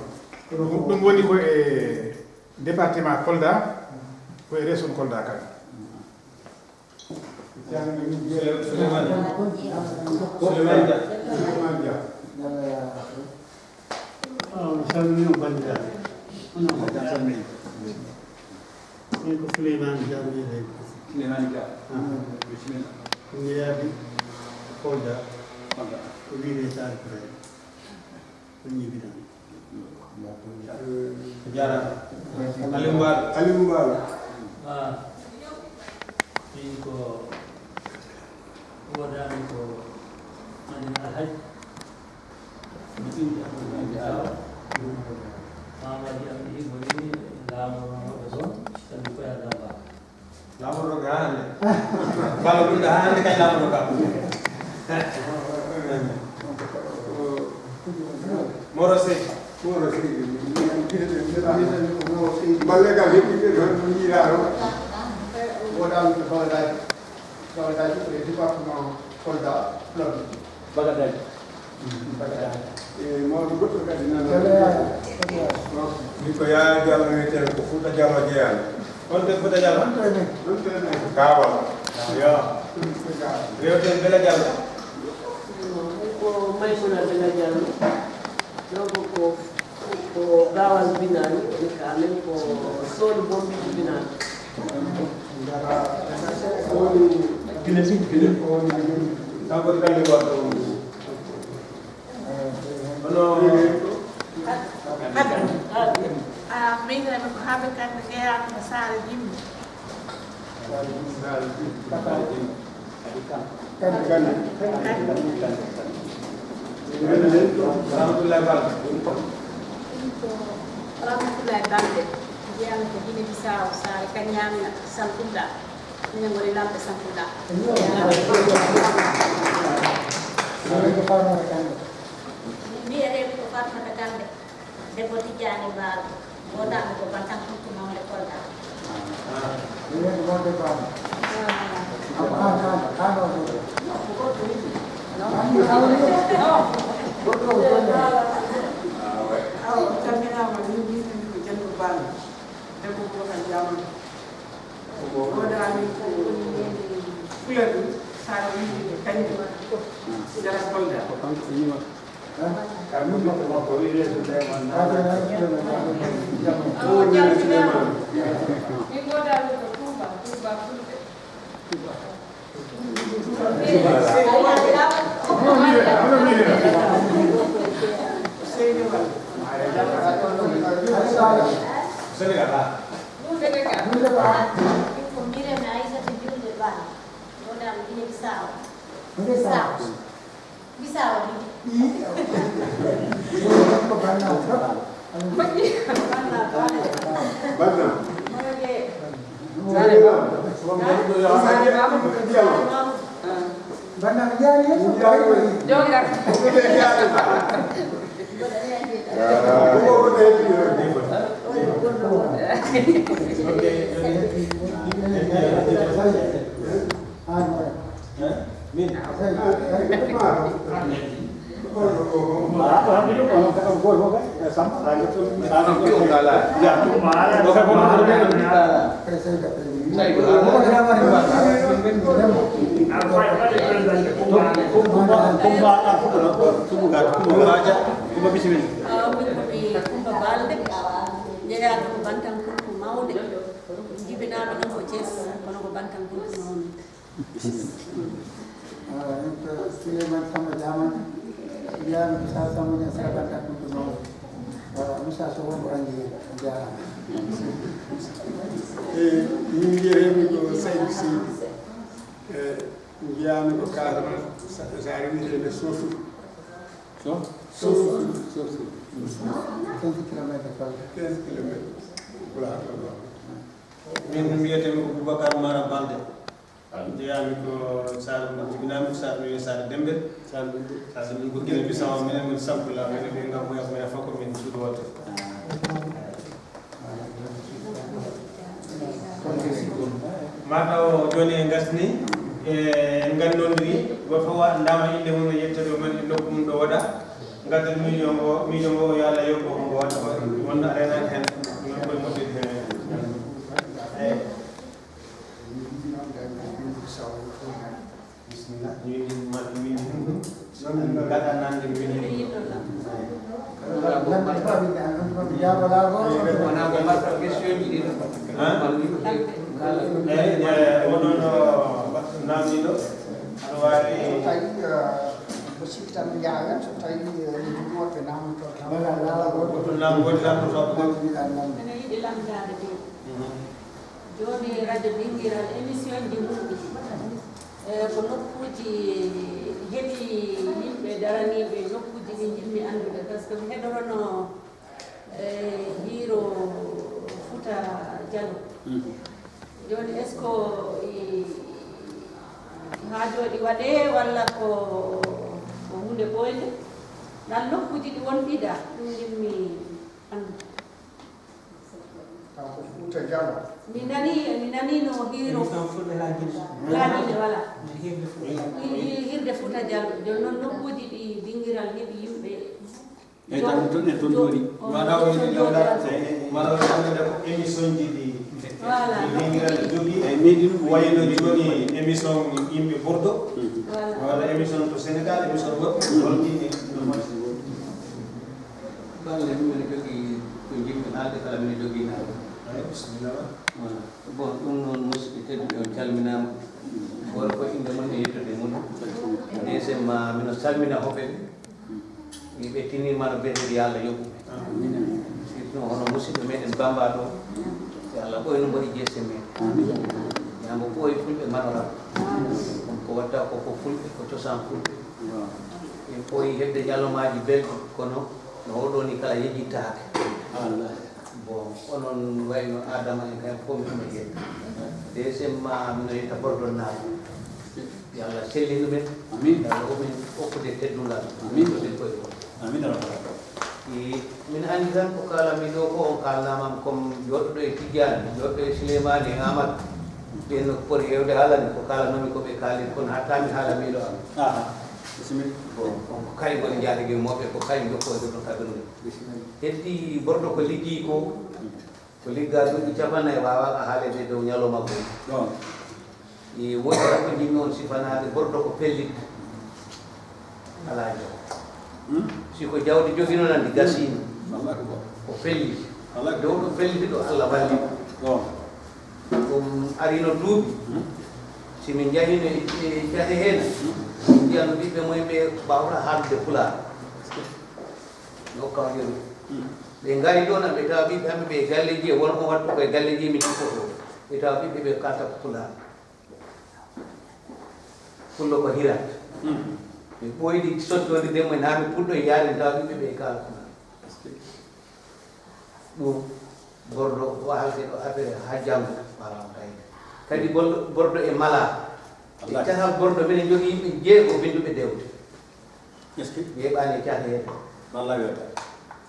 Ɗum, ɗum woni ko e département Kolda, ko e région Kolda kadi. Souleymane Dia. Souleymane Dia. Awa, mi salmini on banndiraaɓe. Onon fof on salmini. Min ko Souleymane Dia wiyetee. Souleymane Dia. Ah. Bisimilla. Mi yaabi Kolda. Kolda. Ko wiyetee Saare Kuraye. Ko ñibbinaa. Jaaraama. Aliou Mbaalo. Aliou Mbaalo. Ah. Min ko woodaani ko Madina Alhaji. Mi ɓiɗɗo Abdoulaye Diallo. Maamaaji am ɗi ngoni laamornooɓe toon, sabu ko e Adama. Laamornooɓe haa hannde. Bala Gunda haa hannde kay laamornoo kam. Moro Seydi. Moro Seydi. Moro Seydi. Balle kam heɓɓiɓe toon no yiiraa ɗo. Woɗaano to Bagadaji. Bagadaji ko e département Kolda, Fuladu. Bagadaji. Bagadaji. E mawɗo goɗɗo kadi nan. Min ko Yaya Diallo wiyetee, ko Fouta Diallo jeyaa. On to Fouta Diallo? On to ne? On to ne? Kaawal. Yo. Rewten Bela Diallo. Ko Maymuna Bela Diallo. Donc ko, ko Gaawal Binaani, woni ka amen ko Soodu Bombi Binaani. Ko woni Gine, Gine. Ko woni Gine. Kanko Gine waɗɗo. Hono Habi. Ah, min ko Habi Kande, jeyaano ko Saare Jimbi. Saare Jimbi. Kande. Kande. Rahmatullahi Balde. Rahmatullahi Balde. Wiyama ko Guinée Bissau, saare Kanyamina, Sankulla. Minen ngoni lamɓe Sankulla. Mbiyetee ko Fatmata Kande, debbo Tijjaani Baal, woodaama ko Bantan Kuntu Mawnde Kolda. Awa, on calminaama, min mbiyetee ko Janto Baal, debbo Boubacar Diamane. Woodaani ko Fuladu, saare Winndiɓe Kañum, Jara Kolda. Min mboɗa wuro Touba, Touba Fulɓe. Ko mbiren mi Aysata Julde Ba, wonam Guinée Bissau. Bissau. Bissau. Ko banna. Banna. Banna. Saare Baba. Saare Baba. Banna, mi jaari hen. Jogar. Kumba Balde, jeyaa ko Bantan Kuntu Mawde, jibinaama noon ko Thiès, kono ko Bantan Kuntu Mawde. Ah, en ko Souleymane Samba Diamane, jeyaa ko Moussa Samba Niass, Bantan Kuntu Mawde. Ah, Moussa Sow, wonko anndi heen, a jaaraama. E, min mbiyetee-mi ko Saydou Sy. E, Mbiyaami ko Casamance, sa-, saare wiyetee nde Sossou. So? Sossou. Sossou. Quinze kilomètres Kolda. Quinze kilomètres. Pulaar ko ɗo. Min mbiyetee-mi ko Boubacar Mara Balde. Jeyaami ko saare mo jibinaami ko saare wiyee saare Dembe. Saare Dembe. Saare Dembe ko Guinée Bissau, minen ngoni Sankula, minen ɓe ngam oya ko minen fof ko min suudu woote. Mataw jooni en ngartini e, en nganndondiri, gooto fof anndaama innde mum e yettoode mum e nokku mum ɗo woɗa. Ngadden miijo ngo, miijo ngo yo Allah yoɓ mo ko mbo waɗa ko wonno a renaani heen, non koye moƴƴude heen. Eeyi. Bisimilla, min, min, min, min, min, min, min, min, min, min, min, wonaa ko mbaɗta question ji ɗiɗo. Eeyi, eeyi, oɗon o naamniiɗo, aɗa waawi. So tawi, eh, ko sikki tan ɓe njaha heen, so tawi, eh, ɓe njogii woɓɓe naamnotooɓe tan. Wala, wala, wala. Ko ɗum naamnotooɓe tan. Ene yiɗi lamndaade de. Mhm. Jooni radio Dingiral, émission ji mum ɗi, eh, ko nokkuuji heɓi yimɓe daraniiɓe nokkuuji ɗi njiɗmi anndude, par ce que mi heɗorono, eh, hiiro Fuuta Jallo. Mhm. Jooni, est ce que i-, haajooji waɗee walla ko, ko huunde ɓooynde? Ɗan nokkuuji ɗi won ɗiɗa, ɗum njiɗmi anndude. Taw ko Fuuta Jallo. Mi nani, mi nani no hiiro. Émission Fulɓe Laajinde. Laajinde, voilà. Hirde Fuuta Jallo. Hi-, hi-, hirde Fuuta Jallo. Jooni noon nokkuuji ɗi dingiral heɓi yimɓe. Eyi, tan toon e toon jooɗi. Mataw yiɗi lewla, mataw lewla ko émission ji ɗi. Voilà. Ɗi dingiral jogii. Eyi, meɗin ko wayno jooni émission yimɓe Bordeaux. Voilà. Walla émission to Sénégal, émission goɗɗo. Holɗi ɗi? Balle, mino jogii ko njiɗmi haalde, kala mino jogii naal. Eyi, bisimilla. Voilà. Bon, ɗum noon, musidɓe tedduɓe, on calminaama. Gooto fof innde mum e yettude mum. Deuxièmement, mino salmina hoɓɓe ɓe. Mi ɓe tiniima no beeteɗi, yo Allah yoɓ ɓe. Surtout hono musidɗo meɗen Bamba ɗo. Yo Allah ɓooynu mo e jeese meɗen. Yo mbo ɓooy fulɓe manoram. Kono ko watta ko, ko fulɓe, ko cosaan fulɓe. En ɓooyi heɓde ñalawmaaji belɗi, kono no oɗo ni kala yejjittaake. Wallaahi. Bon, onon wayno Adama en kay fof min ɗo yetta. Deuxièmement, mino yetta Bordo naaɓe. Yo Allah sellin ɗumen. Amin. Yo Allah womin okkude teddungal. Amin. Okkude koye mon. Amin, ya rabbal alamin. I, min anndi tan ko kaalami ɗo ko on kaalnaama am, comme joɗɗo e Tijjaani, joɗɗo e Suleymaani e Aamadu. Ɓen no poti heewde haalande ko kaalanoomi ko ɓe kaalii, kono hatta mi haala miilo am. Aha. Bisimilla. Bon, on ko kañ woni njaatige mooɓe, ko kañ jokkoyde ɗon ka ɓernde. Bisimilla. Heddi Bordo ko liggii ko, ko liggaa duuɓi capannay waawaaka haaleede dow ñalawma goo. Ɗon. E woodi ko jinmi on sifanaade Bordo ko pellit. Alaa jaw. Hmm? Si ko jawdi jogino nan di gasino. Allahu akbar. Ko pellit. Allahu akbar. Dow ɗo pellit ɗo Allah walli. Ɗon. Ɗum arino duuɓi. Hmm? Si min njahino e, e cate heen, hmm, min njiyano ɓiɓɓe mumen ɓe mbaawata haalde Pulaar. No kawjoni. Hmm. Ɓe ngari ɗo na ɓe tawa ɓiɓɓe amen ɓe e galleji e won ko wattu ko e galleji min jippoto. Ɓe tawa ɓiɓɓe ɓe kalta ko Pulaar. Pullo ko hirat. Hmm. Ɓe ɓooydi sottondi de mumen haa ɓe puɗɗo yaade tawa ɓiɓɓe ɓe e kaala Pulaar. Ɗum Bordo o haalde ɗo affaire haa janngo waawaa kayde. Kadi Bordo, Bordo e Mala. E Wallaahi. Cahal Bordo minen njogii yimɓe jeego binnduɓe dewte. Est-ce que? Yeeɓaani e cahal heeɓe. Wallaahi wiyata.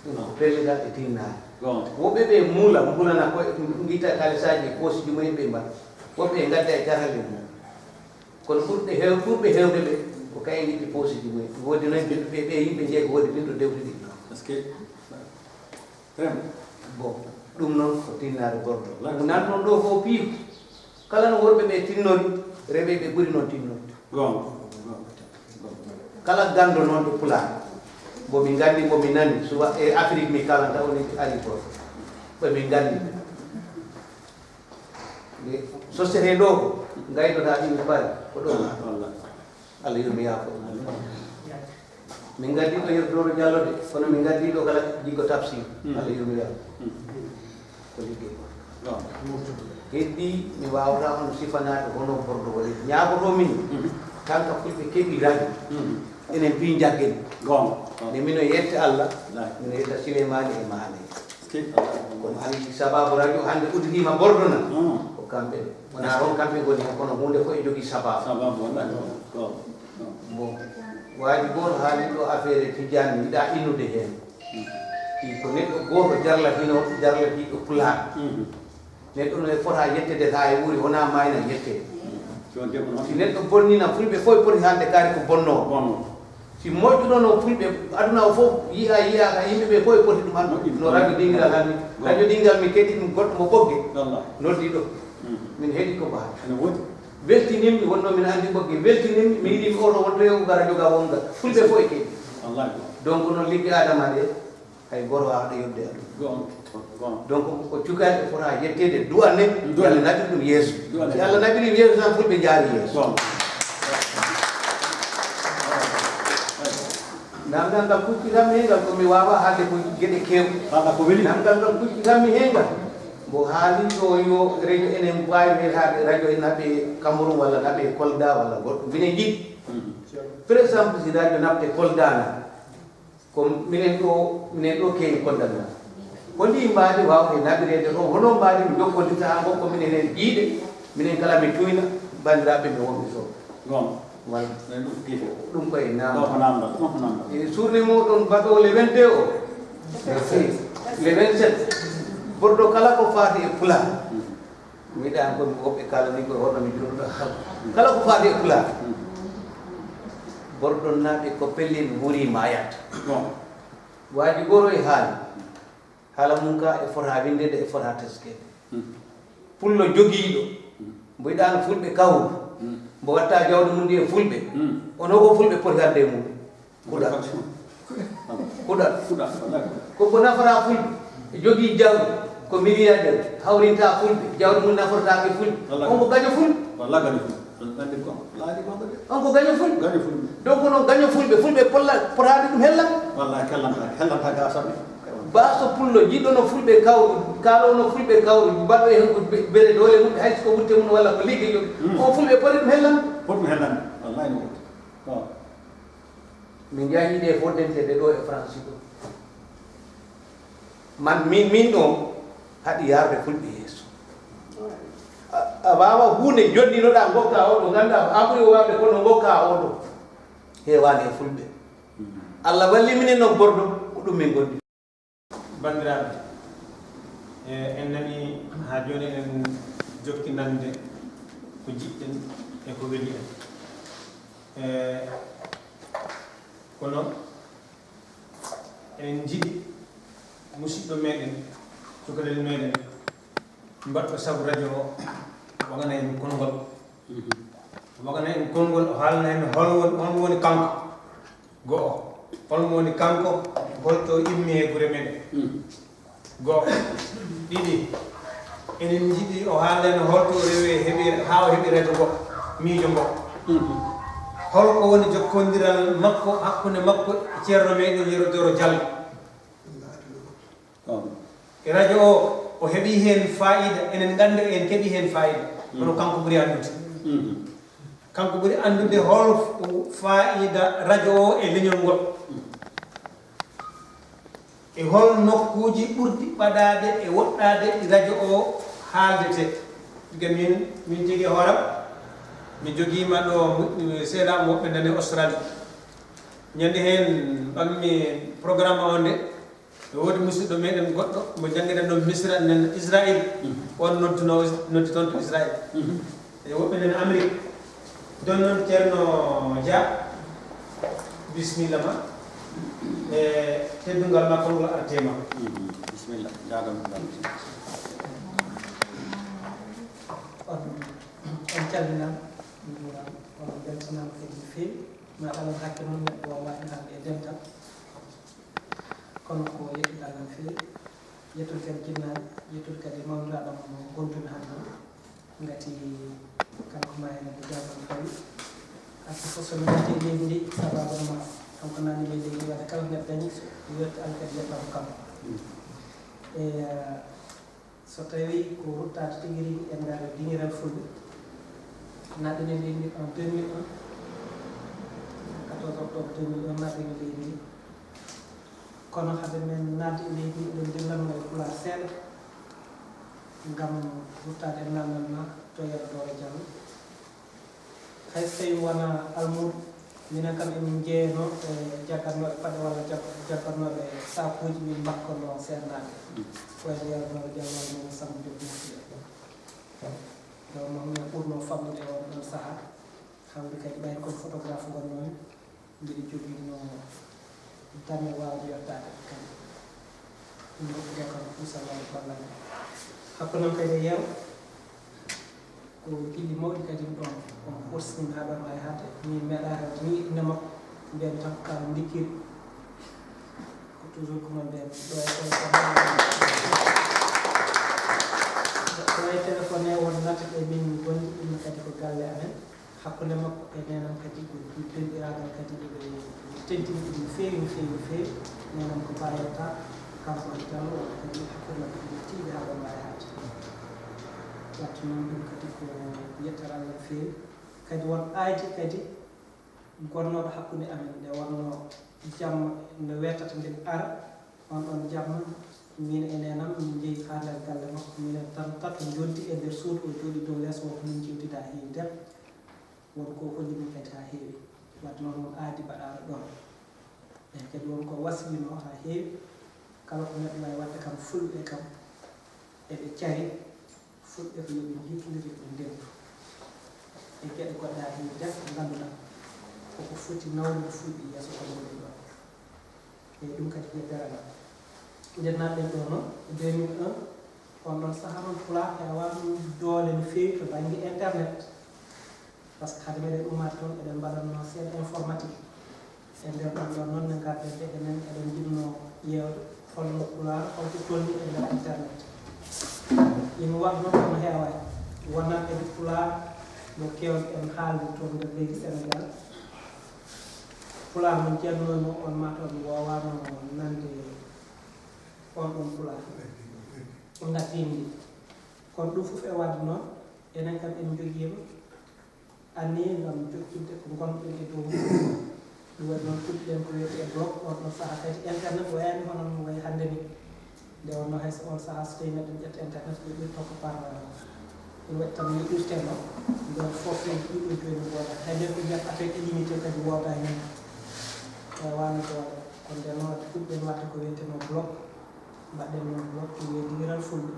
Ɗum ko pellital e tinnaare. Bon. Woɓɓe ɓe muula, muulana koye, ngitta kalisaaji e poosiji mumen ɓe mbaɗa. Woɓɓe e ngadda e cahal e mum. Kono ɓurɓe heew-, ɓurɓe heewde ɓe ko kaye ngitti poosiji mumen. Woodi noon ɓe, ɓe, ɓe yimɓe jeego woodi binnduɓe dewte ɗiɗi. Est-ce que? Vraiment. Bon, ɗum noon ko tinnaare Bordo. Wallaahi. Nan toon ɗo ko piiw. Kala no worɓe ɓe tinnori, rewɓe ɓe ɓuri noon tinnorde. Goonga. Kala ganndo noon e Pulaar. Mbo mi nganndi, mbo mi nani, suwa e Afrik mi kalanta, o niti ari Bordo. Ɓe min nganndi. Nde société ɗo ko, ngaydotaa ɗi mi pari, ko ɗo. Wallaahi. Allah yurmi yaafo. Min ngaddi ɗo Yero Doro Jallo de, kono min ngaddi ɗo kala Jiggo Tafsir. Hmm. Allah yurmi yaafo. Hmm. Ko liggey ko. Non. Heddi mi waawata on sifanaade hono Bordo woni. Ñaagoto min, hmm, tan ka fulɓe keɓi radio. Hmm. Enen piy jaggen. Goonga. Goonga. Ne mino yetta Allah, wallaahi, mino yetta Sileymaani e Maane. Kono anndi sababu radio hannde udditima Bordo na. Hmm. Ko kamɓe. Wonaa on kamɓe ngoni heen, kono huunde fof e jogii sabaabu. Sabaabu, wallaahi, ɗon, ɗon, ɗon. Bon, waaji gooto haali ɗo affaire Tijjaani, yiɗaa innude heen. Mm. Ɗi ko neɗɗo gooto jarlatinoo, jarlatiiɗo Pulaar. Mhm. Neɗɗo no e fota yetteede haa e wuuri, wonaa maayna yettee. Jooni debbo noon. Si neɗɗo bonnii na, fulɓe fof e poti haalde kaari ko bonnoo. Bonnoo. Si moƴƴuno no fulɓe, aduna o fof yiya, yiyaaka, yimɓe ɓe fof e poti ɗum anndude. Moƴƴi. No radio dingiral hannde. Goonga. Radio dingiral mi keɗi ɗum goɗɗo mo Ɓogge. Wallaahi. Noddi ɗo. Mm. Min heɗi ko mbaha. Ene woodi. Weltinimmi, wonno min anndi Ɓogge. Weltinimmi, mi yiɗi mi oto wonto e uga radio ga wonga. Fulɓe fof e keɗi. Wallaahi. Donc noon ligge Adama ɗe, hay gooto waawaa ɗo yodde aduna. Goonga. Goonga. Donc ko cukalɓe fota yetteede, du'anee, du'anee. Yo Allah naɓir ɗum yeeso. Du'anee. Si Allah naɓiri yeeso tan, fulɓe njaari yeeso. Goonga. Namdal ngal kuccitammi heen ngal, ko mi waawaa haalde ko geɗe keewɗe. Kala ko weli. Namdal ngal kuccitammi heen ngal, mbo haali ɗo yo radio enen mbaawi heen haalde radio e naɓe Cameroun walla naɓe Kolda walla goɗɗo. Minen njiɗi. Mhm. Par exemple, si radio naɓte Kolda na, ko minen ɗo, minen ɗo keewi Kolda na. Ko ndi mbaadi waawde naɓireede ɗo, hono mbaadi mi jokkondirta haa ngokko minen heen jiiɗe, minen kala mi tuyna banndiraaɓe mi wonɓe toon. Goonga. Voilà. Ɗum ɗum ko gife. Ɗum ko e naamndal. Ɗo ko naamndal, ɗo ko naamndal. E suurde mooɗon baɗɗo le vingt-deux o. Merci. Le vingt-sept. Bordo kala ko faati e Pulaar. Mm. Mi yiɗaa ko mi woɓɓe kala ni ko hono mi jurduɗo kala. Kala ko faati e Pulaar. Mm. Bordo naaɓe ko pellel wuuri maayat. Bon. Waaji gooto e haali. Haala mum ka e fota winndeede, e fota teskeede. Hmm. Pullo jogiiɗo, hmm, mbo yiɗaano fulɓe kawru, hmm, mbo watta jawdi mum ndi e fulɓe, hmm, ono ko fulɓe poti hadde e mum. Kuɗal. Kuɗal. Kuɗal. Ko mbo nafora fulɓe. E jogii jawdi, ko milliardaire, hawrinta fulɓe, jawdi mum nafortaake fulɓe. Wallaahi. On ko gaño fulɓe. Wallaahi gaño fulɓe. Ɗum anndi ko laaji maɓɓe de. On ko gaño fulɓe. Gaño fulɓe. Donc noon gaño fulɓe, fulɓe polla, potaani ɗum hellande. Wallaahi kellanta, hellanta ga sabi. Baaso pullo, jiɗɗo no fulɓe kawru, kaalo no fulɓe kawru, mbaɗo e hen ko be-, bere doole mum, hay so ko wutte mum walla ko ligge jogi. Hmm. On fulɓe poti ɗum hellande. Poti ɗum hellande. Wallaahi no woodi. Waaw. Min njahii ɗe foddenteeɓe ɗo e France ɗo. Man, min, min ɗo, Haɗi yarde fulɓe yeeso. A, a waawa huunde jonninoɗaa ngokka oɗo, nganndaa ko an ɓuri o waawde, kono ngokka oɗo. Heewaani e fulɓe. Allah walli minen noon, Bordo, ko ɗum min ngondi. Banndiraaɓe, e, en nani haa jooni, eɗen jokki nande ko njiɗɗen e ko weli en. E, kono eɗen njiɗi musidɗo meɗen, cukalel meɗen, mbaɗɗo sabu radio o, wagana en konngol. Wagana en konngol, o haalna en hol woni, on woni kanko. Go'o, hol woni kanko, holto immi e gure meɗen. Go'o. Ɗiɗi, eɗen njiɗi o haalna en holto o rewi, heɓi, haa o heɓi radio go'o, miijo ngo. Hol ko woni jokkondiral makko, hakkunde makko e Ceerno meɗen Yero Doro Diallo? E radio o, o heɓi heen faayiida, enen nganndi en keɓi heen faayiida, kono kanko ɓuri anndude. Kanko ɓuri anndude hol faayiida radio o e leñol ngol. E hol nokkuuji ɓurɗi ɓadaade e woɗɗaade ɗi radio o haaldetee? Ɗiga min, min jogii hooram, mi jogiima ɗo mu-, seeɗa mo ɓe nani Australie. Ñande heen ɓammi programme o nde, e woodi musidɗo meɗen goɗɗo mo janngiɗen ɗon Misra, nan Israël. On nodduno, noddi toon to Israël. E woɓɓe nan Amérique. Ɗon noon Ceerno Dia, bisimilla ma. E teddungal ma, konngol artee ma. Bisimilla, jaagam. On, on calminaama, on mbeltanaama kadi no feewi. Ma alal hakke noon neɗɗo waawaani haalde e dental. Kono ko yettude Allah no feewi. Yettude kadi jinnaaɓe, yettude kadi mawniraaɗo am mo ngondu-mi hannde o. Ngati kanko ma heen ko jaaɓal fawi. Arti fof so mi natti e leydi ndi, sababu no ma kanko naani leydi ndi, waɗa kala neɗɗo dañi so yetti Allah kadi yettama kanko. E, so tawi ko ruttaade tigi rigi e nder diŋiral fulɓe, naɗɗen e leydi ndi en deux mille un, quatorze octobre deux mille un, naɗɗen e leydi ndi. Kono hade men naatde e leydi ndi, eɗen dillanno e pulaar seeɗa ngam ruttaade e naamnal ma to Yero Doro Diallo. Hay so tawii wonaa almuudo, minen kam emin njeyanoo e jaggatnooɓe paɗe walla jag-, jaggatnooɓe saakuuji min mbakkonnoo seernaaɓe. Ko wayi no Yero Doro Diallo walla Mamadou Samba Diop Mofti en. Ɗo mo min ɓurnoo famɗude e oon ɗoon sahaa. Hawri kadi ɓay kono photographe ngonnoomi. Mbiɗa joginoo dame waawde yottaade kam. Ɗum rokkude kam kuusal walla ballal. Hakkunde am kadi e Yero, ko giɗli mawɗi kadi ɗoon. On horsini haa ɗoon ay haaɗde. Min meeɗaa hewde ni innde makko. Mbiyan tan ko kaw ndikkiri. Ko toujours ko noon mbiyan. Ɗo e téléphone. Ɗo e téléphone won natta e min gonɗi, ɗum kadi ko galle amen. Hakkunde makko e neenam kadi ko denɗiraagal kadi eɓe tentini ɗum no feewi, no feewi, no feewi. Neenam ko Bayata, kanko e Diallo, walla kadi hakkunde maɓɓe ene tiiɗi haa ɗo mbaawi haalde. Waɗde noon ɗum kadi ko yettere Allah no feewi. Kadi won aadi kadi gonnooɗo hakkunde amen nde wonnoo jamma nde weetata ngel ara, on ɗon jamma, min e neenam min njehi haa nder galle makko, minen tan tato njonti e nder suudu, o jooɗii dow leeso o, min njeewtida heewi nder. Won ko holli min kadi haa heewi. Waɗde noon won aadi mbaɗaaɗo ɗoon. Ɓeen kadi won ko waslino haa heewi. Kala ko neɗɗo waawi waɗde kam fulɓe kam eɓe cari, fulɓe ko yo ɓe njiitondir, yo ɓe ndentu. E geɗe goɗɗe haa heewi nder ko ngannduɗaa koko foti nawnude fulɓe yeeso ko ngoni ɗoon. Eyi, ɗum kadi ko e darana. Nde naatɗen ɗo noon, e deux mille un, on ɗon sahaa noon Pulaar heewaano doole no feewi to bannge internet. Par ce que hade meɗen ummaade toon, eɗen mbaɗatnoo seeɗa informatique. E nder ɗum ɗoon noon, nde ngarɗen ɗe, enen eɗen njiɗnoo ƴeewde holno Pulaar, holto tolni e nder internet. Ina waɗnoo kono heewaani. Wonaa kadi Pulaar no keewɗo en haalde toon nder leydi Senegaal. Pulaar mo njiyatnoomi on mataw mi woowaano nande on ɗon Pulaar. Ngati ndi. Kono ɗum fof e waɗde noon, enen kam en njogiima anniya ngam jokkinde ko ngonɗen e dow mum. Ɗum waɗi noon puɗɗiɗen ko wiyetee blog, on ɗon sahaa kadi internet wayaani hono no wayi hannde ni. Nde wonno hay so on sahaa so tawi neɗɗo ƴetta internet ɓe ɓirto ko par ina waɗi tan no ɓirteno. Nden fof en ɗiɗo jooni wooda hay nder ko mbiyata appel illimité kadi wooda heen. Waawano ko waɗa. Kono nden noon fuɗɗen waɗde ko wiyeteno blog. Mbaɗɗen noon blog ko wiyee dingiral fulɓe.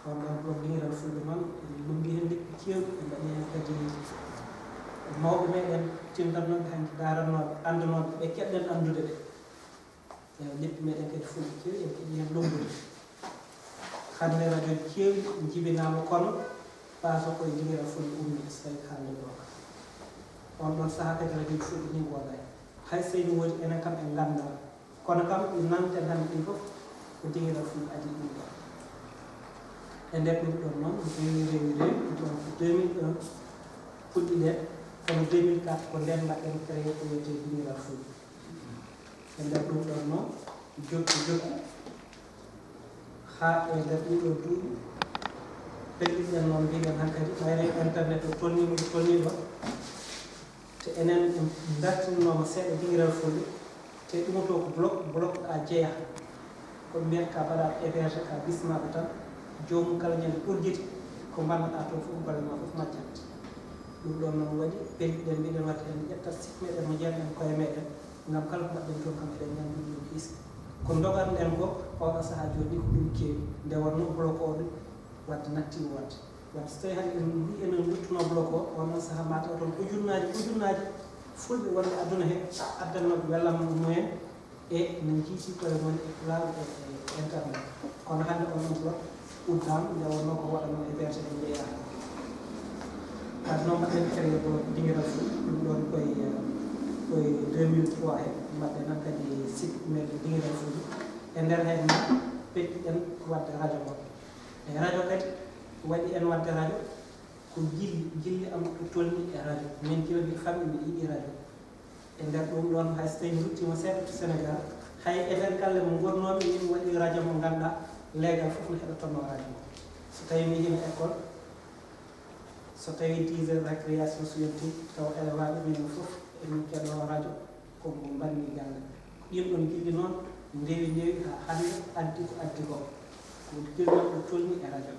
On ɗon blog dingiral fulɓe noon en lummbi heen leppi keewɗi, en mbaɗi heen kadi mawɓe meɗen tinndannooɓe hanki daarannooɓe anndanooɓe ɓe keɓɗen anndude ɓe. Leppi meɗen kadi fof kewi en keɗi hen lombude. Hannde radio ji kewi jibinama kono paso koye dingiral fulɓe ummi so tawi haalde goonga. On ɗon saha kadi radio ji fuɗɗi ni goonga. Hay so tawi woodi enen kam en ganda kono kam ɗi nanten hannde ɗin fof ko dingiral fulɓe adi ɗum ɗo. E nder ɗum ɗon noon rewi rewi rewi donc deux mille un puɗɗiɗen kono deux mille quatre ko nden mbaɗɗen créé ko wiyete dingiral fulɓe. E nder ɗum ɗon noon jokki jokki haa e nder ɗiɗo duuɓi pelliɗen noon mbiɗen hankadi ɓayre internet o tolnino ko tolnino te enen en dartinnooma seeɗa dingiral fulɓe te ɗum to ko bloc bloc ɗa jeeya ko mbiyata ka mbaɗa héberge ka bismaɓe tan joomum kala ñande urgiti ko mbannoɗa to fof golle ma fof majjat. Ɗum ɗon noon waɗi pelliɗen mbiɗen wadde en ƴettat site meɗen mo jeyanɗen koye meɗen ngam kala ko mbaɗɗen toon kam eɗen nganndi ɗum ɗum hiisa. Ko ndoganɗen ko oɗo sahaa jooni ko ɗum keewi nde wonno bloc o ɗum wadde natti wonde wadde so tawi hannde en mbi enen nduttuno bloc o onon sahaa mataw toon ujunnaaji ujunnaaji fulɓe wonɓe aduna he addannooɓe wellam mumen e no njiiti koye mon e pulaar e internet kono hannde on ɗon ɗo uddama nde wonno ko waɗano e berse en jeeya kadi noon mbaɗen créé ko dingiral fou ɗum ɗon koye koye deux mille trois he mbaɗɗen han kadi site men dingiral fou e nder hen ma pettiɗen wadde radio mo e radio kadi waɗi en wadde radio ko jilli jilli am ko tolni e radio min jilli famille mi yiɗi radio e nder ɗum ɗon hay so tawi mi ruttima seeɗa to sénégal hay e nder galle mo gonnomi min waɗi radio mo ganduɗa leegal foof no heɗotonno radio mo so tawi mi hino école so tawi dix heures récréation so yonti taw élevaɓe min foof emin keɗo radio ko mo mbanni galle ɗin ɗon jilli noon ndewi ndewi ha hande addi ko addi ko ko jilli noon ɗo tolni e radio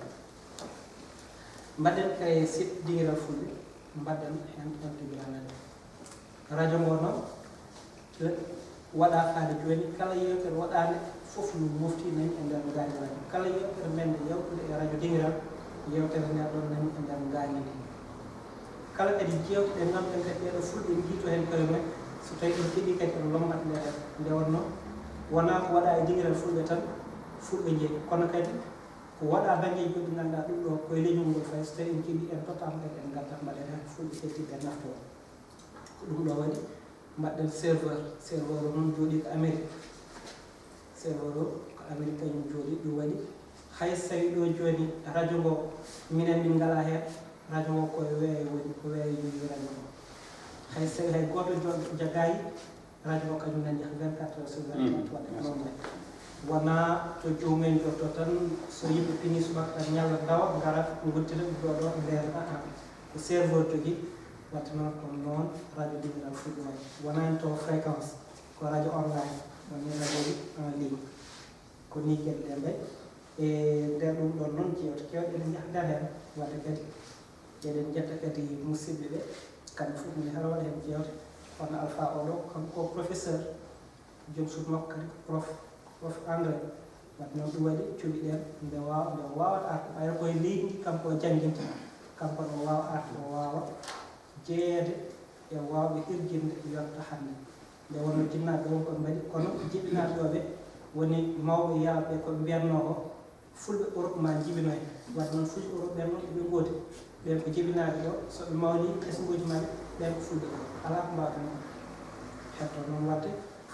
mbaɗen créé site dingiral fulɓe mbaɗen hen intégralani radio ngo noon waɗa faade jooni kala yewtere waɗande fof no mofti nani e nder gaari radio kala yewtere men nde yewtude e radio dingiral yewtere nden ɗon nani e nder gaari ndi kala kadi jewte ɗe ngannduɗen kadi ɓeeɗo fulɓe jiito heen koye mumen so tawi en keɓi kadi en lombat nde heen nde wonno wona ko waɗa e dingiral fulɓe tan fulɓe jeeyi kono kadi ko waɗa banngeji goɗɗi ngannduɗa ɗum ɗo koye leñol ngol fayi so tawi en keɓi en tottama kadi en ngaddat mbaɗen heen fulɓe kettidde naftoo ko ɗum ɗo waɗi mbaɗɗen serveur serveur o noon jooɗi ko amérique serveur o ko amérique kañum jooɗi ɗum waɗi hay so tawi ɗo jooni radio ngo minen min ngala heen radio ngo koye weeyo woni ko weeyo jogi radio ngo hay so tawi hay gooto jooɗo jagayi radio o kañum nani jaaha vingt quatre heures sur vingt quatre waɗa ɗon wona to jomumen jotto tan so yimɓe pini subaka tan ñalla dawa ngara gottira ɗum ɗo ɗo ndeer aa ko serveur jogi watta noon ko noon radio dingiral fuɗɗo waɗi wonani to fréquence ko radio online woni radio en ligne ko ni geɗe ɗe mbayi e nder ɗum ɗon noon jewte kewɗe ene jaha nder heen wadde kadi eɗen jetta kadi musidɓe ɓe kamɓe fof moni hara waɗa heen jewte kono alpha oɗo kanko professeur joom suudu makko kadi ko prof prof engrais wadde noon ɗum waɗi cuɓiɗen nde wawa nde wawata arde ɓayra koye leydi ndi kanko o jannginta kanko no wawa arde o wawa jeeyede e wawɓe hirjinde yonta hannde nde wonno jinnaɓe wonko ɓe mbaɗi kono jibinaɓe o ɓe woni mawɓe yaaɓe koɓe mbiyatno ko fulɓe europe ma jibino hen wadde noon fulɓe europe ɓen noon ɓe gooti ɓen ko jibinaɓe ɗo soɓe mawni ɓesnguji maɓɓe ɓen ko fulɓe europe ala ko mbawata noon hetto noon wadde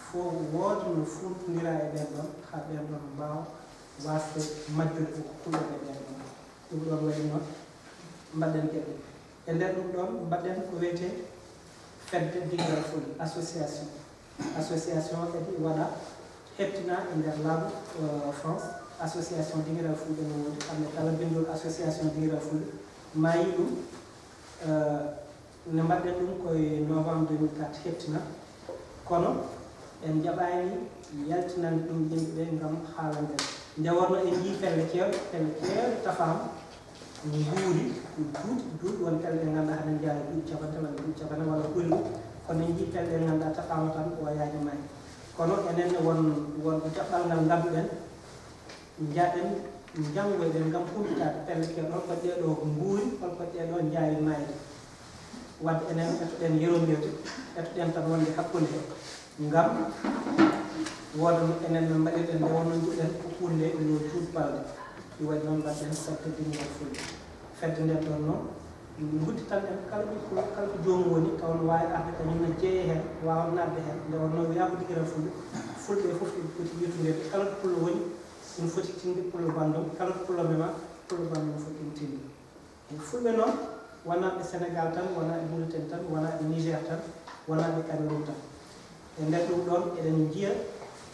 fof wooda no funtodira e ɓen ɗon haa ɓen ɗon mbaawa waasde majjude ko kulɓe ɓe ɓen ɗon ɗum ɗon waɗi noon mbaɗɗen geɗe e nder ɗum ɗon mbaɗɗen ko wiyetee fedde dingiral fulɓe association association kadi waɗa heɓtina e nder laamu france association dingiral fulɓe no woodi kamɓe kala binndol association dingiral fulɓe maayi ɗum ne mbaɗɗen ɗum koye novembre deux mille quatre heɓtina kono En jaɓaani yaltinande ɗum yimɓe ɓe ngam haalande en. Nde wonno en njii pelle keewɗe, pelle keewɗe tafaama, nguuri, duuɗi, duuɗi, won pelle ɗe ngannduɗaa haɗen njaha duuɓi capanɗe walla duuɓi capanɗe walla ɓuri ɗum. Kono en njii pelle ɗe ngannduɗaa tafaama tan ko wayaaji maayi. Kono enen ne won, won jaɓɓal ngal ngannduɗen, njaɗen njanngoyɗen ngam humpitaade pelle keewɗe, hol ko ɗee ɗoo nguuri, hol ko ɗee ɗoo njaawi maayde. Wadde enen etoɗen yerondirde, etoɗen tan wonde hakkunde he. Ngam wooda no enen no mbaɗirɗen nde wonno njiɗen ko huunde yo juut balɗe. Ɗum waɗi noon mbaɗɗen fedde dingiral fulɓe. Fedde nden ɗon noon, ngudditan en kala ɓiɗɗo, kala ko joomum woni, taw no waawi arde kañum ne jeeye heen, waawa naatde heen. Nde wonno wiyaa ko dingiral fulɓe, fulɓe fof ɓe poti yettondirde. Kala ko pullo woni, ina foti tinde pullo banndum, kala ko pullo mema, pullo banndum foti ɗum tinde. E fulɓe noon, wonaaɓe Senegaal tan, wonaaɓe Muritani tan, wonaaɓe Niger tan, wonaaɓe Cameroun tan. E nder ɗum ɗoon, eɗen njiya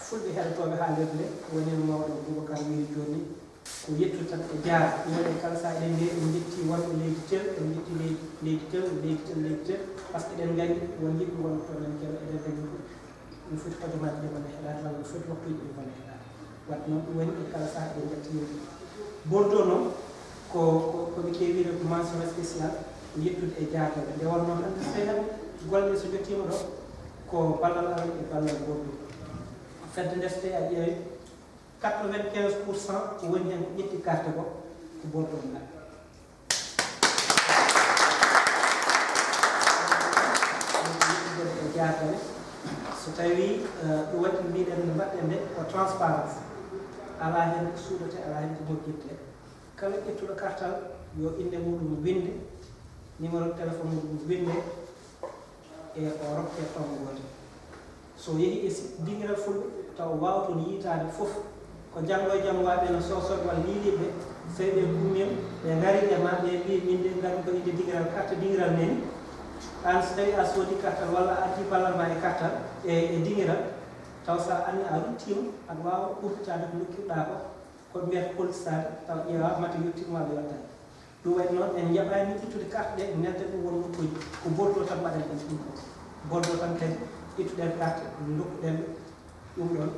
fulɓe heɗotooɓe haalirde nde, woni no mawɗo Boubacar wiiri jooni ni, ko yettude tan e jaaraade. Ɗum waɗi kala sahaa eɗen mbiya en njettii wonɓe leydi tel, en njettii leydi, leydi tel, leydi tel, leydi tel, par ce que eɗen nganndi won yimɓe wonɓe toon en keewa eɗen nganndi ɗum. Ɗum foti hojomaaji ɗi wona heɗaade, walla ɗum foti waktuuji ɗi wona heɗaade. Wadde noon, ɗum woni e kala sahaa eɗen njetti yimɓe. Bordeaux noon, ko, ko, ko ɓe keewi wiide ko mention spéciale, ko yettude e jaarde. Nde wonnoo hannde, so tawii hannde golle ɗe so njottiima ɗo, ko ballal amen e ballal Bordeaux. Fedde nde, so tawii a ƴeewii, quatre-vingt-quinze pour cent ko woni heen ko ƴetti carte ko, ko Bordeaux ngal. E jaartale, so tawii, eh, ɗum waɗi mbiɗen no mbaɗɗen nde ko transparence, alaa heen ko suuɗete, alaa heen ko moƴƴirte. Kala ƴettuɗo kartal yo innde muɗum winnde, numéro téléphone muɗum winnde, e o rokke tonngode. So yehii e si-, dingiral fulɓe, taw waawa toon yiytaade fof. Ko janngo e jam waaɓe no soosooɓe walla liiliiɓe, so ɓe kuumii, ɓe ngarii e ma, ɓe mbii, "Min de, ngarmi ko innde dingiral, carte dingiral nani. Aan, so tawii a soodii kartal walla a addii ballal ma e kartal, e, e dingiral, taw so a annii a ruttiima, aɗa waawa udditaade ko ndokkirɗaa ko, ko ɓe mbiyata kollisaade, taw ƴeewaa mate yottiima walla yottaani." Ɗum waɗi noon, en njaɓaani ittude carte ɗe, nelten ɗum won nokkuuji. Ko Bordeaux tan mbaɗen ɗum ɗum ɗo. Bordeaux tan kadi ittuɗen carte, ndokkuɗen ɓe ɗum ɗoon.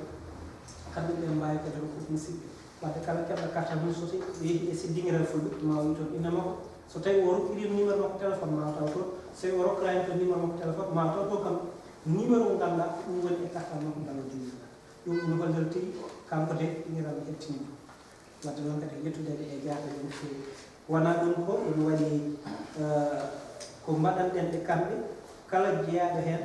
Kamɓe ɓe mbaawi kadi rokkude musidɓe. Wadde kala keɓɗo carte mum, so tawi o yehi e site dingiral fulɓe, ma o wi toon innde makko. So tawi o rokkiriima numéro makko téléphone, ma o taw toon. So tawi o rokkiraani toon numéro makko téléphone, ma o taw toon kam numéro mo ngannduɗaa ko ɗum woni e carte makko ngal o dingiral. Ɗum ina hollira tigi kanko de dingiral no heɓtini ɗum. Wadde noon kadi yettude e jaarde no feewi. Wonaa ɗum ko ɗum waɗi, eh, ko mbaɗanɗen ɓe kamɓe, kala jeyaaɗo heen,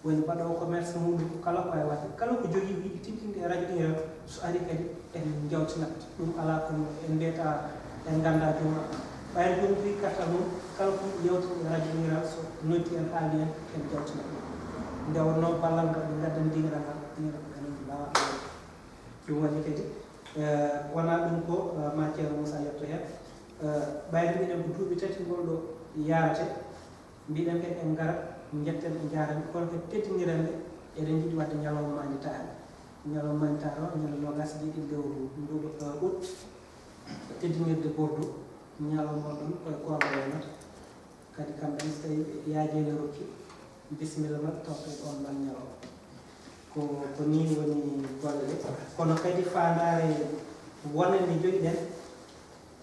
woni mbaɗoowo commerce muɗum, ko kala ko waawi waɗde, kala ko jogii ko yiɗi tintinde e radio ɗin, so arii kadi en njawtinat. Ɗum alaa kono en mbiyata en nganndaa joom makko. Ɓayde joom jogii kartal mum, kala ko yiɗi yewtinde e radio ɗin, so noddi en haalni en, en njawtinat ɗum. Nde wonnoo ballal ngal ɓe ngaddani dingiral ngal, dingiral ngal mbaawa ɗum waɗi kadi, eh, wonaa ɗum ko, eh, ma Ceerno Moussa yetto heen. Eh, ɓayde mbiɗen ko duuɓi tati ngol ɗo yaarate, mbiɗen kadi en ngara, njetten e njaaren, kono kadi teddiniren nde, eɗen njiɗi waɗde ñalawma maanditaare. Ñalawma maanditaare o, ñande noogaas e ɗiɗi lewru nduɗo, eh, août, teddinirde Bordeaux, ñalawma on ɗon koye koorle wonata. Kadi kamɓe so tawi ɓe yaajeende rokki, bisimilla maɓɓe tawtoy on ɗon ñalawma. Ko, ko nii woni golle ɗe. Kono kadi faandaare wonande jogiɗen,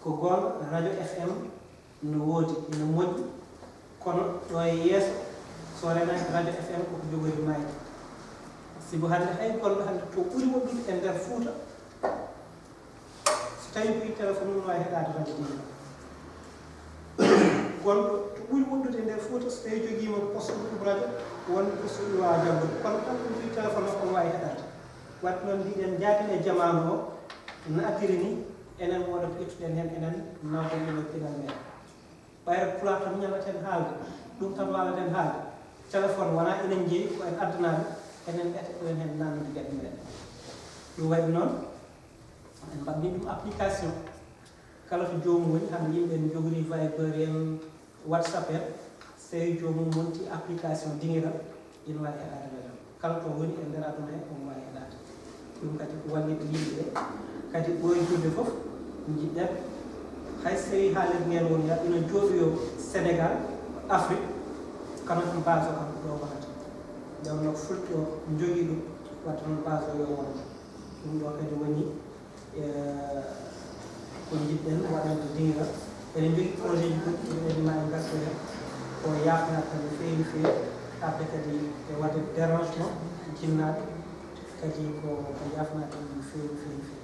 ko goonga radio F M no woodi, ina moƴƴi, kono ɗo e yeeso, so renaaki radio F M koko jogori maayde. Sibu hannde hay gonɗo hannde to ɓuri woɗɗude e nder Fuuta, so tawi ko yiɗi téléphone mum, waawi heɗaade radio ɗi. Gonɗo to ɓuri woɗɗude e nder Fuuta, so tawi jogiima poste ɗum radio, wonde poste ɗum waawa janngude. Kono kala ko yiɗi téléphone makko, waawi heɗaade. Wadde noon mbiɗen njaaden e jamaanu o, no addiri ni, enen wooda ko ƴettuɗen heen, enen nawden ɗum e pinal men. Ɓayre pulaar tan ñallaten haalde, ɗum tan waalaten haalde. Téléphone wonaa enen njeyi, ko en addanaaɓe, enen ɓe eɗen heen naamnude geɗe meɗen. Ɗum waɗi noon, en mbaɗni ɗum application. Kala to joomum woni, hannde yimɓe en njogori Viber en, WhatsApp en, so tawi joomum wonti application dingiral, ina waawi heɗaade radio. Kala to woni e nder aduna he, omo waawi heɗaade. Ɗum kadi ko wallitde yimɓe ɓe. Kadi ɓooy julde fof, njiɗɗen, hay so tawi haalirde ngeen woni, ina jooɗoyoo Sénégal, Afrique, kono ko base o kam ko ɗo wonata. Nde wonno fulɓe o jogii ɗum, wadde noon base o yo won. Ɗum ɗo kadi woni, eh, ko njiɗɗen waɗande Dingiral. Eɗen njogii projet ji goɗɗi, ɗum kadi ma en ngartu heen. Ko yaafnaade tan no feewi, no feewi. Haɓde kadi e waɗde dérangement jinnaaɓe, kadi ko, ko yaafnaade ɗum no feewi, no feewi, no feewi.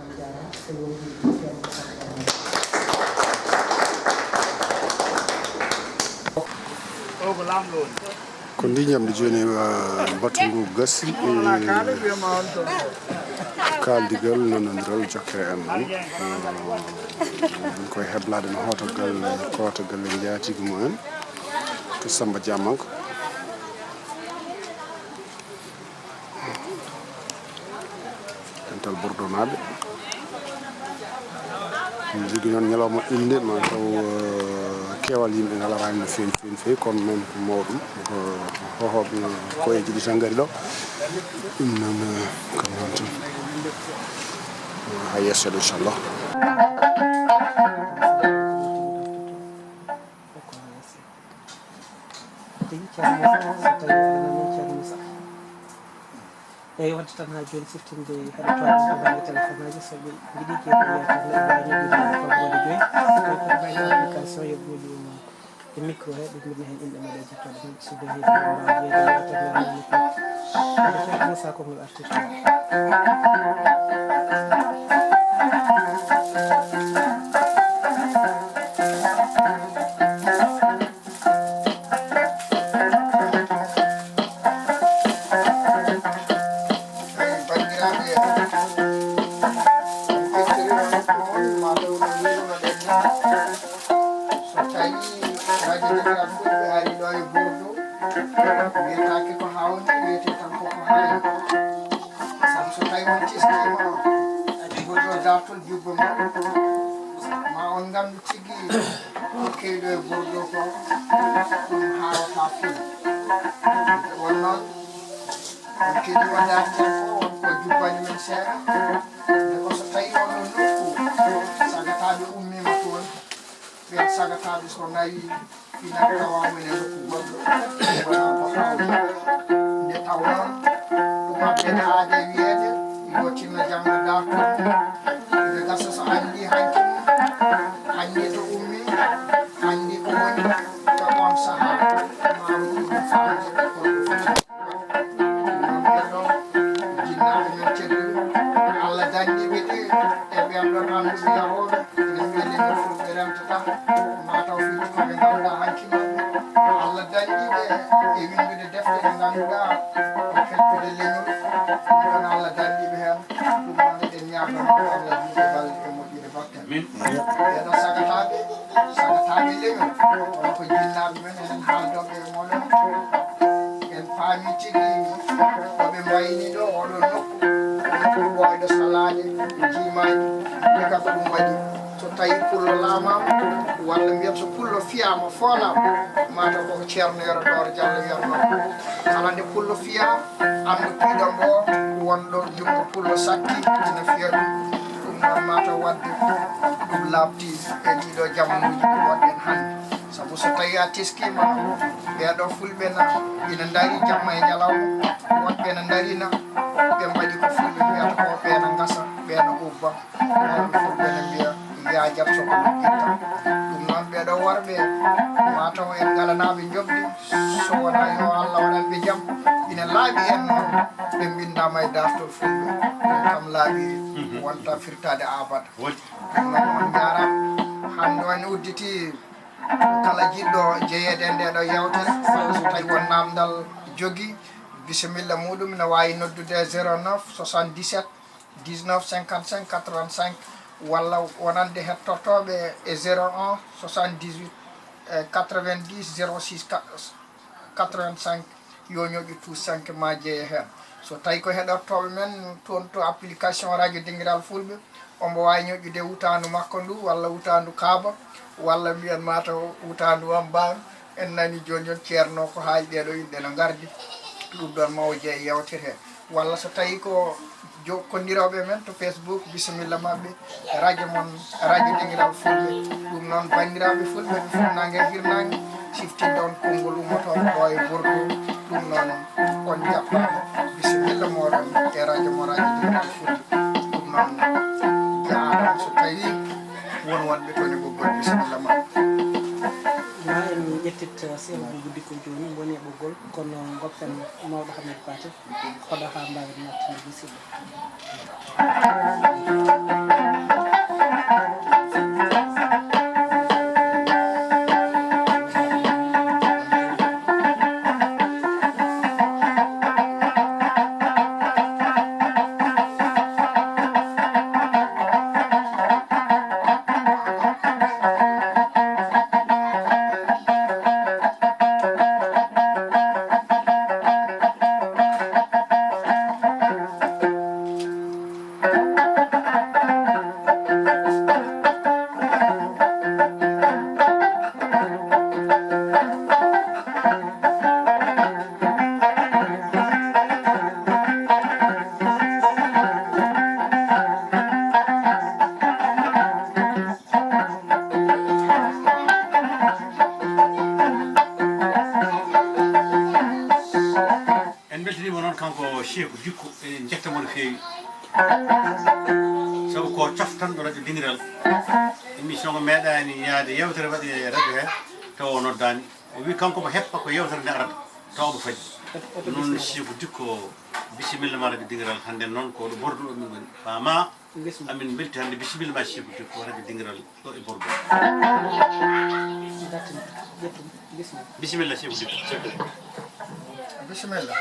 On njaaraama, e wonde ɗum feewi. Ko ndi njamdi jooni, eh, batu ngu gasi, eh, kaaldigal, nanondiral jokkere enɗam. Eh, ɗum koye heblaade no hoto galle, koota galle njaatigi mumen to Samba Diamanko. Dental Bordeaux naaɓe. Min njogii noon ñalawma innde, ma taw, eh, keewal yimɓe ngalaraani no feewi, feewi, feewi, kono noon ko mawɗum. Ko hohooɓe koyeeji ɗi tan ngari ɗo. Ɗum noon, eh, ko noon tan. Haa yeeso seeɗa, inchallah. Tigi Ceerno Moussa, so tawii aɗa nanii Ceerno Moussa. Eeyi, waɗde tan haa jooni siftinde heɗotooɓe to bannge téléphone aji, so ɓe njiɗi jeeɗiɗo yaatere nde, ɓe waawi noddude ko ɓoole joyi. Tawi ko bannge application yo ɓooli e micro he, ɓe mbinna heen inɗe maɓɓe, ƴettoo ɗum, so ɓe heɓi ɗum, mbaawa jeeyde yaatere nde, mbaawa noddude. Heɗotooɓe Moussa, konngol artirta. Banndiraaɓe, on kettiri on nokku mon, ma taw no wirunoɗen ni. So tawii radio Dingiral Fulɓe ari ɗo e Bordeaux, wiyetaake ko hawni, wiyetee tan ko ko haani. Sabu so tawii on teskiima on, jogii ɗo daartol jubbo mon, ma on nganndu tigi ko kewi ɗo e Bordeaux ko, ɗum haawata fuu. Won noon, on kewi o daarten ko, on ko jubbani men seeɗa. Nde ko so tawii oɗo nokku, sagataaɓe ummiima toon, ɓeen sagataaɓe so nawii, ina tawa men e nokku goɗɗo, wonaa ko hawni. Nde tawnoo ɗum addani aade wiyeede, yo tinno janngo daartol mum. Ina gasa so anndi hanki mum, anndi to ummi, anndi ko woni, to oon sahaa, maa ɗum ɗum faamde ko ɗum foti. Ɗum noon, ɓee ɗoo jinnaaɓe men tedduɓe, Allah danndii ɓe de e ɓeen ɗoon annduɓe yahooɓe, ene mbiya leñol fulɓe rentata, ma taw fii ko ɓe ngannduɗaa hanki maɓɓe. Allah danndii ɓe e winndude defte ɗe ngannduɗaa ko feccude leñol. Ɗum ɗoon Allah danndii ɓe heen. Ɗum noon eɗen ñaaganoo Allah juuɗe balɗe e moƴƴude batte. Min. Ɓee ɗoo sagataaɓe, sagataaɓe leñol, kono ko jinnaaɓe men, enen haaldooɓe e mooɗon. En paami tigi ko ɓe mbayni ɗo, oɗo nokku, ko nokku ɓooyɗo salaade, jiimaani, ndeka ko ɗum waɗi. So tawii pullo laamaama, walla mbiyat so pullo fiyaama, foolaama, mataw koko Ceerno Yero Ɗooro Jallo wiyatnoo. Kala nde pullo fiyaama, anndu piiɗo mbo wonɗo junngo pullo satti ina fiya ɗum. Ɗum noon mataw waɗde ɗum laaɓti e ɗiɗo jamanuuji ko wonɗen hannde. Sabu so tawii a teskiima, ɓee ɗoo fulɓe na ina ndarii jamma e ñalawma, woɗɓe ina ndarina, ɓe mbaɗi ko fulɓe mbiyata ko, ɓee na ngasa, ɓee na ubba. Mawɓe fulɓe ene mbiya, yaajat so ko luggitta. Ɗum noon, ɓee ɗoo worɓe, mataw en ngalanaa ɓe njoɓdi, so wonaa yo Allah waɗan ɓe jam. Ina laaɓi en noon, ɓe mbinndaama e daartol fulɓe. Ɗum kam laaɓiri, wonta firtaade abada. Ɗum noon, on njaaraama. Hannde o ene udditi kala jiɗɗo jeyeede e ndee ɗoo yeewtere, so tawi won naamndal jogii, bisimilla muuɗum ina waawi noddude zéro neuf soixante-dix-sept dix-neuf cinquante-cinq quatre-vingt-cinq, walla wonande heɗotooɓe e zéro un soixante-dix-huit, eh, quatre-vingt-dix zéro six quatre-vingt-cinq, yo ñoƴu tuusanke ma jeye heen. So tawii ko heɗotooɓe men toon to application Radio Dingiral Fulɓe, omo waawi ñoƴƴude wutaandu makko ndu, walla wutaandu kaaba, walla mbiyen mataw wutaandu wambaandu. En nanii jooni jooni Ceerno ko haali ɗee ɗoo inɗe no ngardi. Ɗum ɗoon ma o jeya e yeewtere hee. Walla so tawii ko jokkondirooɓe men to Facebook, bisimilla maɓɓe, radio mon, Radio Dingiral Fulɓe. Ɗum noon, banndiraaɓe fulɓe, ɓe fuɗnaange e hirnaange, siftinde on konngol ummotoo ɗo e Bordeaux. Ɗum noon, on njaɓɓaama, bisimilla mooɗon e radio mo radio Dingiral Fulɓe. Ɗum noon, jaaraama so tawii won wonɓe toon e ɓoggol, bisimilla ma. Ma en ƴettit, eh, Seeku Dikko jooni, woni e ɓoggol, kono ngoppen mawɗo Hammet Paate, hoɗo haa mbaawen naattude musidɗo. En mbeltaniima noon kanko Seeku Dikko, en njetta mo no feewi. Sabu ko coftanɗo radio Dingiral. Émission o meeɗaani yahde yewtere waɗi e radio he, tawa o noddaani. O wi kanko mo heppa ko yewtere nde arata, tawa omo fadi. Noon Seeku Dikko, bisimilla ma radio Dingiral. Hannde noon ko ɗo Bordeaux min ngoni. Faama, amin mbelti hannde. Bisimilla ma Seeku Dikko, radio Dingiral. Ɗo e Bordeaux. Bisimilla, Seeku Dikko. Bisimilla.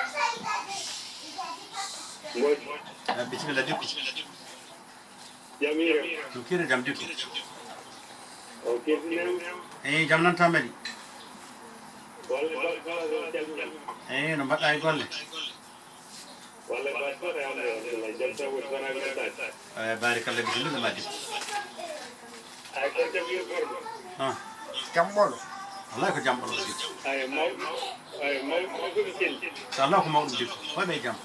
Ah, bisimilla, Dikko. Jam hiiri? No kiire jam, Dikko. O kirtinen. Eyi, jam nan tan mbaɗi. Golle, golle, golle, golle, calmini. Eyi, no mbaɗɗa e golle? Wallaay, mbaɗi fof, alhamdulillah, jam tan woni, kono a weltaani. Eh, baarikalla, bisimilla ma, Dikko. Ay, ko jam yo gorko. Ah. Jam ɓolo. Wallaay ko jam ɓolo, Dikko. Ay, mawɗo, ay, mawɗo, mawɗo, ko ɓe celli. Inchallah ko mawɗum, Dikko. Koy ɓe jam.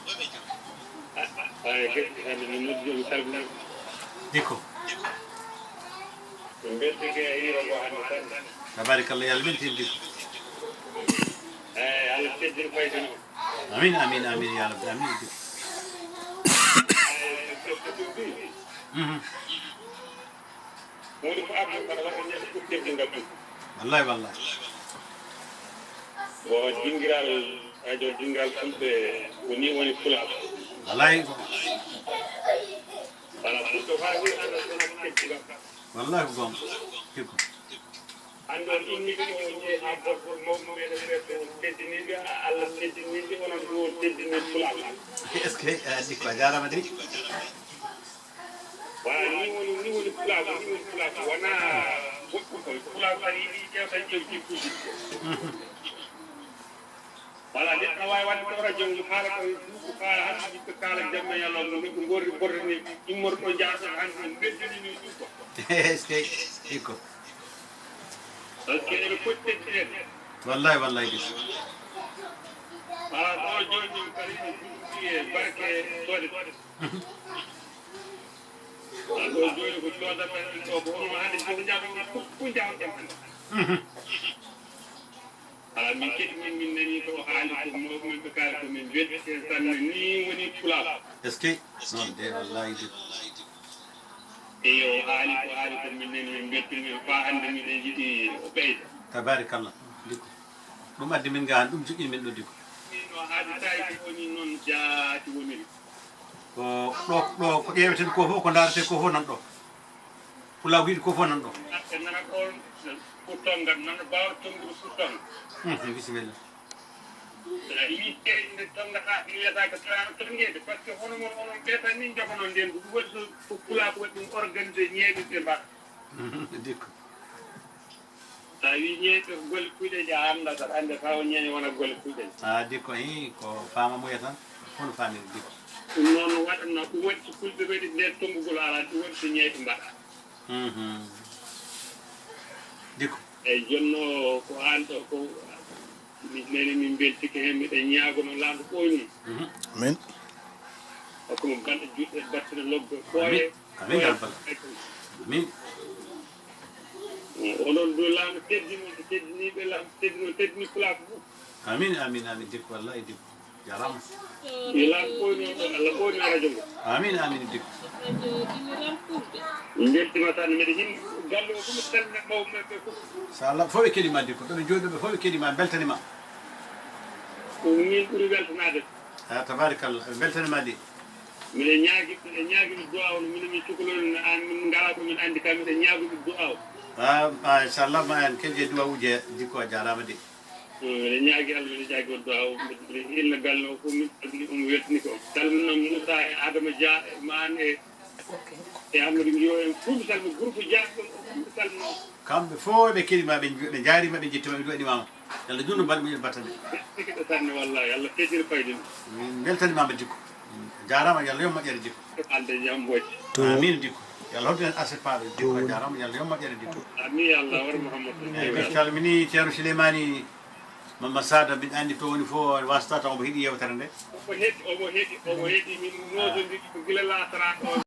Ay, gasi, hannde min noddi, min calmini. Dikko. Min mbeltike e hiiro ngo hannde tan. Tabaarikalla, yo Allah weltin, Dikko. Eey, Allah teddin fayda noon. Amin, amin, amin, ya Rabbi, amin. Mhm. Mawɗo ko aduna tan waɗa ñande fof teddingal ɗum. Wallaay, wallaay. Ko dingiral, radio dingiral fulɓe, ko ni woni pulaar. Wallaay. Wala fulɓe faa wi Allah sona teddingal. Wallaay ko goonga. Dikko. Hannde on immii ko jeyi haa Bordeaux, mawɓe meɗen ɓe ko teddiniiɓe, Allah teddiniiɓe, onon ɗo on teddinii pulaar. Est-ce que, eh, Dikko, a jaaraama de. Wala ni woni, ni woni pulaar, ni woni pulaar. Wonaa goɗɗum koy. Pulaar kadi yiɗi ƴeewta ƴeew jikkuuji. Wala neɗɗo ne waawi waɗde ɗo radio ngu haala ko e duuɓi faa hannde yimɓe kaala jamma e ñalawma no ɓe ngorri Bordeaux ni immorde ɗo njaha ɗo hannde en mbeltanii ɗum ko. Est-ce que, Dikko? Parce que eɓe poti teddinede. Wallaay, wallaay, Dikko. Wala ɗo jooni ɗum kadi ene juɓɓi e barke soodete. Wala ɗo jooni ko coodata ɗum ɗo ko onon hannde fof njaha ɗum fof njaha ɗum hannde. Alaa, min keɗi, min, min nanii ko o haali ko, mawɓe men ɓe kaali ko, min mbeltii heen sanne. Nii woni pulaar. Est-ce que? Noon de, wallaahi de. Eyo, o haali ko, haali ko, min nanii, min mbeltii, min faa hannde miɗen njiɗi o ɓeyda. Tabaarikalla, Dikko. Ɗum addi min ngaa, ɗum joƴƴi min ɗo, Dikko. Min o haali tawi ko woni noon jaati woniri. Ko ɗo, ɗo ko ƴeeweten ko fof, ko ndaaretee ko fof nan ɗo. Pulaagu yiɗi ko fof nan ɗo. Nana ɗoon ko tonngat, nana baawɗo tonngude ko tonnga. Mhm, bisimilla. So a yii nde tonngataa, ɗi wiyata ko tawano tonngeede, par ce que hono mon onon ɓee tan min njogonon ndeen, ko ɗum waɗi ɗum, ko pulaagu waɗi ɗum organisé, ñeeɓe ɓe mbaɗa. Dikko. So a wii ñeeñɗo ko golle kuyɗe, a anndaa, saɗa anndi tawa ñeeño wona golle kuyɗe. A, Dikko, ii, ko faama muya tan, hono faamiri Dikko. Ɗum noon waɗatno, ɗum waɗi so fulɓe mbaɗi nder tonngugol alaa, ɗum waɗi so ñeeñɗo mbaɗa. Mhm. Dikko. Eyi, jonno ko aan ɗo, ko min nani, min mbeltike heen, miɗen ñaagono Laamɗo ɓooynu. Mhm. Amin. Hokku mo balɗe juɗɗe, battane lobbe, ɓooye. Amin, ya rabbal. Amin. Onon du Laamɗo teddini, teddiniiɓe Laamɗo teddini, teddini pulaaku fof. Amin, amin, amin, Dikko, wallahi, Dikko. Jarama. Yo Allah ɓoyno, Allah ɓoyno radio ngo. Amin, amin, Dikko. Mbeltima tan, mbiɗa hin galle o fof, mi salmina mawɓe ɓe fof. Sa Allah, fof ɓe keɗima, Dikko. Ɗo ɓe jooɗi ɗo ɓe fof ɓe keɗima, beltanima. Ko min ɓuri weltanade. Ah, tabarakallah, ɓe beltanima de. Miɗen ñaagi, miɗen ñaagi du'a o, no minen min cukalel no an, min ngala ko min andi kam, miɗen ñaago du'a o. Ah, ah, inchallah, ma en kelje du'a uje, Dikko, a jarama de. Miɗen ñaagi Allah, miɗen ñaagi on du'a o, miɗen inna galle o fof, min salmini, omo weltini ko. Salmina Moussa e Adama Dia, e ma an e, e Amadou Guiro en fof, mi salmini groupe Dia, on fof mi salmini. Kamɓe fof ɓe keɗima, ɓe nju-, ɓe jarima, ɓe jettima, ɓe du'animama. Yo Allah junnu mbaɗ muñal battane. Sikkiɗo sanne wallahi, Allah teddina fayda. Min beltanimama, Dikko. Jarama, yo Allah yom moƴƴere, Dikko. Alde jam bojji. Amin, Dikko. Yo Allah hoddinen asefaɓe, Dikko, jarama, yo Allah yom moƴƴere, Dikko. Amin, ya Allah, war Muhammad. Eyyi, min calmini Ceerno Souleymani Mamma Sada, min andi to woni fof, wasata omo heɗi yewtere nde. Omo heɗi, omo heɗi, omo heɗi, min noododiri ko gila lasara o.